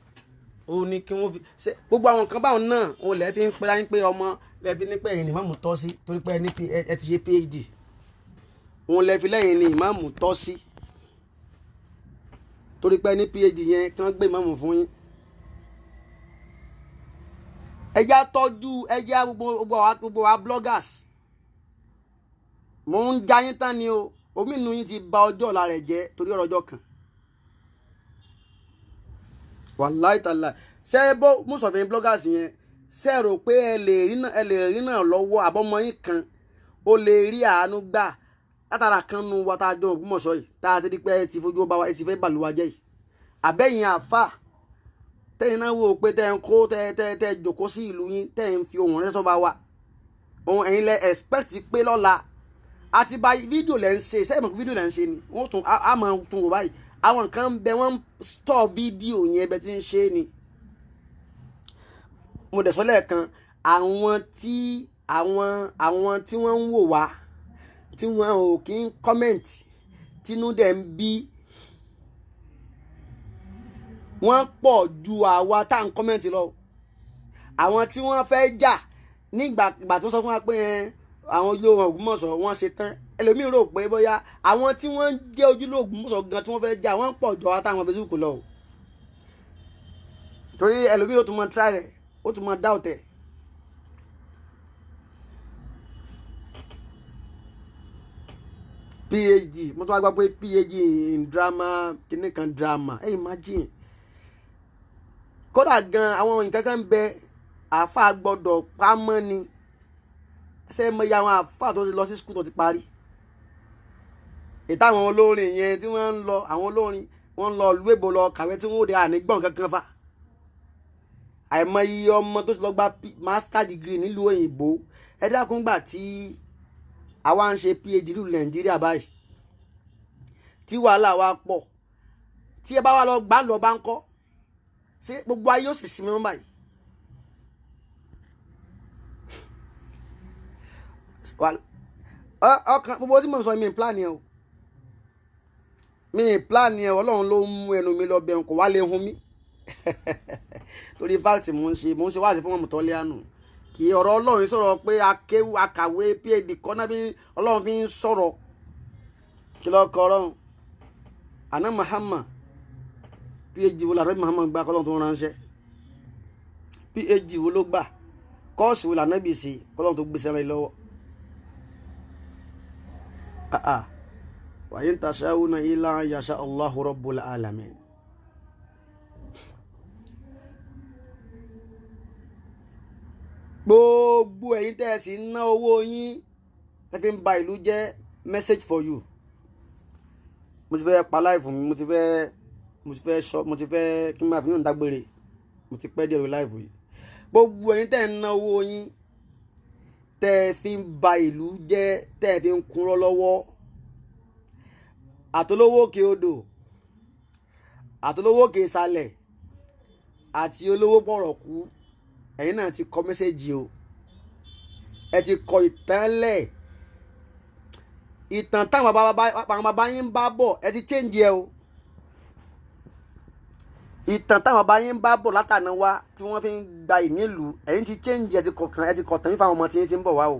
ó ní kí wọ́n fi ṣe gbogbo àwọn nǹkan báwọn náà. Òun lẹ́ẹ̀ fi ń pẹ́ láyé pé ọmọ lẹ́ẹ̀ fi ní pé ẹ̀yìn ni ìmáàmù tọ́ sí, torí pé ẹ ti ṣe PhD. Òun lẹ́ẹ̀ fi lẹ́yìn ni ìmáàmù tọ́ sí, torí pé ní PhD yẹn kí wọ́n gbé ìmáàmù fún yín. Ẹjẹ́ àtọ́jú, ẹjẹ́ gbogbo wa bloggers, mò ń já yín tán ni o. Omi inú yín ti ba ọjọ́ ọ̀la rẹ̀ jẹ́ torí ọ̀rọ̀ ọjọ́ kan. Wàláì tàlà, ṣé bó mùsọ̀fin bloggers yẹn ṣe rò pé ẹ lè rí náà lọ́wọ́ àbọ̀mọ́ yín kan, ó lè rí àánú gbà látara kan nu wa tá a jọ Ògbómọ̀ṣọ́ yìí, tá a ti di pé ẹ ti fojú bá wa, ẹ ti fẹ́ bàlúwa jẹ́ yìí? Àbẹ́yìn àfà tẹ́yìn náà wò ó pé tẹ́ ń kó tẹ́ tẹ́ tẹ́ jòkó sí ìlú yín, tẹ́ ń fi ohùn ránṣẹ́ sọ́ba wa, ohun ẹ̀yin lẹ expect pé lọ́la àti bá fídíò lẹ́ ń ṣe sẹ́yìn mọ̀, fídíò lẹ́ ń ṣe ni wọ́n tún á máa tún wò báyìí. Àwọn nǹkan ń bẹ, wọ́n ń store fídíò yẹn bẹ tí ń ṣe ni. Mo dẹ̀ sọ lẹ́ẹ̀kan, àwọn tí wọ́n ń wò wá, tí wọ́n ò kí ń comment, tínú dẹ̀ ń bí wọ́n pọ̀ ju àwa tá à ń comment lọ. Àwọn tí wọ́n fẹ́ jà nígbà ìgbà tí wọ́n sọ fún wa pé àwọn ojúlówó Ògbómọ̀ṣọ́ wọ́n ṣe tán, ẹlòmíín rò pé bóyá àwọn tí wọ́n jẹ́ ojúlówó Ògbómọ̀ṣọ́ gan tí wọ́n fẹ́ jà, wọ́n pọ̀ jọ wá táwọn Facebook lọ o. Torí ẹlòmíín ó tún mọ try rẹ̀, ó tún mọ doubt ẹ̀. PhD, mo tún wá gbọ́ pé PhD in drama, kíní kan drama. Ẹ imagine, kódà gan àwọn nǹkan kan ń bẹ, àáfàá gbọ́dọ̀ pamọ́ ni. Ṣé mo ya àwọn àáfàá tó ti lọ sí school tó ti parí ìta, àwọn olórin yẹn tí wọ́n ń lọ, àwọn olórin wọ́n ń lọ ìlú èbó lọ kàwé, tí wọ́n ò dé ànígbọ̀n kankan fa. Àìmọye ọmọ tó ti lọ gba master degree nílùú òyìnbó. Ẹ dákun, gbà tí àwa ń ṣe PhD nílùú Nàìjíríà báyìí, tí wàhálà wa pọ̀, tí ẹ bá wà lọ gbà lọ bá ń kọ́, ṣé gbogbo ayé ó sì sinmi mọ́ báyìí? Ọkàn gbogbo tí mo sọ, mi plan yẹn o, mi plan yẹn. Ọlọ́run ló ń mú ẹnu mi lọ bẹ̀rù, kò wá lè hun mí, torí fact mò ń ṣe wáàsí fún ọmọ tọ́lẹ́ànù. Kì í ọ̀rọ̀ Ọlọ́run sọ̀rọ̀ pé akéwù akàwé PhD kọ́ná bí Ọlọ́run fi ń sọ̀rọ̀. Kí lọ́ọ́ kọ́ ọlọ́run àná Muhammad? PhD wo làrá Muhammad gbà kọ́lọ́run tó ránṣẹ́? PhD wo ló gbà? Kọ́ọ̀sì wo làná bì sí kọ́lọ́run tó gbé sẹ́rẹ̀ lọ́wọ́? Wa in tasha'una illa an yasha Allahu rabbul alamin. Gbogbo ẹ̀yin tẹ́ ẹ sì ń ná owó yín tẹ́ fi ń ba ìlú jẹ́, message for you. Mo ti fẹ́ pa live mi, mo ti fẹ́ sọ, mo ti fẹ́ kí n máa fi yín dágbére. Mo ti pẹ́ díẹ̀ lórí live yìí. Gbogbo ẹ̀yin tẹ́ ẹ ń ná owó yín tẹ́ ẹ fi ń ba ìlú jẹ́, tẹ́ ẹ fi ń kúnrọ́ lọ́wọ́, àtolówó òkè odò, àtolówó òkè ìsàlẹ̀, àti olówó pọ̀rọ̀kú, ẹ̀yin náà ti kọ message o. Ẹ ti kọ ìtànlẹ̀. Ìtàn táwọn bàbá yín ń bá bọ̀ ẹ ti change ẹ o. Ìtàn táwọn bàbá yín ń bá bọ̀ látàná wá tí wọ́n fi ń gba ìnílùú, ẹ̀yin ti change ẹ, ti kọ̀kan ẹ, ti kọ̀tàn fáwọn ọmọ tí yín ti ń bọ̀ wá o.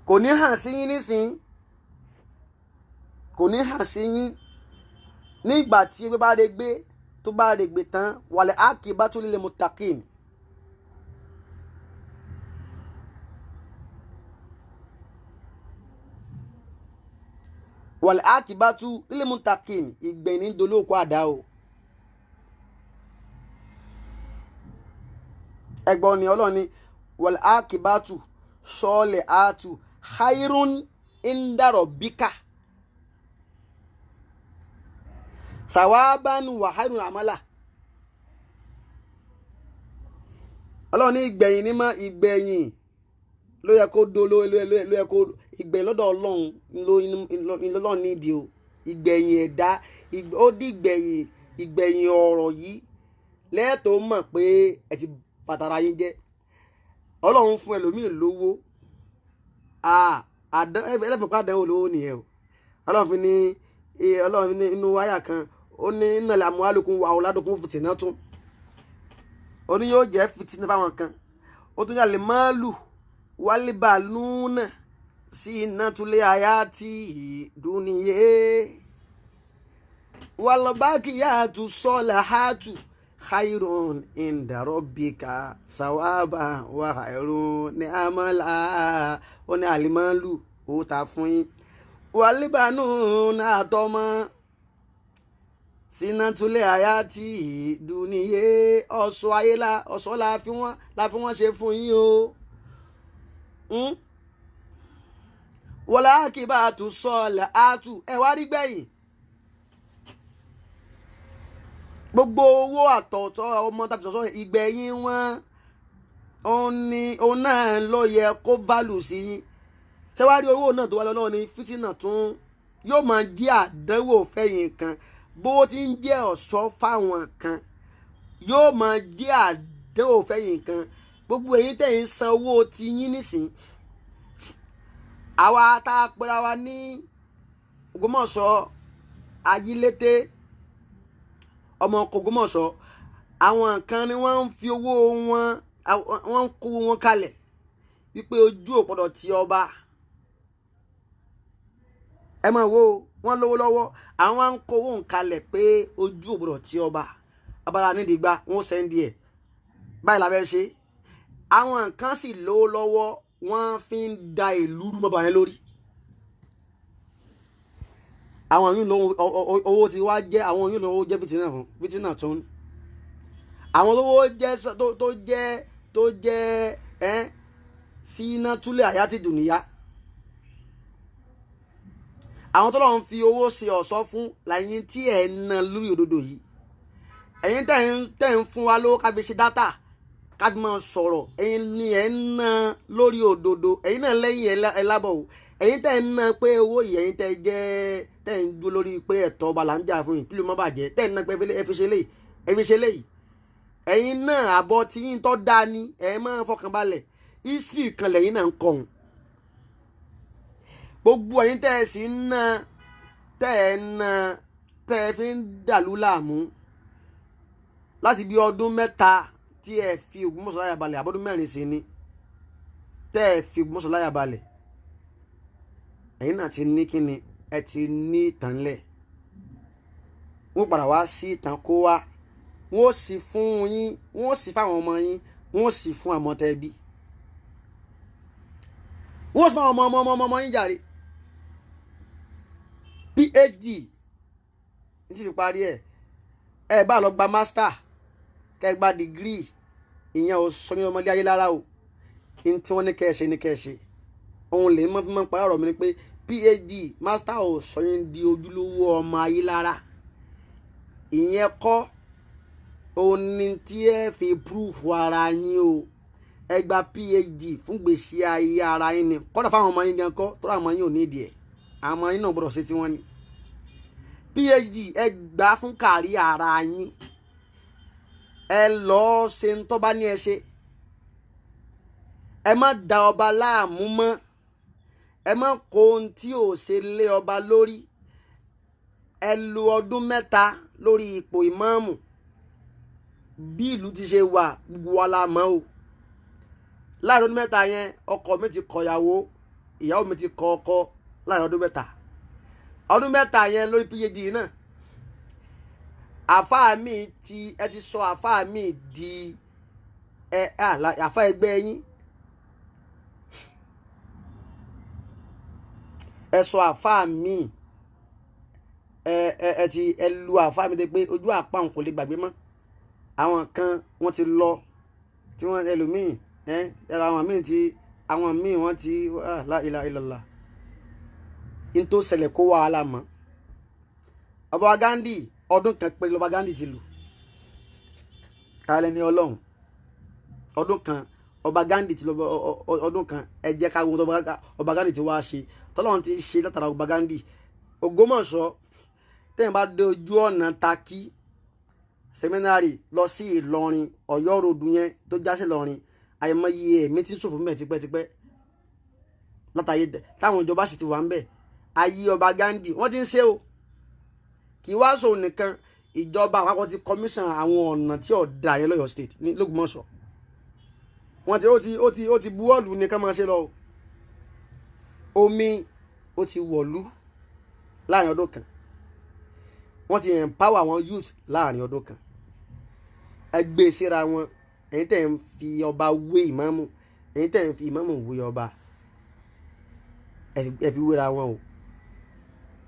Kò ní hàn sí yín nísìn, kò ní hàn sí yín nígbà tí ewé bá re gbé tó bá re gbé tán. Wàlẹ̀ ákìbátú lil muttaqin. Wàlẹ̀ ákìbátú lil muttaqin, ìgbẹ̀yìn ní dolóko àdá o. Ẹgbọ́n ni Ọlọ́run ni wàlẹ̀ ákìbátú sọ́ọ̀lẹ̀ àtù khairun inda rabbika thawaban wa khairun amala. Ọlọ́run ní ìgbẹ̀yìn ní mọ́, ìgbẹ̀yìn ló yẹ kó do ló yẹ kó ìgbẹ̀yìn lọ́dọ̀ Ọlọ́run lọ́lọ́run nídìí o. Ìgbẹ̀yìn ẹ̀dá ó dí ìgbẹ̀yìn, ìgbẹ̀yìn ọ̀rọ̀ yìí lẹ́ẹ̀tọ́ mọ̀ pé ẹ ti bàtàrà yín jẹ́. Ọlọ́run fún ẹlòmíì lówó, ẹlẹ́fọ̀pá àdánwò lówó nìyẹn o. Ọlọ́run fi ní, Ọlọ́run ní inú wáyà kan ó ní innal amwalukum wa auladukum fitnatun, ó ní yóò jẹ́ fìtínà fáwọn kan. Ó tún ní al-malu wal-banuna zinatul hayati dunya wal-baqiyatu salihatu khairun inda rabbika sawaba wa khairun ní amala. Ó ní àlìmọ́lù owó ta fún yín, wàlíbànú àtọmọ sinatulẹ̀ àyàtì dùnìyẹ ọ̀ṣọ́ ayé la ọ̀ṣọ́ la fi wọ́n ṣe fún yín o. Wọlé àkìbàtú sọ̀lẹ̀ àtù ẹ̀ wá rí gbẹ̀yìn. Gbogbo owó àtọ̀tọ̀ ọmọ tàbí sọ̀sọ̀ ìgbẹ̀yìn wọn òun náà ló yẹ kó válù sí yín. Ṣé wàá rí owó náà tó wá lọ́wọ́ ní fìtínà tún yóò máa jẹ́ àdánwò fẹ́yìn kan, bówó ti ń jẹ́ ọ̀ṣọ́ fáwọn kan yóò máa jẹ́ àdánwò fẹ́yìn kan. Gbogbo èyí tẹ̀ ń san owó ti yín nísìn, àwa tá a pera wa ní Ògbómọ̀ṣọ́ Ajílété ọmọ Ògbómọ̀ṣọ́, àwọn kan ni wọ́n ń fi owó wọn, wọ́n ń kó wọn kalẹ̀ wípé ojú ò gbọ́dọ̀ ti ọba. Ẹ máa wo wọ́n lówó lọ́wọ́, àwọn ń kó owó kalẹ̀ pé ojú ò gbọ́dọ̀ ti ọba. Abala nídìí gba wọ́n sẹ́ndì ẹ̀ báyìí la fẹ́ ṣe. Àwọn kan sì lówó lọ́wọ́, wọ́n fi ń da ìlú rú mọ́ba yẹn lórí. Àwọn yìí lówó owó ti wá jẹ́, àwọn yìí lówó jẹ́ fìtínà fún fìtínà tó ń. Àwọn lówó jẹ́ tó jẹ́ tó jẹ́ ẹ́ síná túlẹ̀ àyà ti dùn níyà. Àwọn tó lọ́n fi owó ṣe ọ̀ṣọ́ fún lẹ́yìn tí ẹ̀ ń ná lórí òdodo yìí. Ẹ̀yin tẹ̀ ń fún wa lówó ká fi ṣe dátà ká fi máa sọ̀rọ̀, ẹ̀yin ni ẹ̀ ń ná lórí òdodo. Ẹ̀yin náà lẹ́yìn ẹ̀ lábọ̀ o. Ẹ̀yin tẹ̀ ń ná pé owó yìí, ẹ̀yin tẹ̀ jẹ́ tẹ̀ ń dúró lórí pé ẹ̀tọ́ ọba là ń jà fún yìí, kí ló má bàjẹ́, tẹ̀ ń ná pé ẹ fi ṣe léyìí, ẹ fi ṣe léyìí. Ẹ̀yin náà àbọ̀ tí yín tọ́ da ni ẹ̀ máa fọkàn balẹ̀. History kan lẹ́yìn náà ń kọ̀hún. Gbogbo ẹ̀yin tẹ́ ẹ sì ń ná tẹ́ ẹ ná tẹ́ ẹ fi ń dàlú láàmú láti bí ọdún 3 tí ẹ fi Ògbómọ̀ṣọ́ láyà balẹ̀, àbọ̀dún 4 sí ni tẹ́ ẹ fi Ògbómọ̀ṣọ́ láyà balẹ̀, ẹ̀yin náà ti ní kíni, ẹ ti ní ìtàn lẹ̀. Wọ́n padà wá sí ìtàn kó wá, wọ́n sì fún yín, wọ́n sì fáwọn ọmọ yín, wọ́n sì fún àmọ́tẹ́bí, wọ́n sì fún àwọn ọmọ ọmọ ọmọ yín jàre. PhD ní ti fi parí ẹ̀, ẹ bá lọ gba master kẹ́ gba degree, ìyẹn ò sọ ní ọmọdé ayé lára o. Ní tí wọ́n ní kẹ́ ẹ ṣe ní kẹ́ ẹ ṣe. Òun lè mọ́ fi máa ń parí ọ̀rọ̀ mi ni pé PhD master ò sọ yín di ojúlówó ọmọ ayé lára. Ìyẹn kọ́ òun ni tí ẹ fi proof ara yín o. Ẹ gba PhD fún gbèsè ayé ara yín ni, kọ́dà fáwọn ọmọ yín gan kọ́, tọ́lá àwọn ọmọ yín ò ní ìdí ẹ̀, àwọn ọmọ yín náà gbọ́dọ̀ ṣe tí wọ́n ní. PhD ẹ gbà fún kárí ara yín, ẹ lọ́ọ́ ṣe ń tọ́ bá ní ẹ ṣe. Ẹ má da ọba láàmú mọ́, Ẹ má kó ohun tí ò ṣe lé ọba lórí. Ẹ lu ọdún 3 lórí ipò ìmáàmù. Bí ìlú ti ṣe wà gbogbo wa la mọ̀ o. Láàrin ọdún 3 yẹn, ọkọ mi ti kọyàwó, ìyàwó mi ti kọ ọkọ láàrin ọdún 3. Ọdún 3 yẹn lórí PhD náà. Àfáà mi ti ẹ ti sọ àfáà mi di ẹ àfáà ẹgbẹ́ yín. Ẹ sọ àfáà mi ẹ ti ẹ lu àfáà mi dé pé ojú àpá òun kò lè gbàgbé mọ́. Àwọn kan wọ́n ti lọ tí wọ́n ẹlòmíì ẹ àwọn míì ti àwọn míì wọ́n ti la ilaha illallah. N tó ṣẹlẹ̀ kó wàhálà mọ́. Ọba Gandhi ọdún kan péré lọ́ba Gandhi ti lù. Kálẹ̀ ní Ọlọ́run. Ọdún kan ọba Gandhi ti lọ ọdún kan. Ẹ jẹ́ ká wo ọba Gandhi ti wá ṣe. Tọ́lọ́run ti ṣe látara ọba Gandhi. Ògbómọ̀ṣọ́ tẹ́yìn bá dé ojú ọ̀nà Takí seminary lọ sí Ìlọrin, Ọ̀yọ́ ròdù yẹn tó já sí Ìlọrin, àìmọye ẹ̀mí tí ń ṣòfò mẹ́ tipẹ́tipẹ́ látàyè táwọn ìjọba sì ti wà ń bẹ̀. Ayé ọba Gandhi wọ́n ti ń ṣe o. Kì í wá sóun nìkan, ìjọba àpapọ̀ ti commission àwọn ọ̀nà tí ọ̀dà yẹn lọ́yọ̀ state ní Lógbómọ̀ṣọ́. Wọ́n ti ó ti buwọ́lù ní ká máa ṣe lọ. Omi ó ti wọ̀lú láàrin ọdún kan. Wọ́n ti empower àwọn youth láàrin ọdún kan. Ẹ gbé síra wọn. Ẹ̀yin tẹ̀ ń fi ọba wé ìmáàmù, ẹ̀yin tẹ̀ ń fi ìmáàmù wé ọba, ẹ fi wéra wọn o.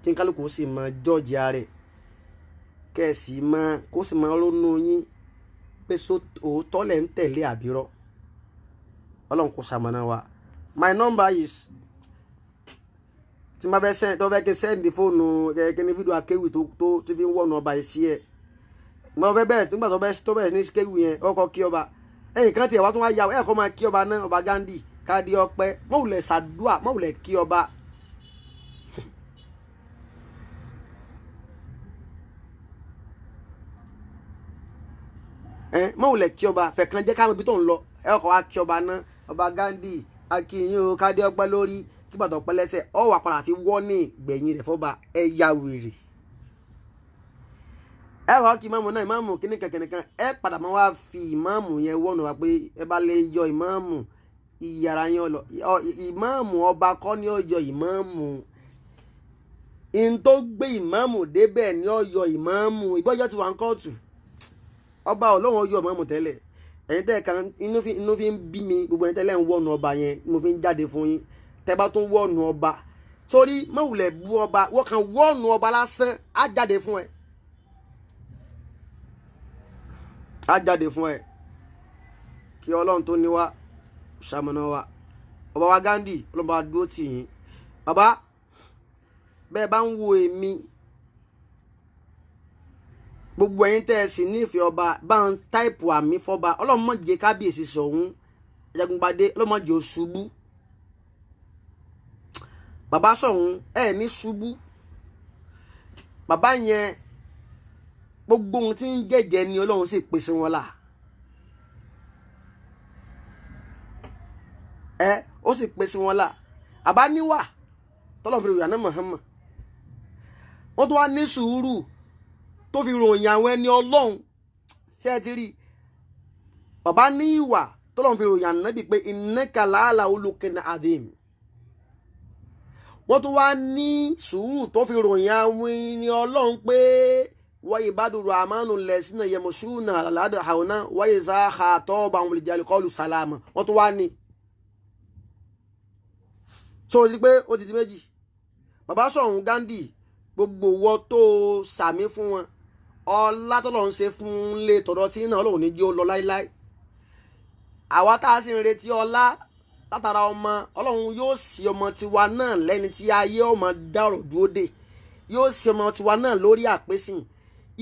Kí n kálukú sì máa jọ́ọ̀jì ara ẹ̀, kẹ́ ẹ sì máa kó sì máa ronú yín pé òótọ́ lẹ̀ ń tẹ̀lé àbírọ́. Ọlọ́run kò ṣamọ̀nà wa. My number is tí n bá fẹ́ send tó fẹ́ kí n send fóònù kí ni fídíò akéwì tó fi ń wọ̀nù ọba yìí sí ẹ̀. Mo fẹ́ bẹ́ẹ̀ nígbà tó bẹ̀rẹ̀ ní kéwì yẹn ọkọ̀ kí ọba. Ẹ̀yìn kan tiẹ̀ wá tún wá ya ẹ̀ kọ́ máa kí ọba náà, ọba Gandhi káàdì ọpẹ́ mọ̀wùlẹ̀ ṣàdúà mọ̀wùlẹ̀ kí ọba. Mọ̀wùlẹ̀ kí ọba fẹ̀kan jẹ́ káwọn ibi tó ń lọ ẹ̀ ọkọ̀ wá kí ọba náà, ọba Gandhi akínyìn o káàdì ọpẹ́ lórí kí bàtà ọpẹ́ lẹ́sẹ̀ ọ wà padà fi wọ́ ní ìgbẹ̀yìn rẹ̀ fọba ẹ ya wèrè. Ẹ wàá kí ìmáàmù náà, ìmáàmù kíní kankan ẹ padà máa wá fi ìmáàmù yẹn wọ́nà wá pé ẹ bá lè yọ ìmáàmù ìyàrá yẹn lọ. Ìmáàmù ọba kọ́ ni ó yọ ìmáàmù. In tó gbé ìmáàmù débẹ̀ ni ó yọ ìmáàmù. Ìbọ́jọ́ ti wà ń kóòtù. Ọba Ọlọ́run yọ ìmáàmù tẹ́lẹ̀. Ẹ̀yin tẹ́ kan inú fi ń bí mi, gbogbo ẹ̀yin tẹ́lẹ̀ ń wọ́nu ọba yẹn mo fi ń jáde fún yín. Tẹ́ bá tún wọ́nu ọba sórí mọ̀wùlẹ̀ bú ọba, wọ́n kan wọ́nu ọba lásán á jáde fún ẹ. Á jáde fún ẹ. Kí Ọlọ́run tó ní wá ṣamọ̀nà wa. Ọba wa Gandhi Ọlọ́run bá dúró tì yín. Bàbá bẹ́ẹ̀ bá ń wo èmi, gbogbo ẹ̀yin tẹ́ ẹ sì nífẹ̀ẹ́ ọba bá ń táìpù àmì fọba. Ọlọ́run má jẹ́ kábíyèsí Ṣọ̀ún Ajagungbadé, Ọlọ́run má jẹ́ ó ṣubú. Bàbá Ṣọ̀ún ẹ ní ṣubú. Bàbá yẹn gbogbo ohun tí ń jẹ́jẹ́ ni Ọlọ́run sì pèsè wọn là. Ẹ ó sì pèsè wọn là. Àbá níwà tọ́lọ́ fi ròyìn àná Muhammad. Wọ́n tún wá ní sùúrù tó fi ròyìn àwọn ẹni Ọlọ́run. Ṣé ẹ ti rí? Bàbá ní ìwà tọ́lọ́ fi ròyìn ànábì pé innaka la'ala khuluqin adhim. Wọ́n tún wá ní sùúrù tó fi ròyìn àwọn ẹni Ọlọ́run pé wa ibadu rahmanu lẹ́sìnà yẹmọ̀ṣúnà aládà àwọnà wáyé sáà tọ́ọ̀bà àwọn olùjalè kọlù sàlámà. Wọ́n tún wá ní. So o ti pé ó ti di méjì. Bàbá Ṣọ̀ún Gandhi gbogbo wọ tó sàmí fún wọn ọlá tọ́lọ̀ ń ṣe fún lé tọ̀dọ̀ tí náà Ọlọ́run ní jí ó lọ láíláí. Àwa tá a sì ń retí ọlá látara ọmọ Ọlọ́run yóò sì ọmọ tiwa náà lẹ́ni tí ayé ọmọ dárò dúró dè, yóò sì ọmọ tiwa náà lórí àpèsìn.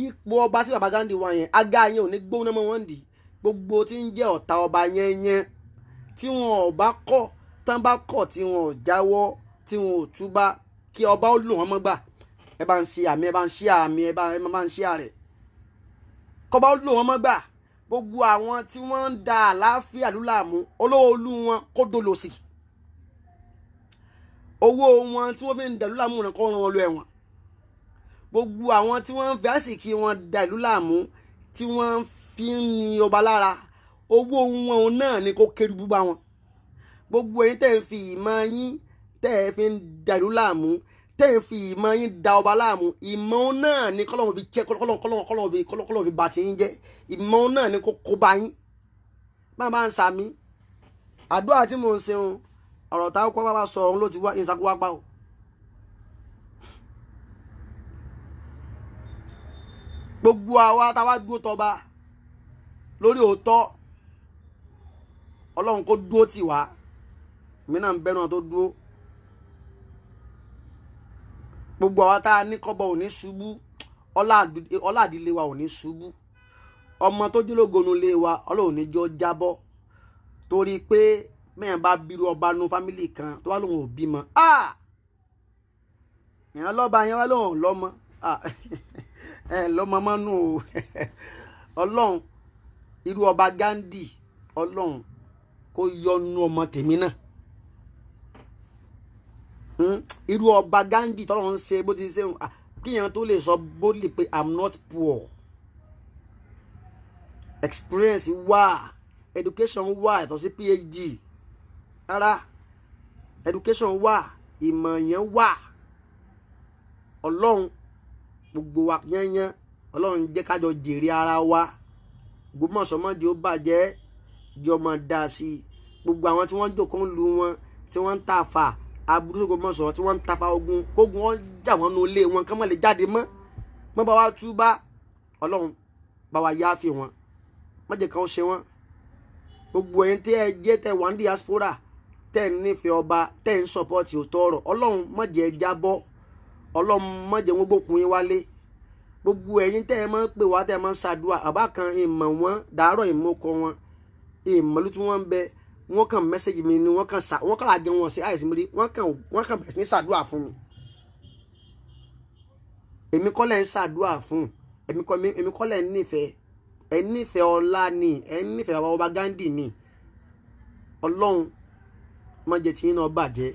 Ipò ọba tí bàbá Gandhi wà yẹn, aga yẹn ò ní gbóná mọ́ wọn dì. Gbogbo tí ń jẹ́ ọ̀tá ọba yẹn yẹn tí wọn ò bá kọ̀, tán bá kọ̀ tí wọn ò jáwọ́, tí wọn ò túbá, kí ọba ó lò wọ́n mọ́ gbà. Ẹ bá ń ṣe àmì, ẹ bá ń ṣe àmì, ẹ bá ń ṣe àrẹ. Kọba ó lò wọ́n mọ́ gbà. Gbogbo àwọn tí wọ́n ń da àlàáfíà lúlàmú, olówó olú wọn kó dolòsì. Owó wọn tí wọ́n fi ń dàlú láàmú rẹ̀ kọ́ wọn lọ ẹ̀wọ̀n. Gbogbo àwọn tí wọ́n ń fi àsìkí wọn dàlú láàmú, tí wọ́n fi ń ní ọba lára, owó wọn náà ni kó kéré bú bá wọn. Gbogbo ẹ̀yin tẹ́ ń fi ìmọ̀ yín tẹ́ ẹ fi ń dàlú láàmú, tẹ́ ẹ fi ìmọ̀ yín da ọba láàmú, ìmọ̀ náà ni kọ́lọ́hún fi jẹ́, kọ́lọ́hún fi bà tí yín jẹ́. Ìmọ̀ náà ni kó kó bá yín. Má bá ń sàmí àdúrà tí mò ń ṣeun, ọ̀rọ̀ táwọn kọ́ bá sọ ọ̀run ló ti wá ìṣàkówá pa o. Gbogbo àwa táwa dúró tọba lórí òótọ́, Ọlọ́run kó dúró tì wá. Èmi náà ń bẹ́nu tó dúró. Gbogbo àwa tá a ní kọ́bọ̀ ò ní ṣubú, ọlá àdílé wa ò ní ṣubú, ọmọ tó jólógonu lé wa Ọlọ́run ní jọ jábọ́. Torí pé mẹ́yàn bá bírú ọba nu fámìlì kan tó wá lóun ò bímọ, ìyẹn lọ́ba yẹn wá lóun lọ́mọ, ẹ lọ́mọ mọ́nú o. Ọlọ́run irú ọba Gandhi, Ọlọ́run kó yọ́nú ọmọ tèmi náà. Irú ọba Gandhi tọ́lọ́run ṣe bó ti ṣe, kíyàn tó lè sọ bó lè pé I'm not poor. Experience wà, education wà, yàtọ̀ sí PhD rárá, education wà, ìmọ̀ yẹn wà. Ọlọ́run gbogbo wa yányán, Ọlọ́run jẹ́ kájọ jèrè ara wa. Ògbómọ̀ṣọ́ má jẹ́ ó bàjẹ́, jẹ́ ọmọ dáa sí i. Gbogbo àwọn tí wọ́n jókòó ń lu wọn, tí wọ́n ń tàfà aburú Ògbómọ̀ṣọ́, tí wọ́n ń tàfà ogun, kógun wọn jà wọ́n nu ilé wọn, kán má lè jáde mọ́. Mọ́ bá wa túbá, Ọlọ́run bá wa yááfì wọn, má jẹ́ kán ṣe wọ́n. Gbogbo ẹ̀yin tí ẹ jẹ́ tẹ wà ní diaspora, tẹ́ ń nífẹ̀ẹ́ ọba, tẹ́ ń sọpọ́tì òótọ́ ọ̀rọ̀, Ọlọ́run má jẹ́ ẹ jábọ́, Ọlọ́run má jẹ́ wọ́n gbókun yín wálé. Gbogbo ẹ̀yin tẹ́ ẹ máa ń pè wá, tẹ́ ẹ máa ń ṣàdúrà, àbá kan ìmọ̀ wọn dàárọ̀, ìmọ̀kọ wọn ìmọ̀lú tí wọ́n ń bẹ, wọ́n kàn mẹ́sẹ̀gì mi ni, wọ́n kàn sà, wọ́n kàn àgẹ̀ wọn sí àìsí mi rí, wọ́n kàn bẹ̀rẹ̀ sí ní ṣàdúrà fún mi. Èmi kọ́ lẹ̀ ń ṣàdúrà fún, èmi kọ́ lẹ̀ ń nífẹ̀ẹ́. Ẹ nífẹ̀ẹ́ ọlá ni, ẹ nífẹ̀ẹ́ bàbá ọba Gandhi ni. Ọlọ́run má jẹ́ tí yín náà bàjẹ́.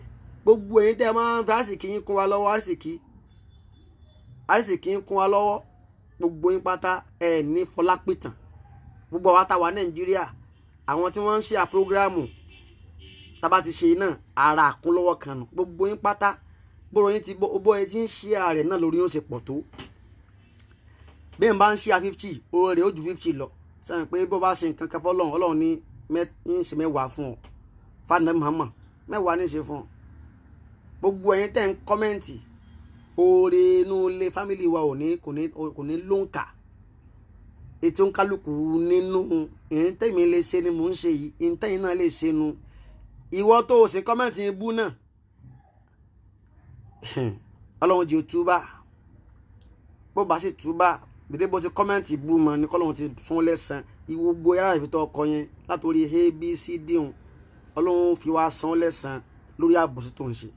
Gbogbo ẹ̀yin tẹ́ ẹ máa ń fi àsìkí yín kún wa lọ́wọ́, àsìkí yín kún wa lọ́wọ́, gbogbo yín pátá ẹ ní fọlápìtàn. Gbogbo àwa tá wà Nàìjíríà, àwọn tí wọ́n ń ṣe àpọ́gíráàmù tábà ti ṣe náà, ara àkúnlọ́wọ́ kan nù. Gbogbo yín pátá, bóró yín ti bó ẹ ti ń ṣe ààrẹ náà lórí yóò ṣe pọ̀ tó. Bí n bá ń ṣe a 50, oore ó ju 50 lọ. Sẹ́yìn pé bó bá ṣe nǹkan kan fọlọ́run, Ọlọ́run ní ń ṣe mẹ́wàá fún ọ. Fàdínà Muhammad mẹ́wàá ní ṣe fún ọ. Gbogbo ẹ̀yin tẹ́ ń kọ́mẹ́ǹtì, oore inú ilé fámìlì wa kò ní lóǹkà. Ètò ń kálukú nínú ìyẹn tẹ́mi lè ṣe ni mò ń ṣe yìí, ìyẹn tẹ́yìn náà lè ṣe nu. Ìwọ tó o ṣe kọ́mẹ́ǹtì ibú náà, Ọlọ́run jẹ́ túbà. Bó bá sì túbà, gbèdé bó ti kọ́mẹ́ǹtì bú mọ́ ni kọ́lọ́run ti fún lẹ́sàn. Ìwọ gbogbo yàrá ìfitọ́ ọkọ yẹn látòrí A B C D hùn, Ọlọ́run fi wá san lẹ́sàn lórí àbòsí tó ń ṣe.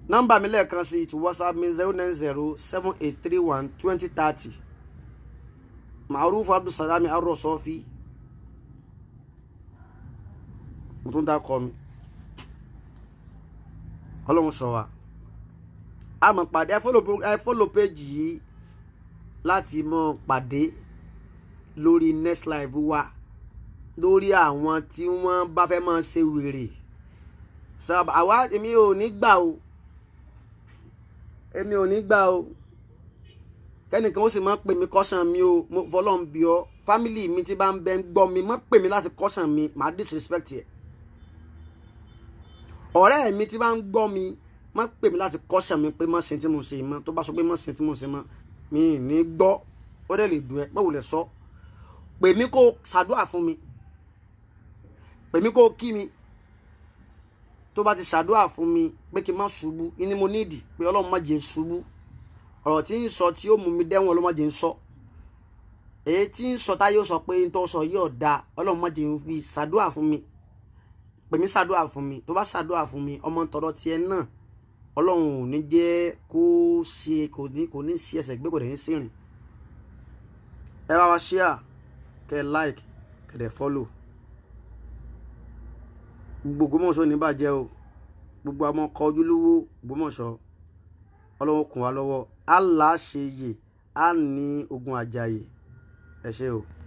Nọ́mbà mi lẹ́ẹ̀kan sí to WhatsApp mi 090 7831 2030. Maruf Abdulsalami Arọ́sọ́fì, mo tún dákọ mi. Ọlọ́run sọ wa. A mọ̀ pàdé, ẹ follow page yìí láti mọ̀ pàdé lórí next live wa, lórí àwọn tí wọ́n bá fẹ́ máa ṣe wèrè. Àwa èmi ò ní gbà o, èmi ò ní gbà o. Kẹ́nìkan ó sì máa pè mí kọ́sàn mi o, mo fọlọ́n bí ọ. Fámìlì mi tí bá ń bẹ ń gbọ́ mi, má pè mí láti kọ́sàn mi, màá disrespect ẹ̀. Ọ̀rẹ́ mi tí bá ń gbọ́ mi, má pè mí láti kọ́sàn mi pé má ṣe tí mo ṣe mọ́. Tó bá sọ pé má ṣe tí mo ṣe mọ́, mi ní gbọ́, ó dẹ̀ lè dùn ẹ́, báwo lè sọ. Pè mí kó ṣàdúrà fún mi, pè mí kó kí mi. Tó bá ti ṣàdúrà fún mi pé kí n má ṣubú, ní mo nídìí pé Ọlọ́run má jẹ́ ṣubú. Ọ̀rọ̀ tí ń sọ tí ó mú mi dẹ́wọ̀n, Ọlọ́run má jẹ́ ń sọ. Èyí tí ń sọ táyé ó sọ pé ń tó sọ yìí ọ̀dà, Ọlọ́run má jẹ́ ń fi ṣàdúrà fún mi. Pè mí ṣàdúrà fún mi. Tó bá ṣàdúrà fún mi, ọmọ tọ̀dọ̀ tiẹ̀ náà Ọlọ́run ò ní jẹ́ kó ṣe, kò ní sí ẹsẹ̀ gbé, kò dẹ̀ ní sí rìn. Ẹ bá wa share, kẹ́ like, kẹ́ dẹ̀ follow. Gbogbo Ògbómọ̀ṣọ́ ní bàjẹ́ o. Gbogbo àwọn ọkọ̀ ojúlówó Ògbómọ̀ṣọ́, Ọlọ́run kún wa lọ́wọ́. Á là á ṣe yè, á ní ogun àjàyè. Ẹ ṣé o.